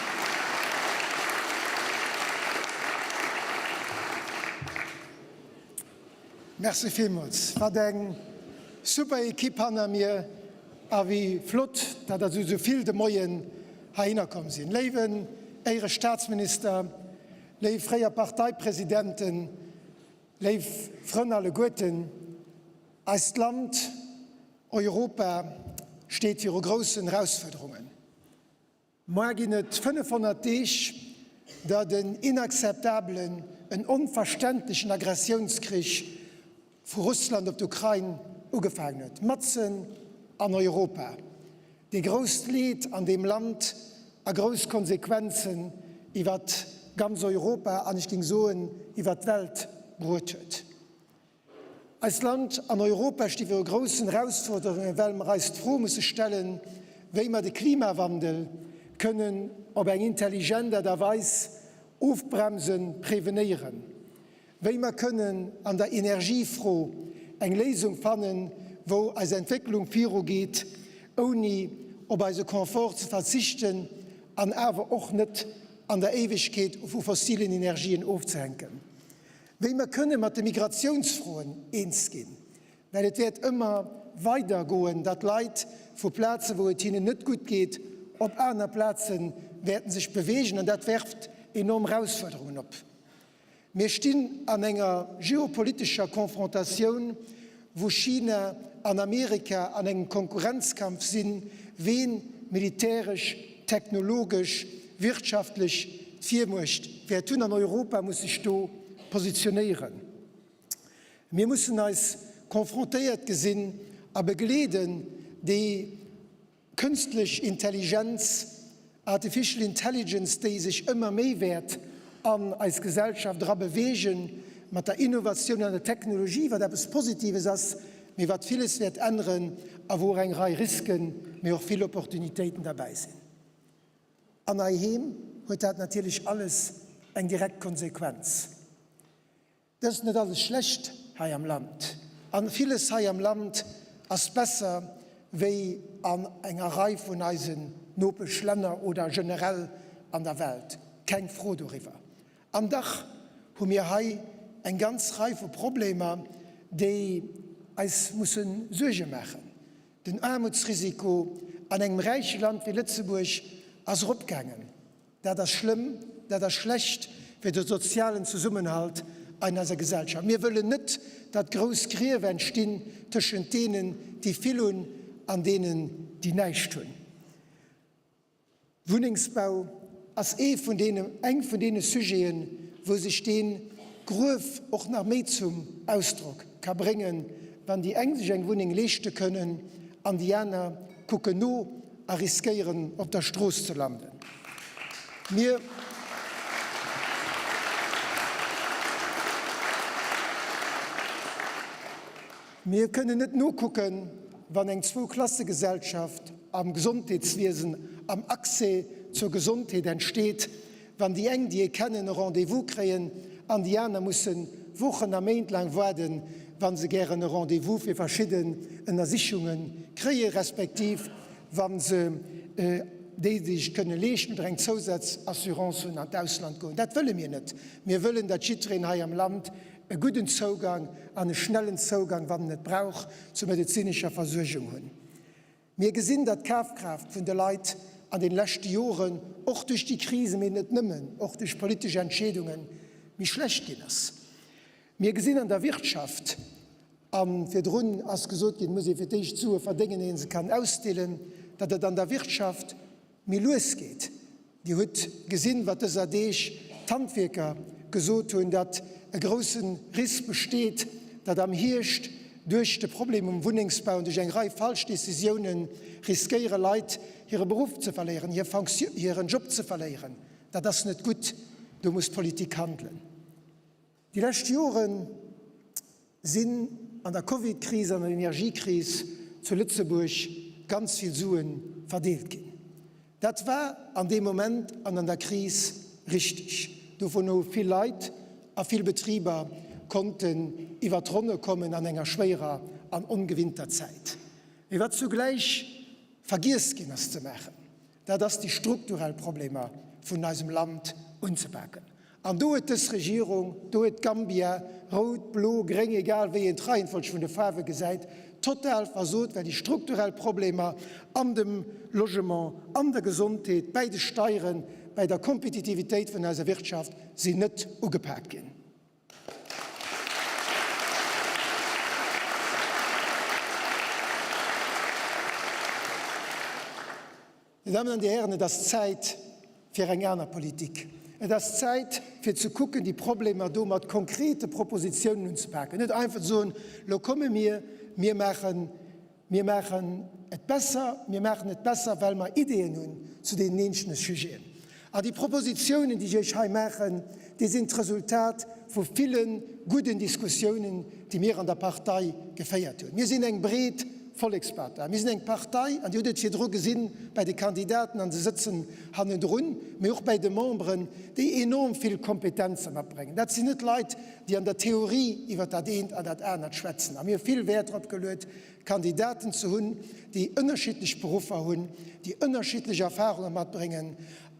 Merci villmools. Wat eng super Equipe hanner mir a wéi flott, dat der esou vill de Moien heihinner komm sinn. Léiwen Éierestaatsminister, léif fréier Parteipresidenten, léif Frënn alleguerten, eist Land, Europa steet viru groussen Erausfuerderungen. Moar ginn et 500 Deeg, datt en inakzeptabelen, en onverständlechen Agressiounskrich vu Russland op d'Ukrain ugefaangen huet, matzen an Europa, dee grousst Leed an deem Land a grouss Konsequenzen iwwer ganz Europa an ech géing soen iwwer d'Welt bruet huet. Eist Land an Europa sti viru groussen Erausforderungen, well mer eis d'Fro musse stellen, wéi mer de Klimawandel kënnen op eng intelligent Aart a Weis ofbremsen, prevenéieren, wéi mer kënnen an der Energiefro eng Léisung fannen, wou eis Entwécklung virugeet, ouni op eise Confort ze verzichten an awer och net an der Éiwegkeet vu fossilen Energien ofzehänken. Wéi mer kënne mat de Migratiounsfroen eens ginn, well et wäert ëmmer weider goen, datt Leit vu Plazen, wou et hinnen net gutt geet, op aner Plaze wäerten sech beweegen, an dat werft enorm Erausfuerderungen op. Mir stinn an enger geopolitescher Confrontatioun, wou China an Amerika an engem Konkurrenzkampf sinn, ween militäresch, technologesch, wirtschaftlech d'Virmuecht wäert hunn. An Europa muss sech do positionéieren. Mir mussen eis confrontéiert gesinn a begleeden déi Kënstlech Intelligenz, Artificial Intelligence, déi sech ëmmer méi wäert an eis Gesellschaft era beweegen, mat der Innovatioun an der Technologie, wat eppes Positives ass, mee wat villes wäert änneren a wou och eng Rei Risken, mee och vill Opportunitéiten derbäi sinn. An heiheem huet dat natierlech alles eng direkt Konsequenz. Et ass net alles schlecht hei am Land an villes hei am Land ass besser wéi an enger Rei vun eisen Nopeschlänner oder generell an der Welt, keng Fro doriwwer. An dach hu mir hei eng ganz Rei vu Problemer, déi eis musse Suerge maachen. Den Aarmutsrisiko an engem räiche Land wéi Lëtzebuerg ass eropgaangen. Dat ass schlëmm, dat ass schlecht fir de sozialen Zesummenhalt an eiser Gesellschaft. Mir wëllen net, datt grouss Grief entstinn tëschent deenen, déi vill hunn, an deenen, déi näischt hunn. Wunnengsbau ass ee vun deene, eng vun deene Sujeten, wou sech dee Gruef och nach méi zum Ausdrock ka bréngen, wann déi eng sech eng Wunneng leeschte kënnen an déi aner kucken no a riskéieren op der Strooss ze landen. Mir. Mir kënnen net nokucken, wann eng Zwouklassegesellschaft am Gesondheetswiesen, am Accès zur Gesondheet entsteet, wann déi eng, déi ee kennen, e Rendez-vous kréien an déi aner musse Wochen a Méint laang waarden, wa se gären e Rendez-vous fir verschidden Ënnersichunge kréie respektiv wa se, déi, déi sech et kënne leeschten oder eng Zousazassurance hunn, an d'Ausland goen. Dat wëlle mir net. Mir wëllen, datt jiddwereen hei am Land e gudden Zougang an e schnellen Zougang, wann en et brauch, zur medezinescher Versuergung hunn. Mir gesinn, datt d'Kafkraaft vun de Leit an den leschte Joren, och duerch déi Krise, mee net nëmmen, och duerch politesch Entscheedungen, méi schlecht ginn ass. Mir gesinn an der Wirtschaft. A virdrun ass gesot ginn, et muss ee fir d'éischt Sue verdéngen, ier ee se kann ausdeelen, datt et an der Wirtschaft méi lues geet. Dir hutt gesinn, wat dëser Deeg d'Handwierker gesot hunn, datt e grousse Risk besteet, datt am Hierscht duerch de Problem um Wunnengsbau an duerch eng Rei falsch Décisiounen riskéiere Leit hire Beruff ze verléieren, hir Fonction, hiren Job ze verléieren. Dat ass net gutt. Do muss d'Politik handelen. Déi lescht Jore sinn an der Covid-Kris an der Energiekris zu Lëtzebuerg ganz vill Sue verdeelt ginn. Dat war an deem Moment an an der Kris richteg. Dovun hu vill Leit a vill Betriber konnten iwwer d'Ronne kommen an enger schwéierer an ongewinnter Zäit. Mee wat zugläich vergiess ginn ass ze maachen, dat ass déi strukturell Problemer vun eisem Land unzepaken. An do huet dës Regierung, do huet Gambia, rout, blo, gréng, egal wéi een d'Reihenfolg vun de Faarwe gesäit, total versot, well déi strukturell Problemer an dem Logement, an der Gesondheet, bäi de Steieren, bäi der Kompetitivitéit vun eiser Wirtschaft sinn net ugepaakt ginn. Dir Dammen an Dir Hären, et ass Zäit fir eng aner Politik. Et ass Zäit fir ze kucken, déi Problemer do mat konkrete Propositionen unzepaken, net einfach ze soen, Lo komme mir, mir maachen, mir maachen et besser, mir maachen et besser, well mer Ideeën hunn zu deenen eenzelne Sujeten. An déi Propositionen, déi ech Iech hei maachen, déi sinn d'Resultat vu ville gudden Diskussiounen, déi mir an der Partei geféiert hunn. Mir sinn eng breet Vollekspartei. Mir sinn eng Partei, an Dir hutt et virdru gesinn bäi de Kandidaten an se sëtzen hannendrun, mee och bäi de Memberen, déi enorm vill Kompetenze matbréngen. Dat sinn net Leit, déi an der Theorie iwwer dat eent an dat anert schwätzen. A mir hu vill Wäert drop geluet, Kandidaten ze hunn, déi ënnerschiddlech Beruffer hunn, déi ënnerschiddlech Erfahrunge matbréngen,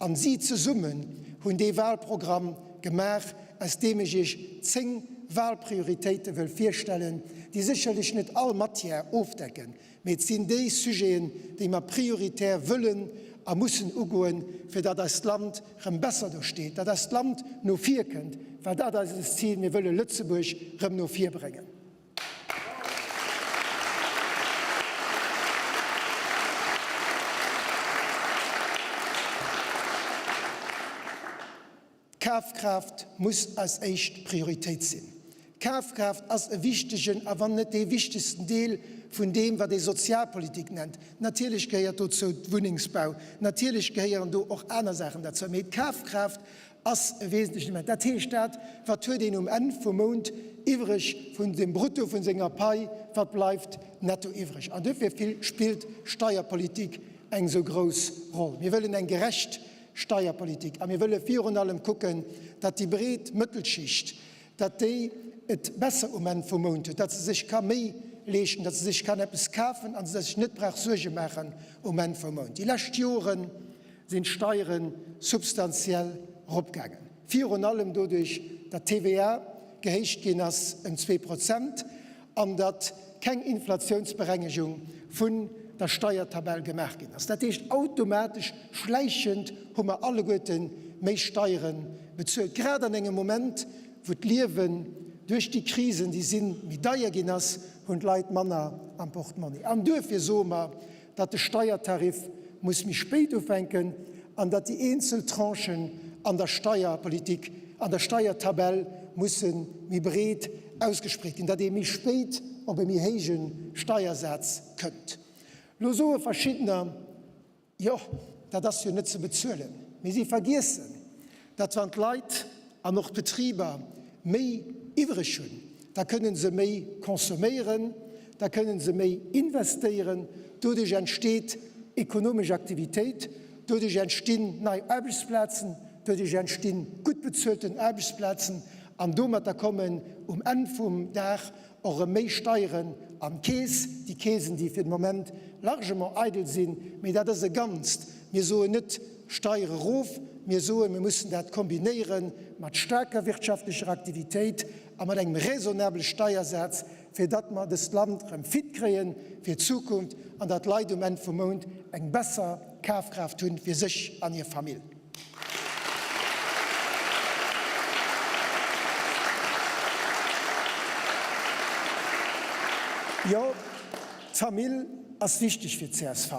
an si zesummen hunn dee Wahlprogramm gemaach, aus deem ech Iech 10 Wahlprioritéite wëll virstellen, déi sécherlech net all Matière ofdecken, mee et sinn déi Sujeten, déi mer prioritär wëllen a mussen ugoen, fir datt eist Land rëm besser do steet, datt eist Land no vir kënnt, well dat ass eist Zil, mir wëlle Lëtzebuerg rëm no vir bréngen. D'Kafkraaft muss eis éischt Prioritéit sinn. D'Kafkraaft ass e wichtegen, a wann net dee wichtegsten Deel vun deem, wat ee Sozialpolitik nennt. Natierlech gehéiert dozou d'Wunnengsbau, natierlech gehéieren do och aner Saachen derzou, mee d'Kafkraaft ass e wesentlechen Element. Dat heescht dat, wat huet een um Enn vum Mount iwwreg vun dem Brutto vun senger Pai, wat bleift netto iwwreg? An duerfir spillt Steierpolitik eng esou grouss Roll. Mir wëllen eng gerecht Steierpolitik a mir wëlle virun allem kucken, datt déi breet Mëttelschicht, datt déi et besser um Enn vum Mount huet, datt se sech ka méi leeschten, datt se sech kann eppes kafen an se sech net brauch Suerge maachen um Enn vum Mount. Déi lescht Joren sinn d'Steiere substantiell eropgaangen, virun allem doduerch, datt d'TVA gehéicht ginn ass ëm 2% an datt keng Inflatiounsberengegung vun der Steiertabell gemaach ginn ass. Dat heescht, automatesch, schläichend hu mer alleguerte méi Steiere bezuelt, grad an engem Moment, wou d'Liewen duerch déi Krisen, déi sinn, méi deier ginn ass, hunn d'Leit manner am Portmonni. An duerfir soe mer, datt de Steiertarif muss méi spéit ufänken an datt déi eenzel Tranchen an der Steierpolitik, an der Steiertabell musse méi breet ausgespreet ginn, datt ee méi spéit op e méi héije Steiersaz kënnt. Lo soe verschiddener, Jo, dat ass jo net ze bezuelen. Mee si vergiessen, datt wann d'Leit an och d'Betriber méi iwwreg hunn, da kënne se méi consomméieren, da kënne se méi investéieren, doduerch entsteet ekonomesch Aktivitéit, doduerch entstinn nei Aarbechtsplazen, doduerch entstinn gutt bezuelten Aarbechtsplazen an domatter kommen um Enn vum Dag och erëm méi Steieren an d'Keess, déi Keesen, déi fir de Moment largement eidel sinn. Mee dat ass e Ganzt. Mir soen net Steiere erof, mir soen, mir mussen dat kombinéiere mat staarker wirtschaftlecher Aktivitéit a mat engem raisonnabele Steiersaz, fir datt mer dëst Land erëm fit kréie fir d'Zukunft an datt d'Leit um Enn vum Mount eng besser Kafkraaft hunn fir sech an hir Famill. Jo, d'Famill ass wichteg fir d'CSV.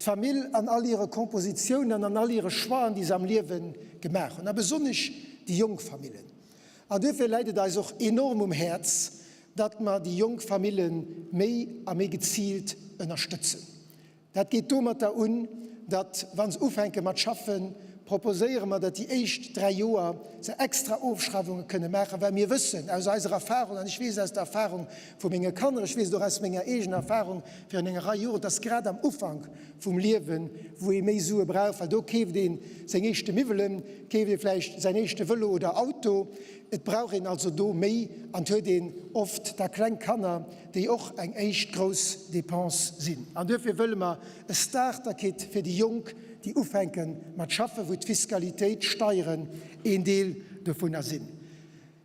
D'Famill an all hire Kompositiounen an all hire Choixen, déi se am Liewe gemaach hunn, a besonnesch déi jonk Famillen. An duerfir läit et eis och enorm um Häerz, datt mer déi jonk Famille méi a méi geziilt ënnerstëtzen. Dat geet domatter un, datt, wa se ufänke mat schaffen, proposéiere mer, datt déi éischt 3 Joer se extra Ofschreiwunge kënne maachen, well mir wëssen aus eiser Erfahrung, an ech weess et aus der Erfahrung vu menge Kanner, ech weess et och aus menger eegener Erfahrung virun enger Rei Joren, dass grad am Ufank vum Liewen, wou ee méi Sue brauch, well do keeft ee seng éischte Miwwelen, keeft ee vläicht säin éischte Vëlo oder Auto, et brauch een also do méi an et huet een oft da kleng Kanner, déi och eng éischt grouss Dépense sinn. An duerfir wëlle mer e Starter-Kit fir déi Jonk, déi ufänke mat schaffen, wou d'Fiskalitéit, d'Steieren een Deel dovunner sinn.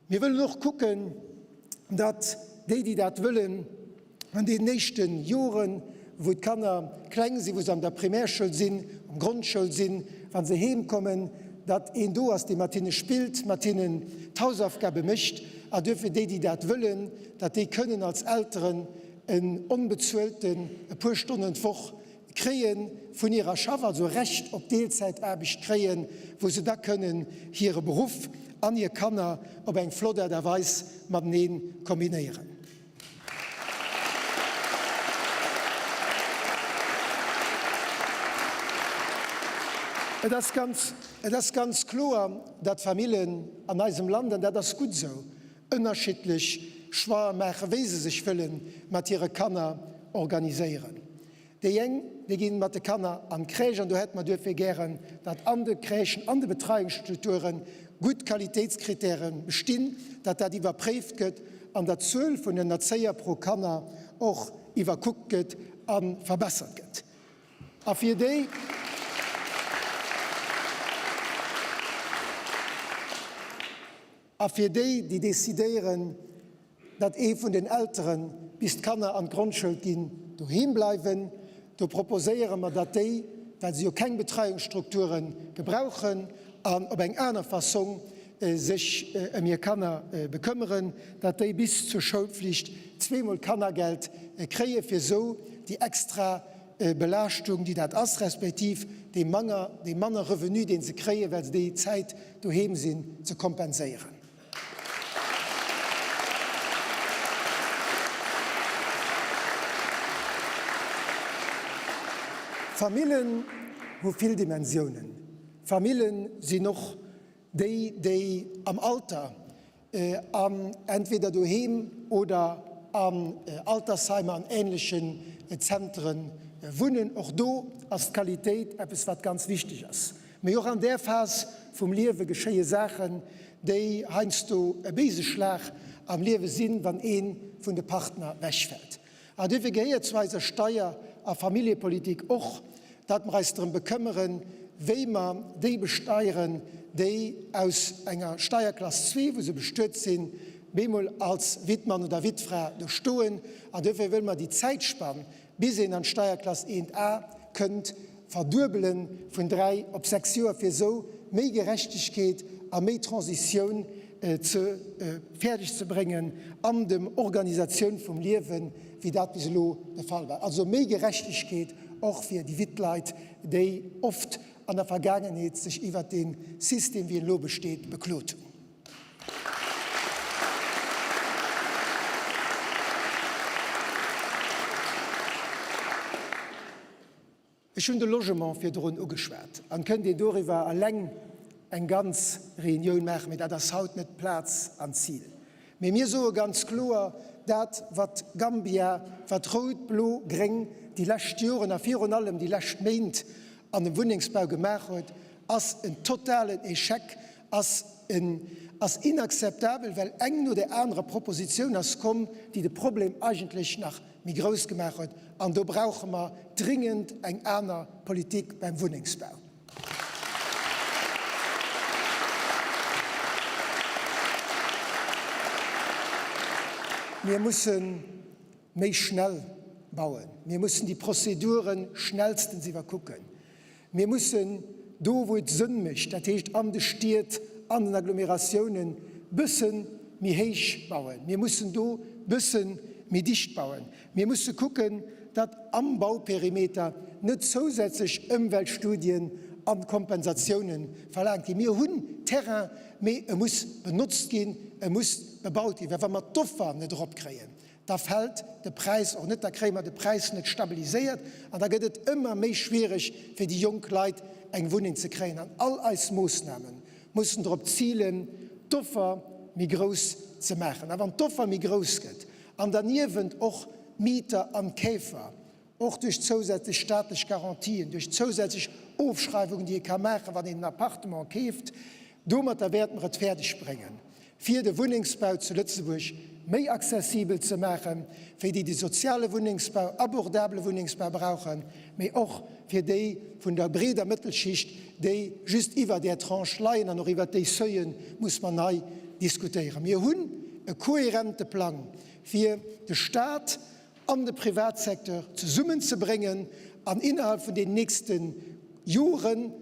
Mir wëllen och kucken, datt déi, déi dat wëllen, an deenen éischte Joren, wou d'Kanner kleng sinn, wou se an der Primärschoul sinn, am Grondschoul sinn, wa se heem kommen, datt een do ass, dee mat hinne spillt, mat hinnen d'Hausaufgabe mécht. A duerfir déi, déi dat wëllen, datt déi kënnen als Elteren en onbezuelten e puer Stonnen d'Woch kréie vun hirer Schaff, also e Recht op Deelzäitaarbecht kréien, wou se da kënnen hire Beruff an hir Kanner op eng flott Aart a Weis matenee kombinéieren. Et ass ganz, et ass ganz kloer, datt Famillen an eisem Land, an dat ass gutt esou, ënnerschiddlech Choixë maachen, wéi se sech wëlle mat hire Kanner organiséieren. Déi eng, déi gi mat de Kanner an d'Crèche, an do hätte mer duerfir gären, datt an de Crèchen, an de Betreiungsstrukture gutt Qualitéitskritäre bestinn, datt dat iwwerpréift gëtt an datt d'Zuel vun den Erzéier pro Kanner och iwwerkuckt gëtt a verbessert gëtt. A fir déi. A fir déi, déi decidéieren, datt ee vun den Elteren, bis d'Kanner an d'Grondschoul ginn, doheem bleiwen, do proposéiere mer, datt déi, well se jo keng Betreiungsstrukture gebrauchen an op eng aner Fassong sech ëm hir Kanner bekëmmeren, datt déi bis zur Schoulpflicht zweemol Kannergeld kréien, fir esou déi extra Belaaschtung, déi dat ass, respektiv dee manner, dee manner Revenu, dee se kréien, well se déi Zäit doheem sinn, ze kompenséieren. Famillen hu vill Dimensiounen. Famillen sinn och déi, déi am Alter an entweder doheem oder an Altersheimer an ähnlechen Zentren wunnen. Och do ass d'Qualitéit eppes wat ganz wichteg ass. Mee och an där Phas vum Liewe geschéie Saachen, déi heiansdo e béise Schlag am Liewe sinn, wann ee vun de Partner wechfält. An duerfir gehéiert zu eiser Steier a Familljepolitik och, datt mer eis drëm bekëmmeren, wéi mer déi besteieren, déi aus enger Steierklass zwee, wou se bestuet sinn, bemol als Wittmann oder Wittfra do stoen. An duerfir wëlle mer déi Zäitspann, bis een an d'Steierklass 1a kënnt, verduebele vun 3 op 6 Joer, fir esou méi Gerechtegkeet a méi Transitioun ze fäerdeg ze bréngen an dem Organisatioun vum Liewen, wéi dat bis elo de Fall war. Also méi Gerechtegkeet och fir déi Wittleit, déi oft an der Vergaangenheet sech iwwert dee System, wéi en elo besteet, beklot hunn. Ech hunn de Logement virdrun ugeschwat an kënnt een doriwwer eleng eng ganz Reunioun maachen, mee dat ass haut net d'Plaz an d'Zil. Mee mir soe ganz kloer, dat wat Gambia, wat Rout, Blo, Gréng déi lescht Joren a virun allem déi lescht Méint an dem Wunnengsbau gemaach huet, ass en totalen Échec, ass en ass inakzeptabel, well eng no där anerer Propositioun ass komm, déi de Problem eigentlech nach méi grouss gemaach huet. An do brauche mer dringend eng aner Politik beim Wunnengsbau. Mir musse méi schnell bauen. Mir mussen déi Prozedure schnellstens iwwerkucken. Mir mussen do, wou et Sënn mécht, dat heescht an de Stied, an den Agglomeratiounen, bësse méi héich bauen. Mir mussen do bësse. méi dicht bauen. Mir musse kucken, datt am Bauperimeter net zousätzlech Ëmweltstudien a Kompensatiounen verlaangt ginn. Mir hunn Terrain, mee e muss benotzt ginn, e muss bebaut ginn, well wa mer d'Offer net eropkréien, da fält de Präis och net, da kréie mer de Präis net stabiliséiert an da gëtt et ëmmer méi schwiereg fir déi jonk Leit eng Wunneng ze kréien. An all eis Moossname mussen drop zilen, d'Offer méi grouss ze maachen. A wann d'Offer méi grouss gëtt an derniewent och d'Mieter an d'Käfer, och duerch zousätzlech staatlech Garantien, duerch zousätzlech Ofschreiwungen, déi ee ka maachen, wann een en Appartement keeft, domatter wäerte mer et fäerdeg bréngen, fir de Wunnengsbau zu Lëtzebuerg méi accessibel ze maachen, fir déi de soziale Wunnengsbau, abordabele Wunnengsbau brauchen, mee och fir déi vun der breeder Mëttelschicht, déi just iwwer där Tranche leien. An och iwwert déi Seuile muss mer nei diskutéieren. Mir hunn e kohärente Plang, fir de Stat an de Privatsecteur zesummenzebréngen an innerhalb vun den nächste Joren,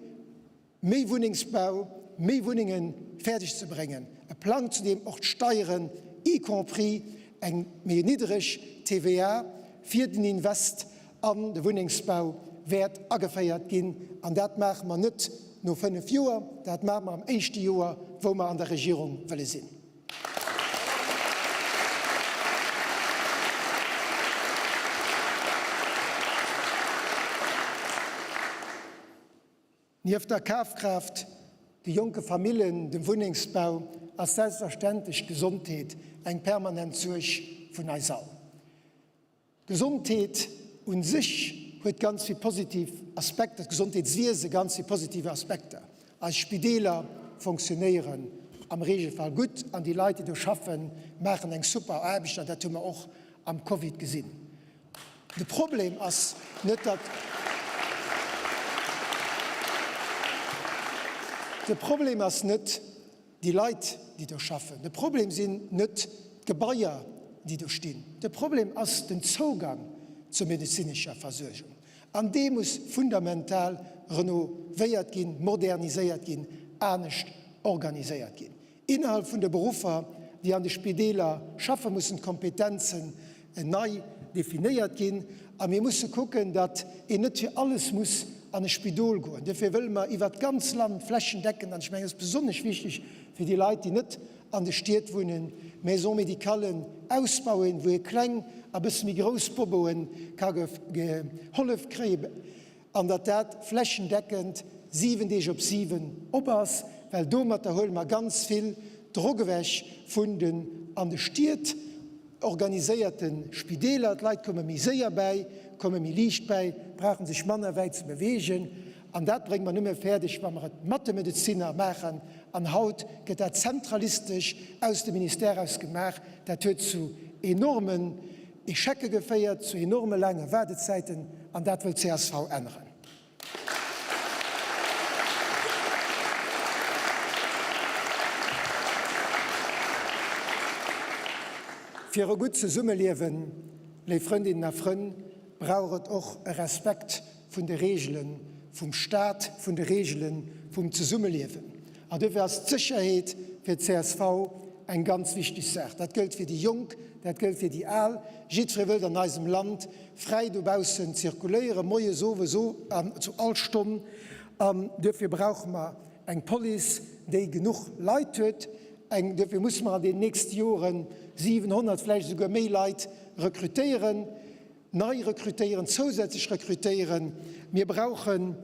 méi Wunnengsbau, méi Wunnenge fäerdeg ze bréngen, e Plang zu deem och d'Steieren, y compris eng méi niddreg TVA fir den Invest an de Wunnengsbau wäert ageféiert ginn. An dat maache mer net no 5 Joer, dat maache mer am éischte Joer, wou mer an der Regierung wëlle sinn. Nieft der Kafkraaft, de jonke Famillen, dem Wunnengsbau ass selbstverständlech d'Gesondheet eng permanent Suerg vun eis all. D'Gesondheet u sech huet ganz vill positiv Aspekter, d'Gesondheetswiese ganz vill positive Aspekter. Eis Spideeler fonctionnéieren am Regelfall gutt an déi Leit, déi do schaffen, maachen eng super Aarbecht an dat hu mer och am Covid gesinn. De Problem ass net, datt. De Problem ass net déi Leit, déi do schaffen. De Problem sinn net d'Gebaier, déi do stinn. De Problem ass den Zougang zur medezinescher Versuergung. An dee muss fundamental renovéiert ginn, moderniséiert ginn, anescht organiséiert ginn. Innerhalb vun de Beruffer, déi an de Spideeler schaffen, mussen d'Kompetenzen nei definéiert ginn. A mir musse kucken, datt een net fir alles muss an e Spidol goen. Dofir wëlle mer iwwert d'ganz Land flächendeckend, an ech mengen, dat ass besonnesch wichteg fir déi Leit, déi net an de Stied wunnen, Maisons médicales ausbauen, wou ee kleng a bësse méi grouss Boboe ka gehollef kréien. An datt dat flächendeckend 7 Deeg op 7 op ass, well domatter huele mer ganz vill Drock ewech vun den an de Stied organiséierte Spideeler. D'Leit komme méi séier bäi, komme méi liicht bäi, brauche sech manner wäit ze beweegen. An dat brénge mer nëmme fäerdeg, wa mer et mat de Medezinner maachen. An haut gëtt dat zentralistesch aus dem Ministère aus gemaach. Dat huet zu enormen Echecke geféiert, zu enorme laange Waardezäiten, an dat wëll csv änneren. Fir e gutt Zesummeliewen, léif Frëndinnen a Frënn, brauch et och e Respekt vun de Reegele vum Staat, vun de Reegele vum Zesummeliewen. An dofir ass d'Sécherheet fir d'CSV eng ganz wichteg Saach. Dat gëllt fir déi Jonk, dat gëllt fir déi Al. Jiddweree wëllt an eisem Land fräi dobaussen zirkuléieren, moies, owes an zu all Stonn. An duerfir brauche mer eng Police, déi genuch Leit huet. Eng, duerfir musse mer an den nächste Joren 700, vläicht esouguer méi Leit rekrutéieren. Nei rekrutéieren, zousätzlech rekrutéieren. Mir brauchen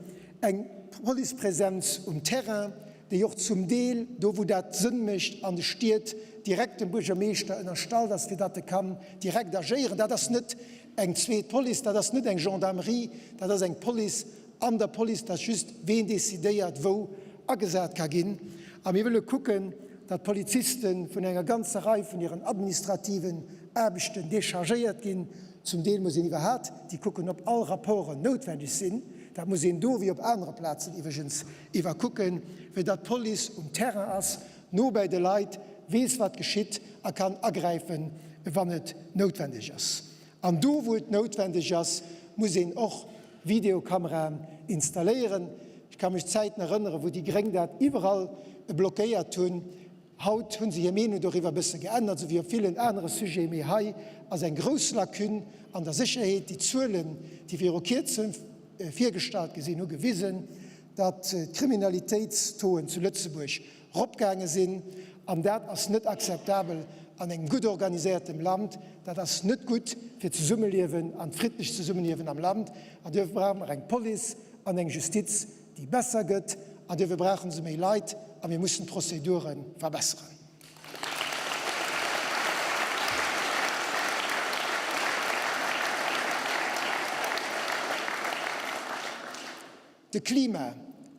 eng Policepresenz um Terrain, déi och zum Deel, do wou dat Sënn mécht, an de Stied direkt dem Buergermeeschter ënnerstallt ass, fir datt e kann direkt agéieren. Dat ass net eng zweet Police, dat ass net eng Gendarmerie, dat ass eng Police an der Police, dat ass just ween decidéiert, wou agesat ka ginn. A mir wëlle kucken, datt d'Poliziste vun enger ganzer Rei vun hiren administrativen Aarbechten déchargéiert ginn. Zum Deel muss een iwwerhat déi kucken, ob all Rapporten noutwendeg sinn. Dat muss een do wéi op anere Plazen iwwregens iwwerkucken, fir datt d'Police um Terrain ass, no bäi de Leit, weess wat geschitt a kann agräifen, wann et noutwendeg ass. An do wou et noutwendeg ass, muss een och Videokameraen installéieren. Ech ka mech Zäiten erënneren, wou déi Gréng dat iwwerall blockéiert hunn. Haut hu se hir Meenung doriwwer e bësse geännert, esou wéi op villen anere Sujeten. Mee hei ass eng grouss Lacune an der Sécherheet. Déi Zuelen, déi viru Kierzem virgestallt gi sinn, hu gewisen, datt d'Kriminalitéitstauxen zu Lëtzebuerg ropgaange sinn. An dat ass net akzeptabel an engem gutt organiséiertem Land. Dat ass net gutt fir d'Zesummeliewen an d'friddlecht Zesummeliewen am Land. An duerfir brauche mer eng Police an eng Justiz, déi besser gëtt. An duerfir brauche se méi Leit a mir mussen d'Prozedure verbesseren. De Klima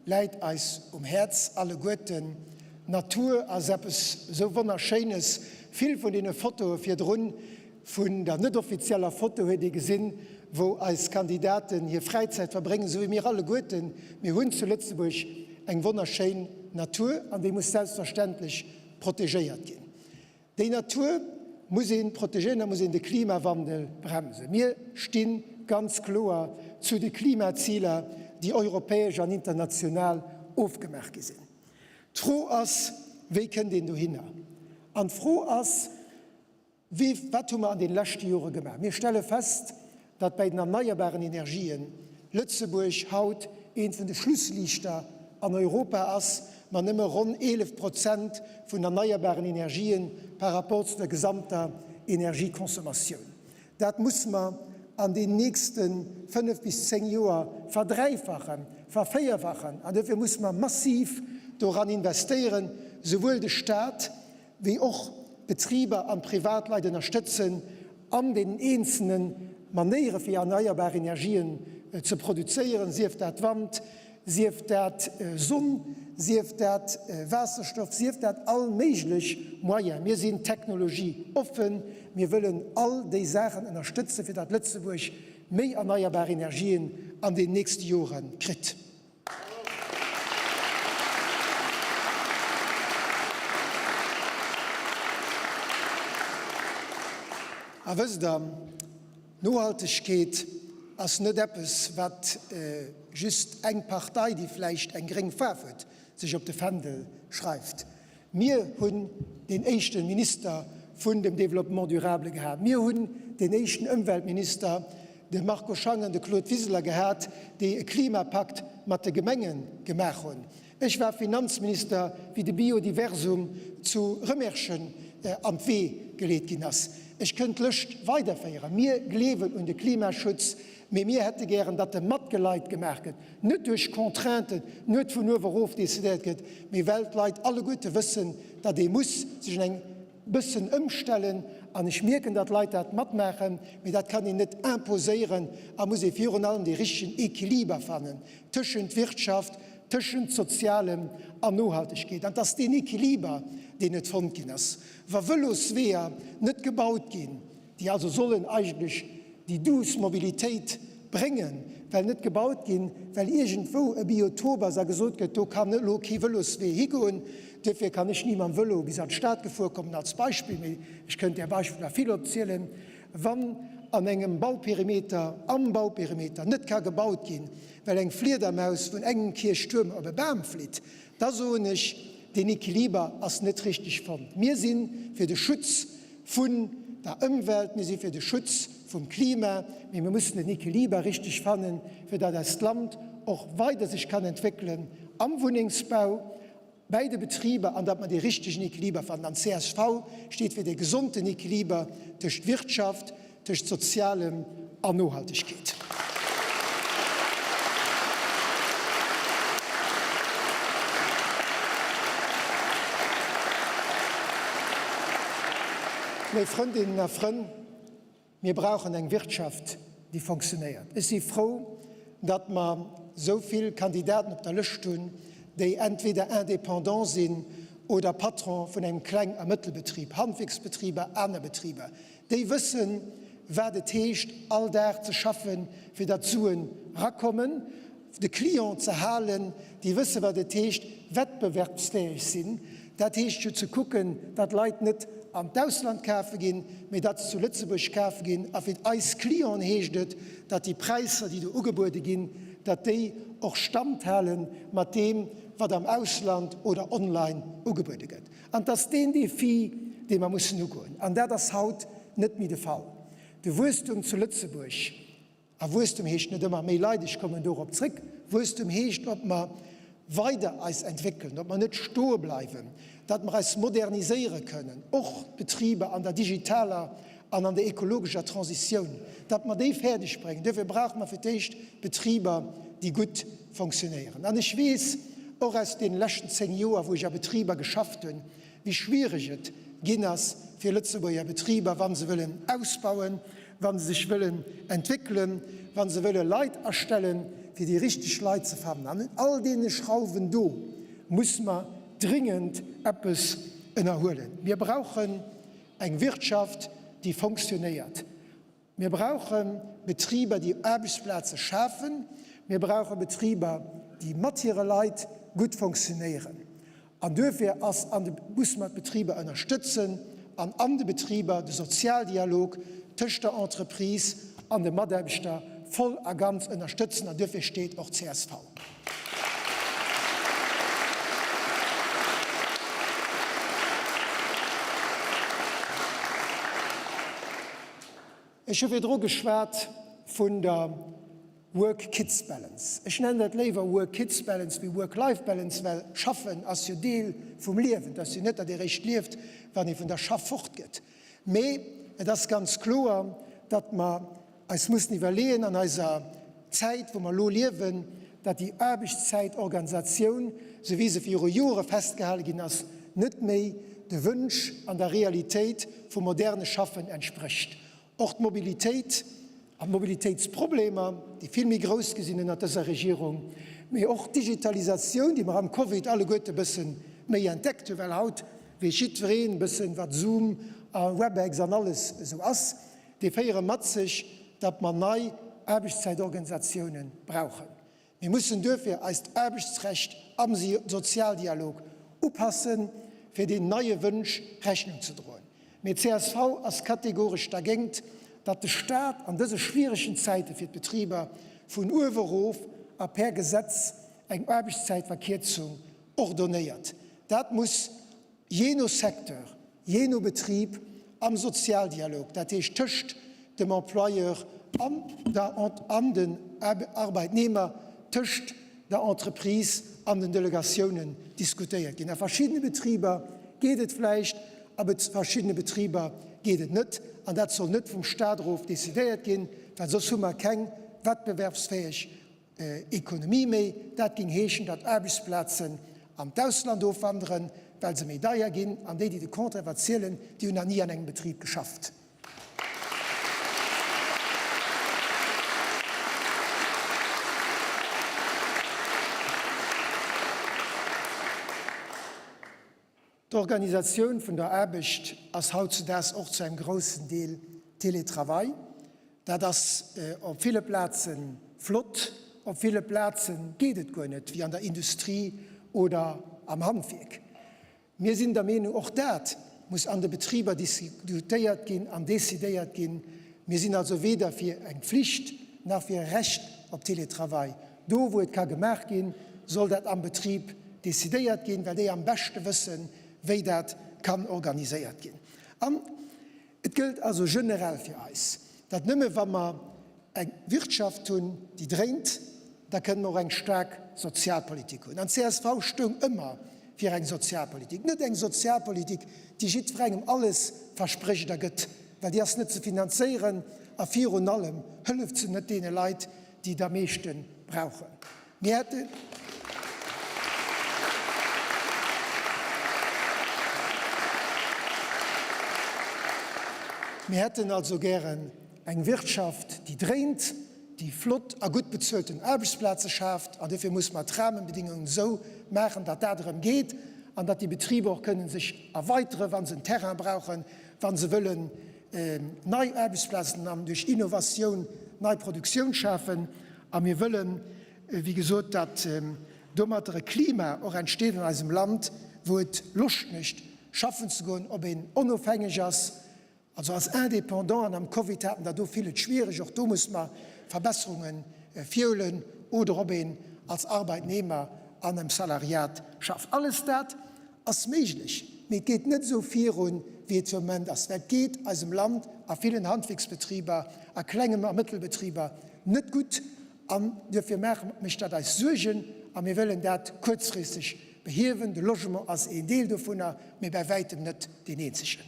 läit eis um Häerz alleguerten. D'Natur ass eppes esou Wonnerschéines. Vill vun deene Fotoe virdrun, vun der net offizieller Foto huet ee gesinn, wou eis Kandidaten hir Fräizäit verbréngen, esou wéi mir alleguerten. Mir hunn zu Lëtzebuerg eng wonnerschéin Natur an déi muss selbstverständlech protegéiert ginn. Déi Natur muss ee protegéieren, da muss een de Klimawandel bremsen. Mir sti ganz kloer zu de Klimaziler, déi europäesch an international ofgemaach gi sinn. D'Fro ass, Wéi kënnt een dohinner? An d'Fro ass, Wéi, wat hu mer an deene leschte Jore gemaach? Mir stelle fest, datt bäi den erneierbaren Energien Lëtzebuerg haut eent vun de Schlussliichter an Europa ass, mat nëmme ronn 11 Prozent vun erneierbaren Energien par rapport zu der gesamter Energieconsommatioun. Dat muss mer an den nächste 5 bis 10 Joer verdräifachen, vervéierfachen. An dofir muss mer massiv doran investéieren, souwuel de Stat wéi och d'Betriber an d'Privatleit ënnerstëtzen an deenen eenzelne Manéiere fir erneierbar Energien ze produzéieren, sief dat Wand, sief dat Sonn, sief dat Waasserstoff, sief dat all méiglech Moyen. Mir sinn technologieoffen, mir wëllen all déi Saachen ënnerstëtzen, fir datt Lëtzebuerg méi erneierbar Energien an den nächste Jore kritt. A wësst Der, Nohaltegkeet ass net eppes, wat just eng Partei, déi vläicht eng gréng Faarf huet, sech op de Fändel schreift. Mir hunn deen éischte Minister vun dem Développement durable gehat. Mir hunn deen éischten Ëmweltminister, de Marco Schank an de Claude Wiseler gehat, déi e Klimapakt mat de Gemenge gemaach hunn. Ech war Finanzminister, wéi de Biodiversum zu Remerschen an d'Wee geleet ginn ass. Ech kënnt d'Lëscht weiderféieren. Mir gleewen un de Klimaschutz, mee mir hätte gären, datt e mat Geleit gemaach gëtt. Net duerch Contrainten, net vun uewe erof decidéiert gëtt, mee well d'Leit alleguerte wëssen, datt ee muss sech un eng bëssen ëmstellen. An ech mierken, datt d'Leit dat matmaachen, mee dat kann een net imposéieren a muss ee virun allem dee richtegen Equiliber fannen tëschent Wirtschaft, tëschent Sozialem an Nohaltegkeet. An et ass deen Equiliber, deen net fonnt ginn ass, wa Vëlosweeër net gebaut ginn, déi also sollen eigentlech déi douce Mobilitéit bréngen, well net gebaut ginn, well iergendwou e Biotop ass a gesot gëtt, do kann elo kee Vëloswee higoen, duerfir kann ech ni mam Vëlo bis an d'Stad gefuer kommen, als Beispill, mee ech kënnt där Beispiller vill opzielen. Wann an engem Bauperimeter, am Bauperimeter net ka gebaut ginn, well eng Fliedermaus vun engem Kierchtuerm op e Bam flitt, da soen ech, deen Equiliber ass net richteg fonnt. Mir si fir de Schutz vun der Ëmwelt, mir si fir de Schutz vum Klima, mee mir mussen den Equiliber richteg fannen, fir datt eist Land och weider sech kann entwéckelen am Wunnengsbau, bäi de Betriber an datt mer dee richtegen Equiliber fannen. An csv steet fir dee gesonten Equiliber tëscht Wirtschaft, tëscht Sozialem an Nohaltegkeet. Léif Frëndinnen a Frënn, mir brauchen eng Wirtschaft, déi fonctionnéiert. Ech si frou, datt mer esou vill Kandidaten op der Lëscht hunn, déi entweder Indépendant sinn oder Patron vun engem Kleng a Mëttelbetrib, Handwierksbetriber, aner Betriber. Déi wëssen, wat et heescht, all Dag ze schaffen, fir datt d'Suen rakommen, de Client ze halen. Déi wëssen, wat et heescht, wettbewerbsfäeg sinn. Dat heescht jo ze kucken, datt Leit net an d'Ausland kafe ginn, mee datt se zu Lëtzebuerg kafe ginn. A fir eis Clienten heescht et, datt déi Präisser, déi do ugebuede ginn, datt déi och Stand hale mat deem, wat am Ausland oder online ugebuede gëtt. An et ass deen Défi, dee mer mussen ugoen. An dat ass haut net méi de Fall. De Wuesstum zu Lëtzebuerg, a Wuesstum heescht net ëmmer méi Leit, ech kommen dorop zréck, Wuesstum heescht, ob mer weider eis entwéckelen, ob mer net stoe bleiwen, datt mer eis moderniséiere kënnen, och d'Betriber an der digitaler an an der ekologescher Transitioun, datt mer déi fäerdeg bréngen. Duerfir brauche mer fir d'éischt Betriber, déi gutt fonctionnéieren. An ech weess och aus deene leschten 10 Joer, wou ech a Betriber geschafft hunn, wéi schwiereg et ginn ass fir Lëtzebuerger Betriber, wa se wëllen ausbauen, wa se sech wëllen entwéckelen, wa se wëlle Leit astellen, fir déi richteg Leit ze fannen. An un all deene Schrauwen do muss mer dringend eppes ënnerhuelen. Mir brauchen eng Wirtschaft, déi fonctionnéiert. Mir brauche Betriber, déi Aarbechtsplaze schafen. Mir brauche Betriber, déi mat hire Leit gutt fonctionnéieren. An duerfir ass an de, musse mer d'Betriber ënnerstëtzen an an de Betriber de Sozialdialog tëscht der Entreprise an de Mataarbechter voll a ganz ënnerstëtzen. An duerfir steet och csv. Ech hu virdru geschwat vun der Work-Kids-Balance. Ech nennen dat léiwer Work-Kids-Balance wéi Work-Life-Balance, well Schaffen ass jo Deel vum Liewen. Et ass jo net, datt ee réischt lieft, wann ee vun der Schaff fortgëtt. Mee et ass ganz kloer, datt mer eis mussen iwwerleeën an eiser Zäit, wou mer elo liewen, datt déi Aarbechtszäitorganisatioun, esou wéi se viru Jore festgehale ginn ass, net méi de Wënsch an der Realitéit vum moderne Schaffen entsprécht. Och d'Mobilitéit an d'Mobilitéitsproblemer, déi vill méi grouss gi sinn ënnert dëser Regierung, mee och d'Digitalisatioun, déi mer am Covid alleguerte bësse méi entdeckt hunn, well haut weess jiddwereen e bëssen, wat Zoom a Webex an alles esou ass, Déi féiere mat sech, datt mer nei Aarbechtszäitorganisatiounen brauchen. Mir mussen duerfir eist Aarbechtsrecht am Sozialdialog upassen, fir deenen neie Wënsch Rechnung ze droen. Mee csv ass kategoresch dergéint, datt de Staat an dëse schwieregen Zäite fir d'Betriber vun uewe erof a per Gesetz eng Aarbechtszäitverkierzung ordonnéiert. Dat muss jee no Secteur, jee no Betrib, am Sozialdialog, dat heescht tëscht dem Employeur an der an den Arbeitnehmer, tëscht der Entreprise an den Delegatiounen diskutéiert ginn. A verschiddene Betriber geet et vläicht, a verschiddene Betriber geet et net. An dat soll net vum Stat erof decidéiert ginn, well soss hu mer keng wettbewerbsfäeg Ekonomie méi. Dat géing heeschen, datt Aarbechtsplazen an d'Ausland ofwanderen, well se méi deier ginn. An déi, déi de Contraire verzielen, déi hunn nach ni an engem Betrib geschafft. D'Organisatioun vun der Aarbecht ass hautzudaags och zu engem groussen Deel Télétravail. Dat ass op ville Plaze flott, op ville Plaze geet et guer net, wéi an der Industrie oder am Handwierk. Mir sinn der Meenung, och dat muss an de Betriber diskutéiert ginn an decidéiert ginn. Mir sinn also weder fir eng Pflicht nach fir e Recht op Télétravail. Do wou et ka gemaach ginn, soll dat am Betrib decidéiert ginn, well déi am beschte wëssen, wéi dat kann organiséiert ginn. An et gëllt also generell fir eis, datt nëmme wa mer eng Wirtschaft hunn, déi dréint, da kënnen mer och eng staark Sozialpolitik hunn. An csv stoung ëmmer fir eng Sozialpolitik. Net eng Sozialpolitik, déi jiddwerengem alles versprécht a gëtt, well déi ass net ze finanzéieren a virun allem hëlleft se net deene Leit, déi et am meeschte brauchen. Mir hätten. Mir hätten also gären eng Wirtschaft, déi dréint, déi flott a gutt bezuelten Aarbechtsplaze schaaft. An dofir muss mer d'Rahmenbedingungen esou maachen, datt dat erëm geet an datt déi Betriber och kënnen sech erweiteren, wa se en Terrain brauchen, wa se wëllen nei Aarbechtsplazen an duerch Innovatioun nei Produktioun schafen. A mir wëllen, wéi gesot, datt domatter e Klima och entsteet an eisem Land, wou et Loscht mécht, schaffen ze goen, ob een onofhängeg ass, also als Indépendant, an am Covid haten der do vill et schwiereg, och do musse mer Verbesserunge virhuelen, oder ob een als Arbeitnehmer an em Salariat schafft. Alles dat ass méiglech. Mee et geet net esou virun, wéi et fir Moment ass, well et geet eisem Land a villen Handwierksbetriber a klengem a Mëttelbetriber net gutt. An duerfir maache mécht dat eis Suergen a mir wëllen dat kuerzfristeg behiewen. De Logement ass een Deel dovunner, mee bäi wäitem net deen eenzegen.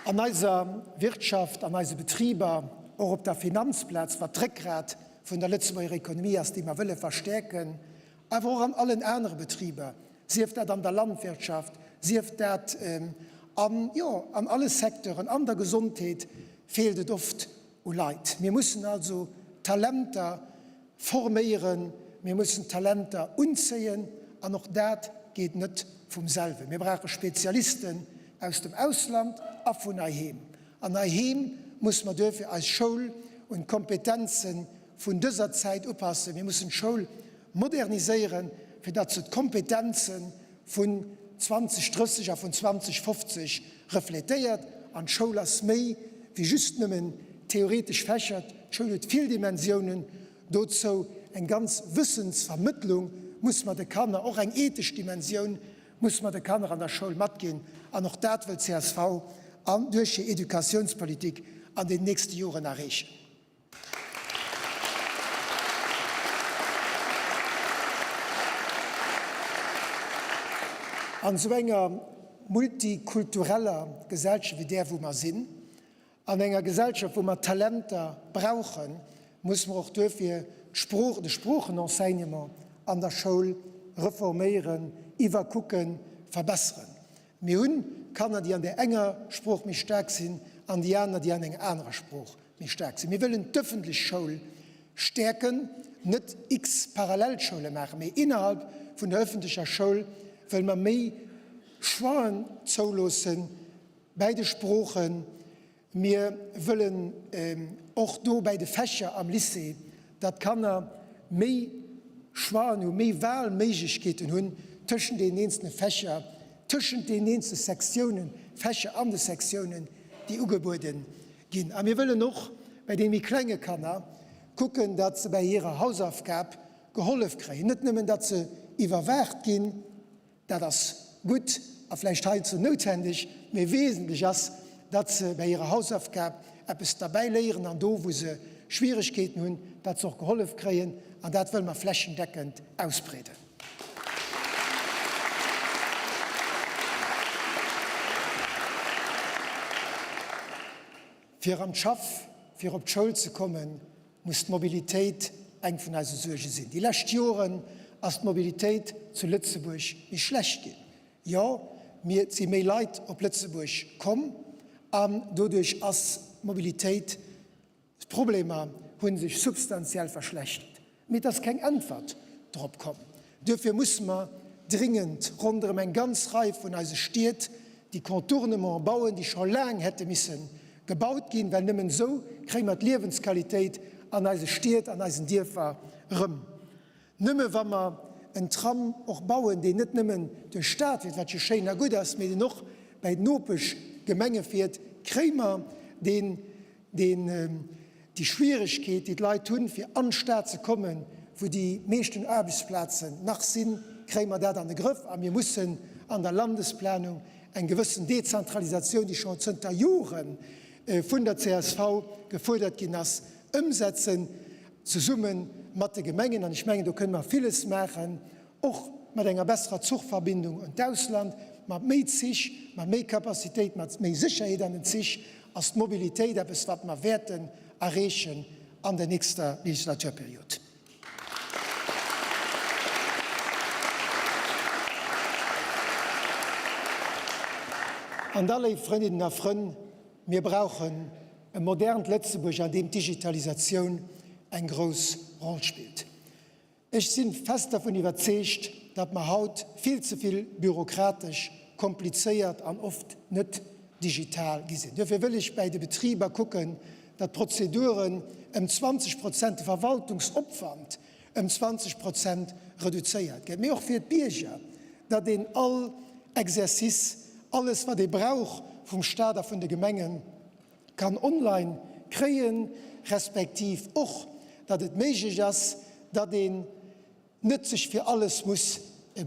An eiser Wirtschaft, an eise Betriber, och op der Finanzplaz, wat d'Réckgrat vun der Lëtzebuerger Ekonomie ass, déi mer wëlle verstäerken, awer och an allen anere Betriber, sief dat an der Landwirtschaft, sief dat an, jo, an alle Secteuren, an der Gesondheet, feelt et oft u Leit. Mir mussen also Talenter forméieren, mir mussen Talenter unzéien an och dat geet net vum selwen. Mir brauche Spezialisten aus dem Ausland a vun heiheem. An heiheem musse mer duerfir eis Schoul un d'Kompetenze vun dëser Zäit upassen. Mir mussen d'Schoul moderniséieren, fir datt se d'Kompetenze vun 2030 a vun 2050 refletéiert. An d'Schoul ass méi wéi just nëmmen theoretesch Fächer. D'Schoul huet vill Dimensiounen. Dozou eng ganz Wëssensvermëttlung muss mer de Kanner, och eng ethesch Dimensioun muss mer de Kanner an der Schoul matginn. An och dat wëll csv an duerch hir Educatiounspolitik an den nächste Joren erreechen. An esou enger multikultureller Gesellschaft wéi där wou mer sinn, an enger Gesellschaft wou mer Talenter brauchen, muss mer och duerfir d'Sprooch, de Sproochenenseignement an der Schoul reforméieren, iwwerkucken, verbesseren. Mir hunn Kanner déi an där enger Sprooch méi staark sinn an déi aner déi an enger anerer Sprooch méi staark sinn. Mir wëllen d'ëffentlech Schoul stäerken, net x Parallelschoule maachen, mee innerhalb vun der ëffentlecher Schoul wëlle mer méi Choixen zouloosse bäi de Sproochen. Mir wëllen och do bäi de Fächer am Lycée, datt d'Kanner méi Choixen hunn, méi Wahlméiglechkeeten hunn tëschent deenen eenzelne Fächer, tëschent deenen eenzelne Sektiounen, Fächer an de Sektiounen, déi ugebuede Ginn. A mir wëllen och bäi deene méi klenge Kanner kucken, datt se bäi hirer Hausaufgab gehollef kréien. Net nëmmen, datt se iwwerwaacht ginn, dat ass gutt a vläicht heiansdo noutwendeg, mee wesentlech ass, datt se bäi hirer Hausaufgab eppes derbäi léieren an do, wou se Schwieregkeeten hunn, datt se och gehollef kréien. An dat wëlle mer flächendeckend ausbreeden. Fir an d'Schaff, fir op d'Schoul ze kommen, muss d'Mobilitéit eng vun eise Suerge sinn. Déi lescht Joren ass d'Mobilitéit zu Lëtzebuerg méi schlecht ginn. Jo, mir, et si méi Leit op Lëtzebuerg komm an doduerch ass d'Mobilitéit D'Problemer hu sech substantiell verschlechtert, mee et ass keng Äntwert drop komm. Duerfir musse mer dringend ronderëm eng ganz Rei vun eise Stied déi Contournementen bauen, déi scho laang hätte misse gebaut ginn, well nëmmen esou kréie mer d'Liewensqualitéit an eise Stied, an eisen Dierfer erëm. Nëmme wa mer en Tram och bauen, deen net nëmmen duerch d'Stad fiert, wat jo schéin a gutt ass, mee deen och bäi d'Nopeschgemenge fiert, kréie mer deen, deen, déi Schwieregkeet, déi d'Leit hunn, fir an d'Stad ze kommen, wou déi meeschten Aarbechtsplazen nach sinn, kréie mer dat an de Grëff. A mir mussen an der Landesplanung eng gewëssen Dezentralisatioun, déi schonn zënter Jore vun der csv gefuerdert ginn ass, ëmsetzen. Zesumme mat de Gemengen, an ech mengen, do kënne mer villes maachen, och mat enger besserer Zuchverbindung un d'Ausland, mat méi Zich, mat méi Capacitéit, mat méi Sécherheet an den Zich, ass d'Mobilitéit eppes, wat mer wäerten erreechen an der nächster Legislaturperiod. An da, léif Frëndinnen a Frënn, Mir brauchen e modernt Lëtzebuerg, an deem d'Digitalisatioun eng grouss Roll spillt. Ech si fest dervun iwwerzeegt, datt mer haut vill ze vill bürokratesch, komplizéiert an oft net digital gi sinn. Duerfir wëll ech bäi de Betriber kucken, datt d'Prozeduren ëm 20 Prozent, de Verwaltungsopwand ëm 20 Prozent reduzéiert gëtt, mee och fir d'Bierger, datt een all Exercice, alles wat ee brauch vum Stat a vun de Gemengen, kann online kréien, respektiv och, datt et méiglech ass, datt een net sech fir alles muss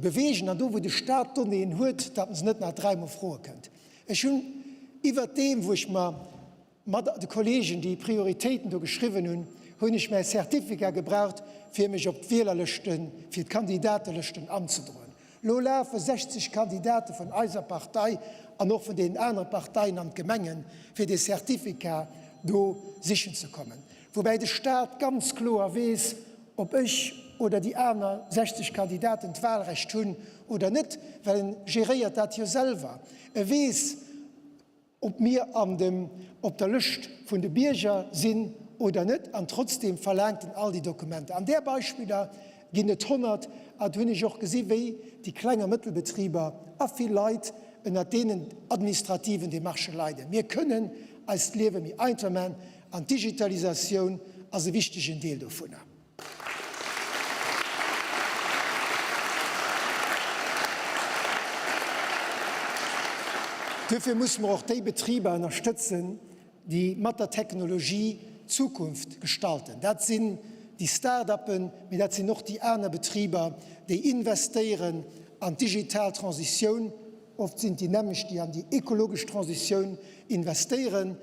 beweegen an do wou de Stat Donnéeën huet, datt en se net nach dräimol froe kënnt. Ech hunn iwwert deem wou ech mer mat de Kollegen déi Prioritéiten do geschriwwen hunn, hunn ech mäi Certificat gebraucht fir mech op d'Wielerlëschten, fir d'Kandidatelëschten anzedroen. Lo lafe 60 Kandidate vun eiser Partei an och vun deenen anere Parteien an d'Gemengen, fir dee Certificat do sichen ze kommen. Woubäi de Staat ganz kloer weess, ob ech oder déi aner 60 Kandidaten d'Wahlrecht hunn oder net, well en geréiert dat jo selwer. E weess, ob mir an dem op der Lëscht vun de Bierger sinn oder net, an trotzdeem verlaangt en all déi Dokumenter. An där Beispiller ginn et 100, a do hunn ech och gesi wéi déi Kleng a Mëttelbetriber a vill Leit ënnert deenen administrativen Démarchë leiden. Mir kënnen eist Liewe méi einfach maachen, an d'Digitalisatioun ass e wichtegen Deel dovunner. Duerfir musse mer och déi Betriber ënnerstëtzen, déi mat der Technologie d'Zukunft gestalten. Dat sinn déi Start-uppen, mee dat sinn och déi aner Betriber, déi investéieren an d'digital Transitioun. Oft sinn et déi nämmlecht, déi an déi ekologesch Transitioun investéieren.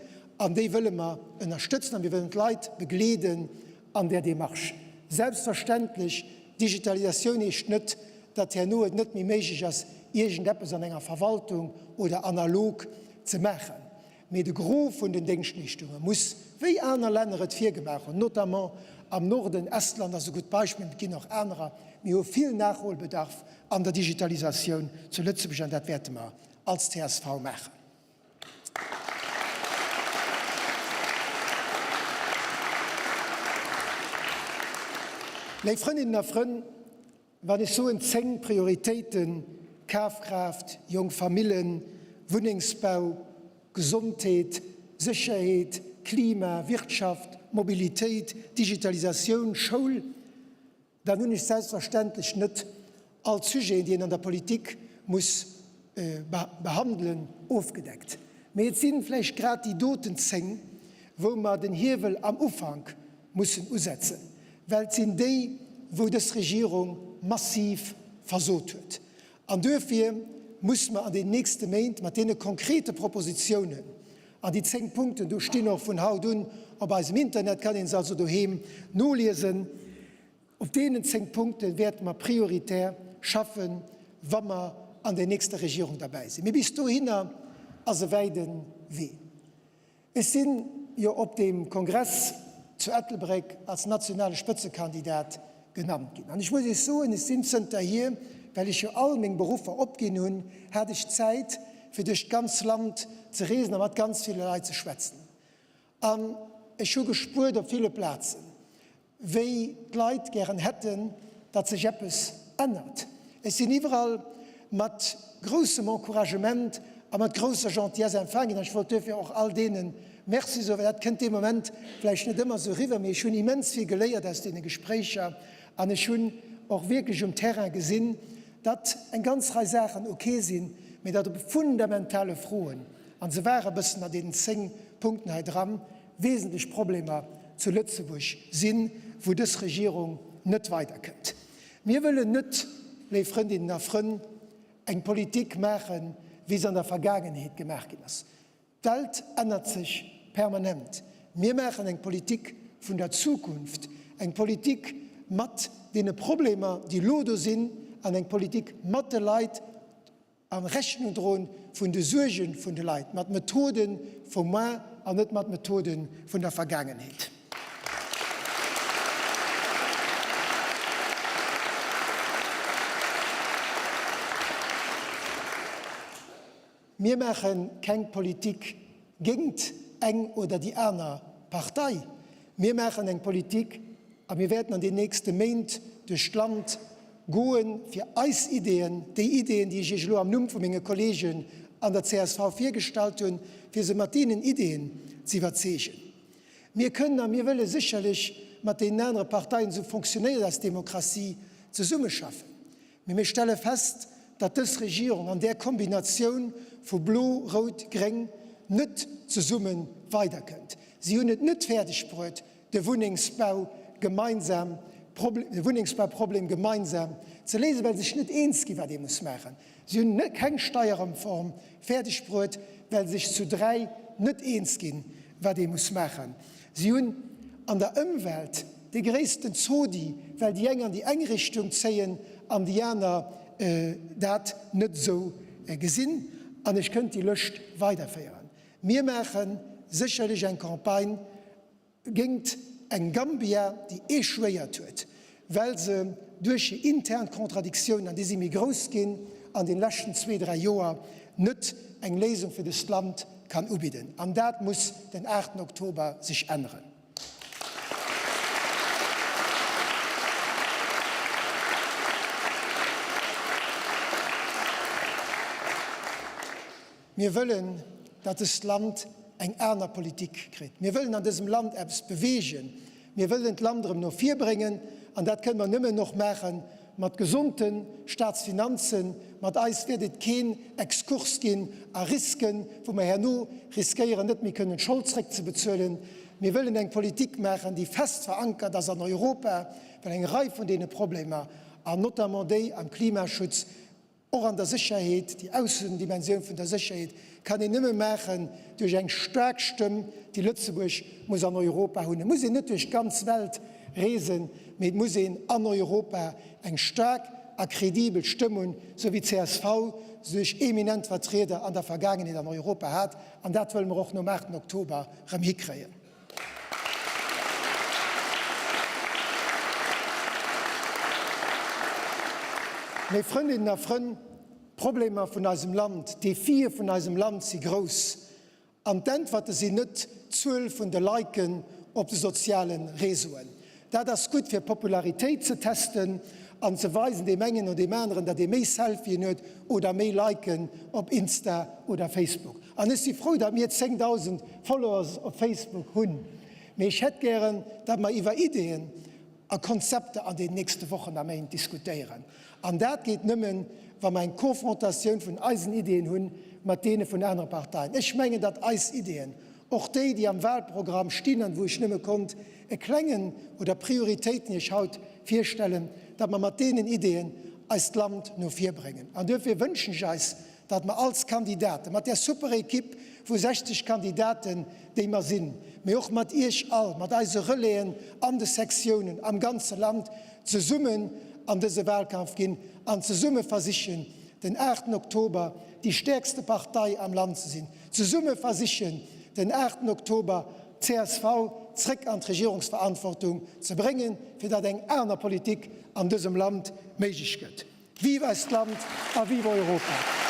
An déi wëlle mer ënnerstëtzen a mir wëllen d'Leit begleeden an där Démarche. Selbstverständlech, Digitalisatioun heescht net, datt herno et net méi méiglech ass, iergendeppes an enger Verwaltung oder analog ze maachen. Mee de Gros vun den Déngschtleeschtunge muss, wéi aner Länner et virgemaach hunn, notamment am Norden, Estland ass e gutt Beispill, mee et ginn och anerer, mir hu vill Nachholbedarf an der Digitalisatioun zu Lëtzebuerg an dat wäerte mer als csv maachen. Léif Frëndinnen a Frënn, wann ech soen 10 Prioritéiten, Kafkraaft, jonk Famillen, Wunnengsbau, Gesondheet, Sécherheet, Klima, Wirtschaft, Mobilitéit, Digitalisatioun, Schoul, Dann hunn ech selbstverständlech net all d'Sujeten, déi een an der Politik muss behandelen, ofgedeckt. Mee et si vläicht grad déi doten 10, wou mer den Hiewel am Ufank mussen usetzen, well et sinn déi, wou dës Regierung massiv versot huet. An duerfir muss mer an den nächste Méint mat deene konkrete Propositionen, an déi 10 Punkten do stinn och vun haut un op eisem Internet, kann ee se also doheem noliesen, op deenen 10 Punkte wäerte mer prioritär schaffen, wa mer an der nächster Regierung derbäi sinn. Mee bis dohinner ass e wäide Wee. Ech sinn jo op deem Kongress zu Ettelbréck als nationale Spëtzekandidat genannt ginn. An ech muss Iech soen, ech sinn zënterhier, well ech jo all meng Beruffer opginn hunn, hat ech Zäit, fir duerch d'ganz Land ze reesen a mat ganz ville Leit ze schwätzen. An ech hu gespuert op ville Plazen, wéi d'Leit gären hätten, datt sech eppes ännert. Ech sinn iwwerall mat groussem Encouragement a mat grousser Gentillesse empfaang ginn an ech wollt duerfir och all deene Merci soen, well dat kënnt dee Moment vläicht net ëmmer esou eriwwer, mee ech hunn immens vill geléiert aus deene Gespréicher an ech hunn och wierklech um Terrain gesinn, datt eng ganz Rei Saachen ok sinn, mee datt op fundamentale Froen, a se ware e bëssen an deenen 10 Punkten hei dran, wesentlech Problemer zu Lëtzebuerg sinn, wou dës Regierung net weiderkënnt. Mir wëllen net, léif Frëndinnen a Frënn, eng Politik maachen, wéi se an der Vergaangenheet gemaach ginn ass. D'Welt ännert sech permanent. Mir maachen eng Politik vun der Zukunft, eng Politik mat deene Problemer, déi elo do sinn, an eng Politik mat de Leit, A Rechnung droen vun de Suerge vun de Leit, mat Methode vum Moar an net mat Methode vun der Vergaangenheet. Mir maache keng Politik géingt eng oder déi aner Partei. Mir maachen eng Politik a mir wäerten an den nächste Méint duerch d'Land goen, fir eis Ideeën, déi Ideeën, déi ech Iech elo am Numm vu menge Kolleegen an der csv virgestallt hunn, fir se mat deenen Ideeën ze iwwerzeegen. Mir kënnen a mir wëlle sécherlech mat deenen anere Parteien, esou fonctionnéiert eis Demokratie, zesummeschaffen. Mee mir stelle fest, datt dës Regierung an där Kombinatioun vu Blo, Rout, Gréng net zesumme weiderkënnt. Si hunn et net fäerdegbruet, de Wunnengsbau. gemeinsam, de Wunnengsbauproblem gemeinsam ze léisen, well se sech net eens ginn, wat ee muss maachen. Si hunn keng Steierreform fäerdeg bruet, well se sech zu 3 net eens ginn, wat ee muss maachen. Si hunn an der Ëmwelt dee gréissten Zodi, well déi eng an déi eng Richtung zéien an déi aner dat net esou gesinn. An ech kënnt déi Lëscht weiderféieren. Mir maache sécherlech eng Campagne géingt eng Gambia, déi échouéiert huet, well se duerch hir intern Contradictiounen, an déi si méi grouss ginn an de leschten zwee, dräi Joer, net eng Léisung fir dëst Land kann ubidden. An dat muss den aachten Oktober sech änneren. Mir wëllen, datt dëst Land eng aner Politik kritt. Mir wëllen an dësem Land eppes beweegen. Mir wëllen d'Land erëm no vir bréngen. An dat kënne mer nëmmen och maache mat gesonde Staatsfinanzen. Mat eis wäert et keen Exkurs ginn a Risken, wou mer herno riskéieren, net méi kënnen d'Schold zréckzebezuelen. Mir wëllen eng Politik maachen, déi fest verankert ass an Europa, well eng Rei vun deene Problemer, an notamment déi am Klimaschutz, Och an der Sécherheet, déi Aussendimensioun vun der Sécherheet kann een nëmme maachen duerch eng staark Stëmm, déi Lëtzebuerg muss an Europa hunn. Et muss een net duerch d'ganz Welt reesen, mee et muss een an Europa eng staark a kredibel Stëmm hunn, esou wéi csv se duerch eminent Vertrieder an der Vergaangenheet an Europa hat. An dat wëlle mer och nom 8 Oktober erëm hikréien. Léif Frëndinnen a Frënn, d'Problemer vun eisem Land, d'Defie vun eisem Land si grouss. An d'Äntwerte sinn net d'Zuel vun de Liken op de soziale Réseauen. Dat ass gutt fir Popularitéit ze testen an ze weisen deem engen oder deem aneren, datt ee méi Selfien huet oder méi Liken op Insta oder Facebook. An ech si frou, datt mir 10.000 Followers op Facebook hunn. Mee ech hätt gären, datt mer iwwer Ideeën a Konzepter an den nächste Wochen a Méint diskutéieren. An dat geet nëmmen, wa mer eng Confrontatioun vun eisen Ideeën hunn mat deene vun anere Parteien. Ech mengen, datt eis Ideeën, och déi, déi am Wahlprogramm stinn an wou ech nëmme konnt e klengen oder Prioritéiten Iech haut virstellen, datt mer mat deenen Ideeën eist Land no vir bréngen. An duerfir wënschen ech eis, datt mer als Kandidaten, mat där super Equipe vu 60 Kandidaten, déi mer sinn, mee och mat Iech all, mat eise Relaisen an de Sektiounen am ganze Land, zesummen an dëse Wahlkampf ginn an zesumme versichen, den 8 Oktober déi stäerkste Partei am Land ze sinn, zesumme versichen, den 8 Oktober d'CSV zréck an d'Regierungsverantwortung ze bréngen, fir datt eng aner Politik an dësem Land méiglech gëtt. Vive eist Land a vive Europa!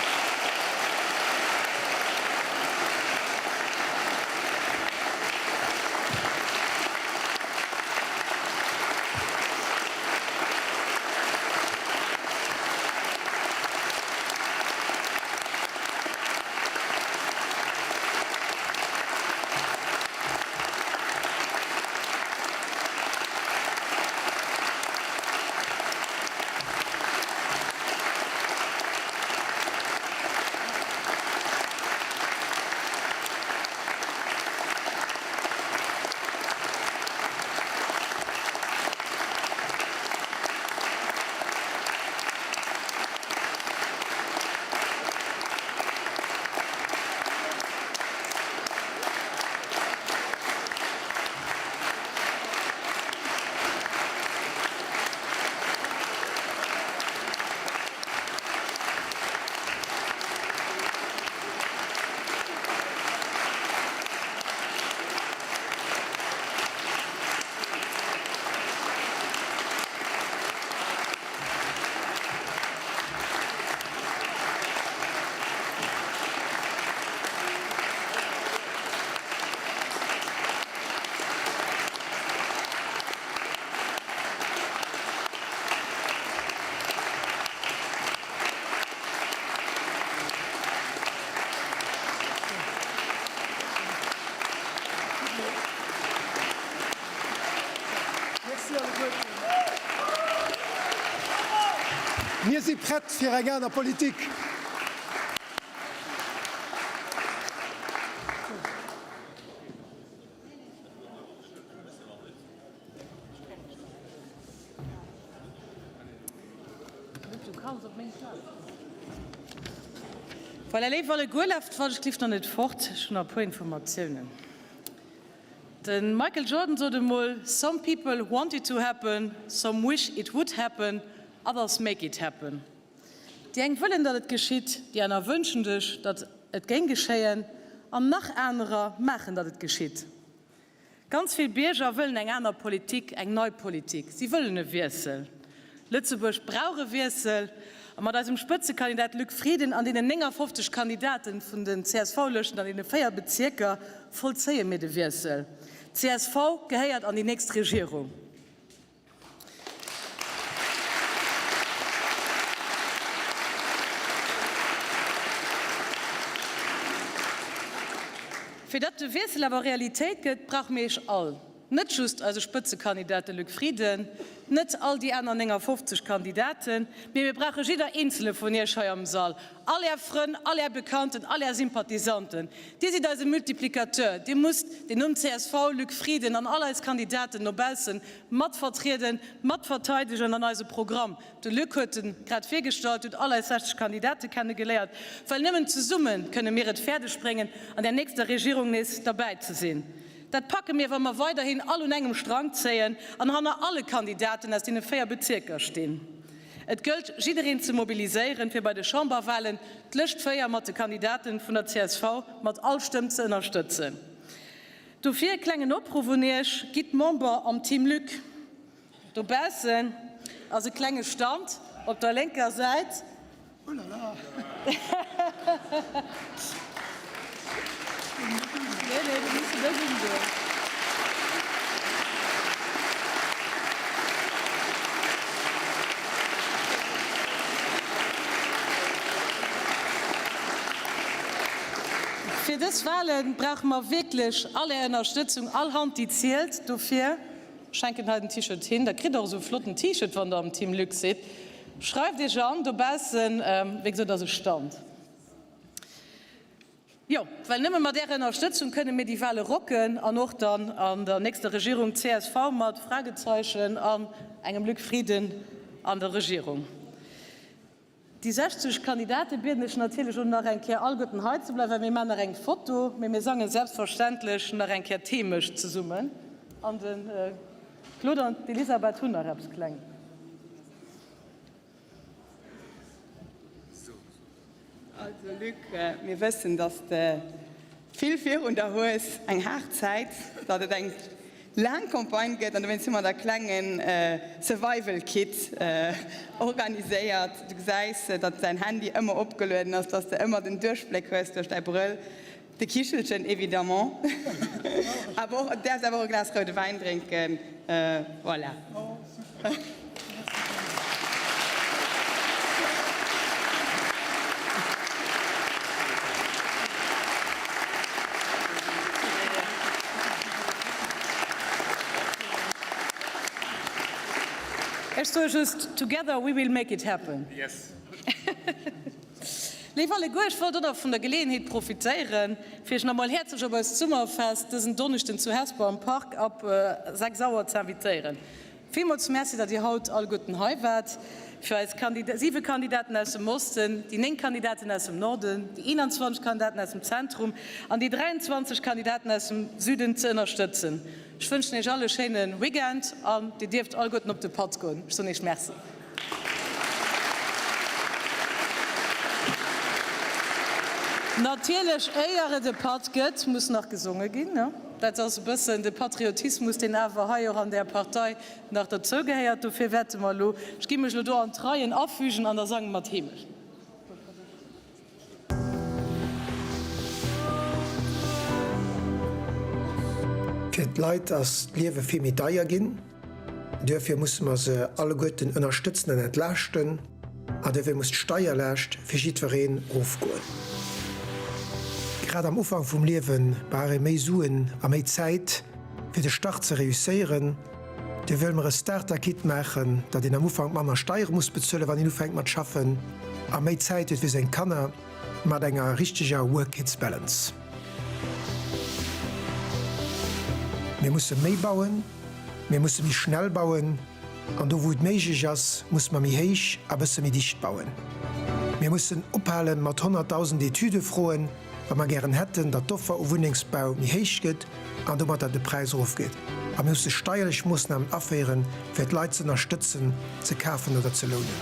Mir si prett fir eng aner Politik. Voilà, léif alleguer, laft wat, ech kliff nach net fort, ech hunn nach e puer Informatiounen. De Michael Jordan sot emol, Some people want it to happen, some wish it would happen, others make it happen. Déi eng wëllen, datt et geschitt, déi aner wënschen sech, datt et géing geschéien, an nach anerer maachen, datt et geschitt. Ganz vill Bierger wëllen eng aner Politik, eng nei Politik. Si wëllen e Wiessel. Lëtzebuerg brauch e Wiessel. A mat eisem Spëtzekandidat Luc Frieden an deenen 59 Kandidaten vun den CSV-Lëschten an deene 4 Bezierker vollzéie mir de Wiessel. Csv gehéiert an déi nächst Regierung. Fir datt de Wiessel awer Realitéit gëtt, brauche mir Iech all. Net just eise Spëtzekandidat, de Luc Frieden, net all déi aner 59 Kandidaten, mee mir brauche jidder eenzele vun Iech hei am Sall, all Är Frënn, all Är Bekannten, all Är Sympathisanten. Dir sidd eise Multiplicateur. Dir musst den Numm csv, Luc Frieden an all eis Kandidaten no bausse mat vertrieden, mat verteidegen an eise Programm. De Luc huet en grad virgestallt, huet all eis 60 Kandidate kenne geléiert, well nëmmen zesumme kënne mir et fäerdeg bréngen, an där nächster Regierung nees derbäi ze sinn. Dat packe mir, wa mer weiderhin all un engem Strang zéien an hanner alle Kandidaten aus deene 4 Bezierker stinn. Et gëllt, jiddereen ze mobiliséieren, fir bei de Chamberwahlen d'Lëscht 4 mat de Kandidaten vun der csv mat all Stëmm ze ënnerstëtzen. Dofir e klengen Opruff un Iech, Gitt Member am Team Luc! Dobaussen ass e klenge Stand op der lénker Säit. Fir dës Wale brauche mer wierklech all Är Ënnerstëtzung, all Hand déi zielt. Dofir schenken hei den T-Shirt hin. Da kritt der och esou e flotten T-Shirt wann der am Team Luc sidd. Schreift Iech an, dobaussen wéi gesot ass e Stand. Jo, well nëmme mat Ärer Ënnerstëtzung kënne mir déi Wale rocken an och dann an der nächster Regierung csv mat Fragezeichen an engem Luc Frieden an der Regierung. Déi 60 Kandidate bieden ech natierlech och nach eng Kéier alleguerten hei ze bleiwen, well mir maachen nach eng Foto, mee mir sange selbstverständlech nach eng Kéier d'Heemecht zesummen. An de Claude an d'Elisabeth hunn nach eppes Klenges. Also Luc, mir wëssen, dass de vill virun der hues, eng haart Zäit, datt et eng laang Campagne gëtt an dowéinst hu mer der klenge Survival Kit organiséiert. Du gesäis, datt däin Handy ëmmer opgelueden ass, datt s de ëmmer den Duerchbléck hues duerch däi Brëll, de Kichelchen évidemment, awer och, däerfs awer och e Glas roude Wäin drénken, voilà. Ech soe just, Together we will make it happen. Léif alleguer, ech wollt och nach vun der Geleeënheet profitéieren, fir Iech nach emol häerzlech op eist Summerfest dësen Donneschden zu Hesper am Park ab 6 Auer ze invitéieren. Villmools Merci, datt Dir haut alleguerten hei waart fir eis 7 Kandidaten aus dem Osten, déi 9 Kandidaten aus dem Norden, déi 21 Kandidaten aus dem Zentrum an déi 23 Kandidaten aus dem Süden ze ënnerstëtzen. Ech wënschen Iech all e schéine Weekend an Dir dierft alleguerten op de Patt goen. Ech soen Iech Merci. Natierlech, éier et e Patt gëtt, muss nach gesonge ginn. Dat ass e bëssen de Patriotismus, deen awer hei och an där Partei nach derzou gehéiert. Dofir wäerte mer elo, ech gi mech elo do an d'Reien afügen an da sange mer d'Heemecht. Fir d'Leit ass d'Liewe vill méi deier ginn. Duerfir musse mer se alleguerten ënnerstëtzen an entlaaschten. An duerfir muss d'Steierlaascht fir jiddwereen erofgoen. Grad am Ufank vum Liewe brauch ee méi Suen a méi Zäit, fir de Start ze reusséieren. Duerfir wëlle mer e Starter-Kit maachen, datt een am Ufank manner Steiere muss bezuelen, wann een ufänkt mat schaffen, a méi Zäit huet fir seng Kanner. Mat enger richteger Work-Kids-Balance. Mir musse méi bauen, mir musse méi schnell bauen. An do wou et méiglech ass, musse mer méi héich a bësse méi dicht bauen. Mir mussen ophale mat 100.000 Etüde froen, wa mer gären hätten, datt d'Offer u Wunnengsbau méi héich gëtt an domatter de Präis erofgeet. A mir musse steierlech Moossnamen aféieren, fir d'Leit ze ënnerstëtzen, ze kafen oder ze lounen.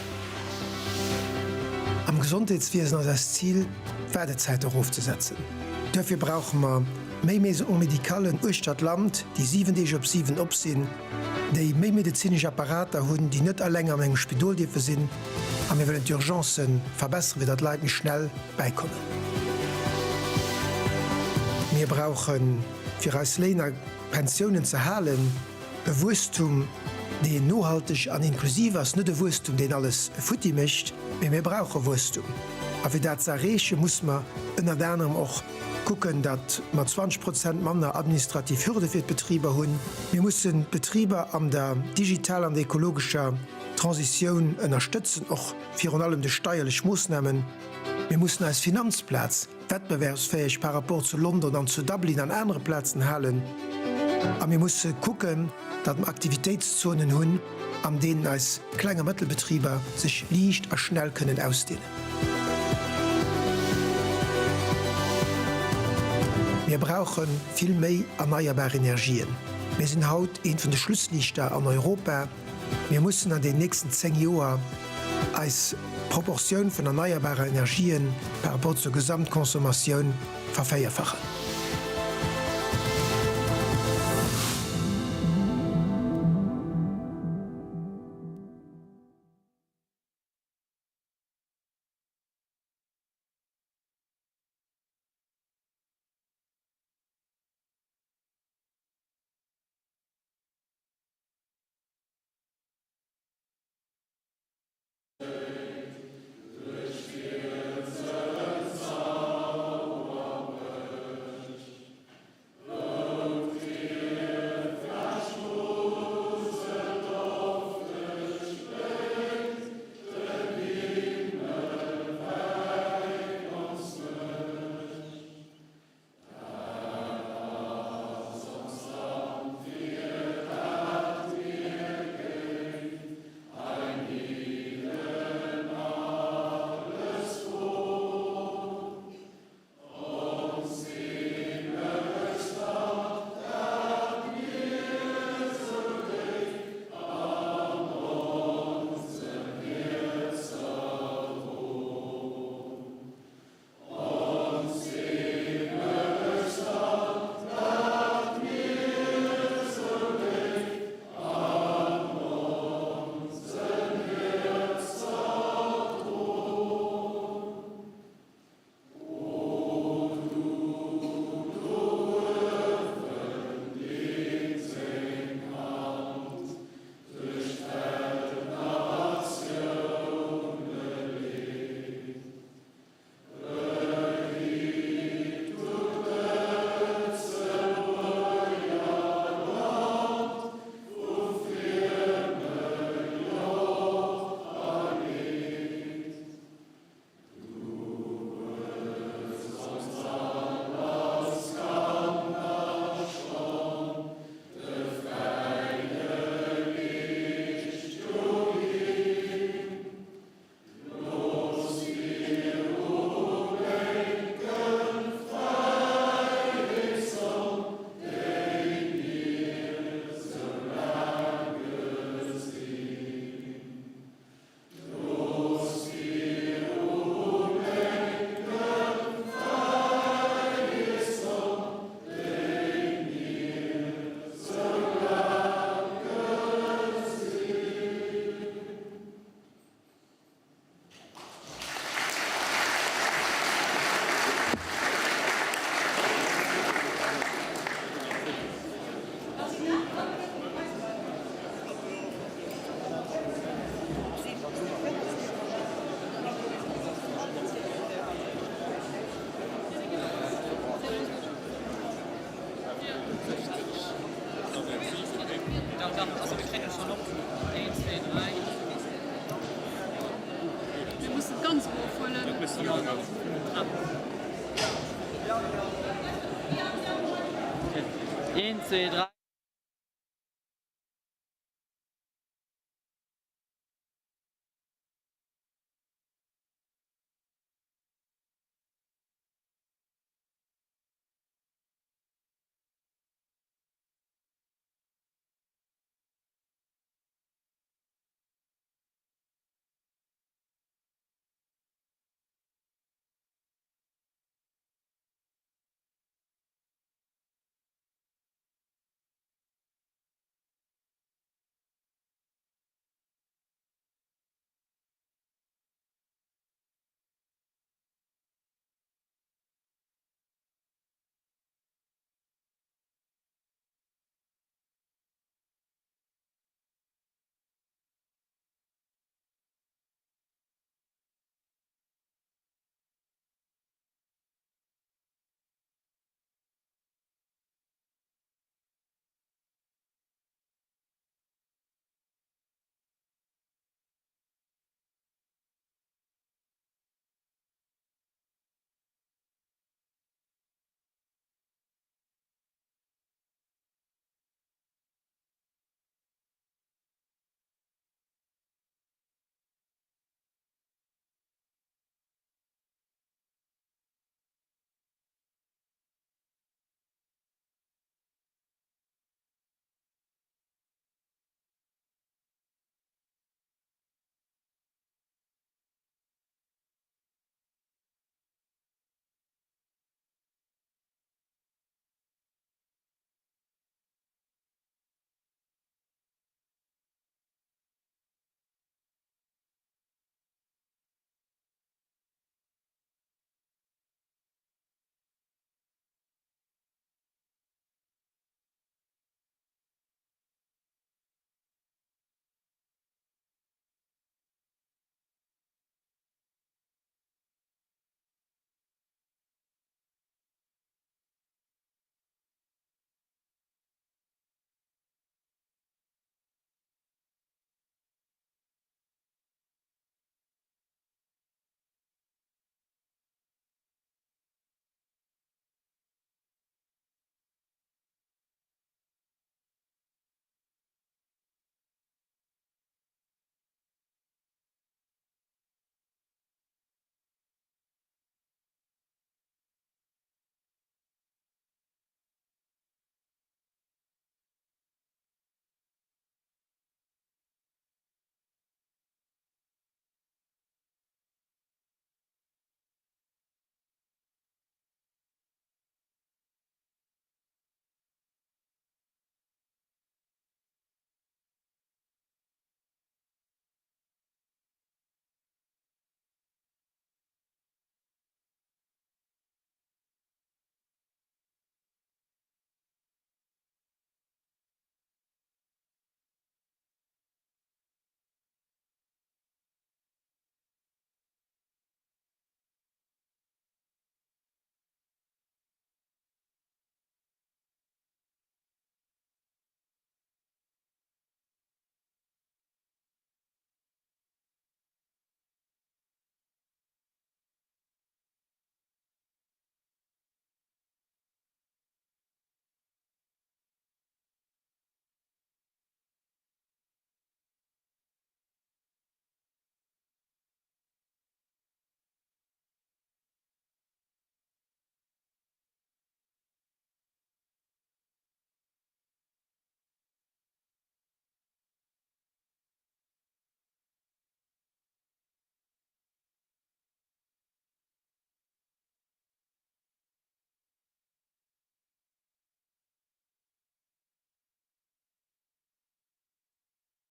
Am Gesondheetswiesen ass eist Zil, d'Waardezäite erofzesetzen. Duerfir brauche mer méi Maisons médicallen uechter d'Land, déi 7 Deeg op 7 op sinn, déi méi medezinesch Apparater hunn, déi net alleng an engem Spidol dierfe sinn, a mir wëllen d'Urgencë verbesseren, fir datt d'Leit méi schnell bäikommen. Mir brauchen, fir eis Léin a Pensiounen ze halen, e Wuesstum, deen nohalteg an inklusiv ass, net e Wuesstum, deen alles futti mécht, mee mir brauche Wuesstum. A fir dat ze erreechen, muss mer ënnert anerem och kucken, datt mer 20 Prozent manner administrativ Hürde fir d'Betriber hunn. Mir mussen d'Betriber an der digitaler an der ekologescher Transitioun ënnerstëtzen, och virun allem duerch steierlech Moossnamen. Mir mussen eis Finanzplaz wettbewerbsfäeg par rapport zu London an zu Dublin an anere Plazen halen. A mir musse kucken, datt mer Aktivitéitszonen hunn, an deenen eis Kleng a Mëttelbetriber sech liicht a schnell kënnen ausdeenen. Mir brauche vill méi erneierbar Energien. Mir sinn haut eent vun de Schlussliichter an Europa. Mir mussen an den nächsten 10 Joer eis Proportioun vun erneierbarer Energien par rapport zur Gesamtconsommatioun vervéierfachen.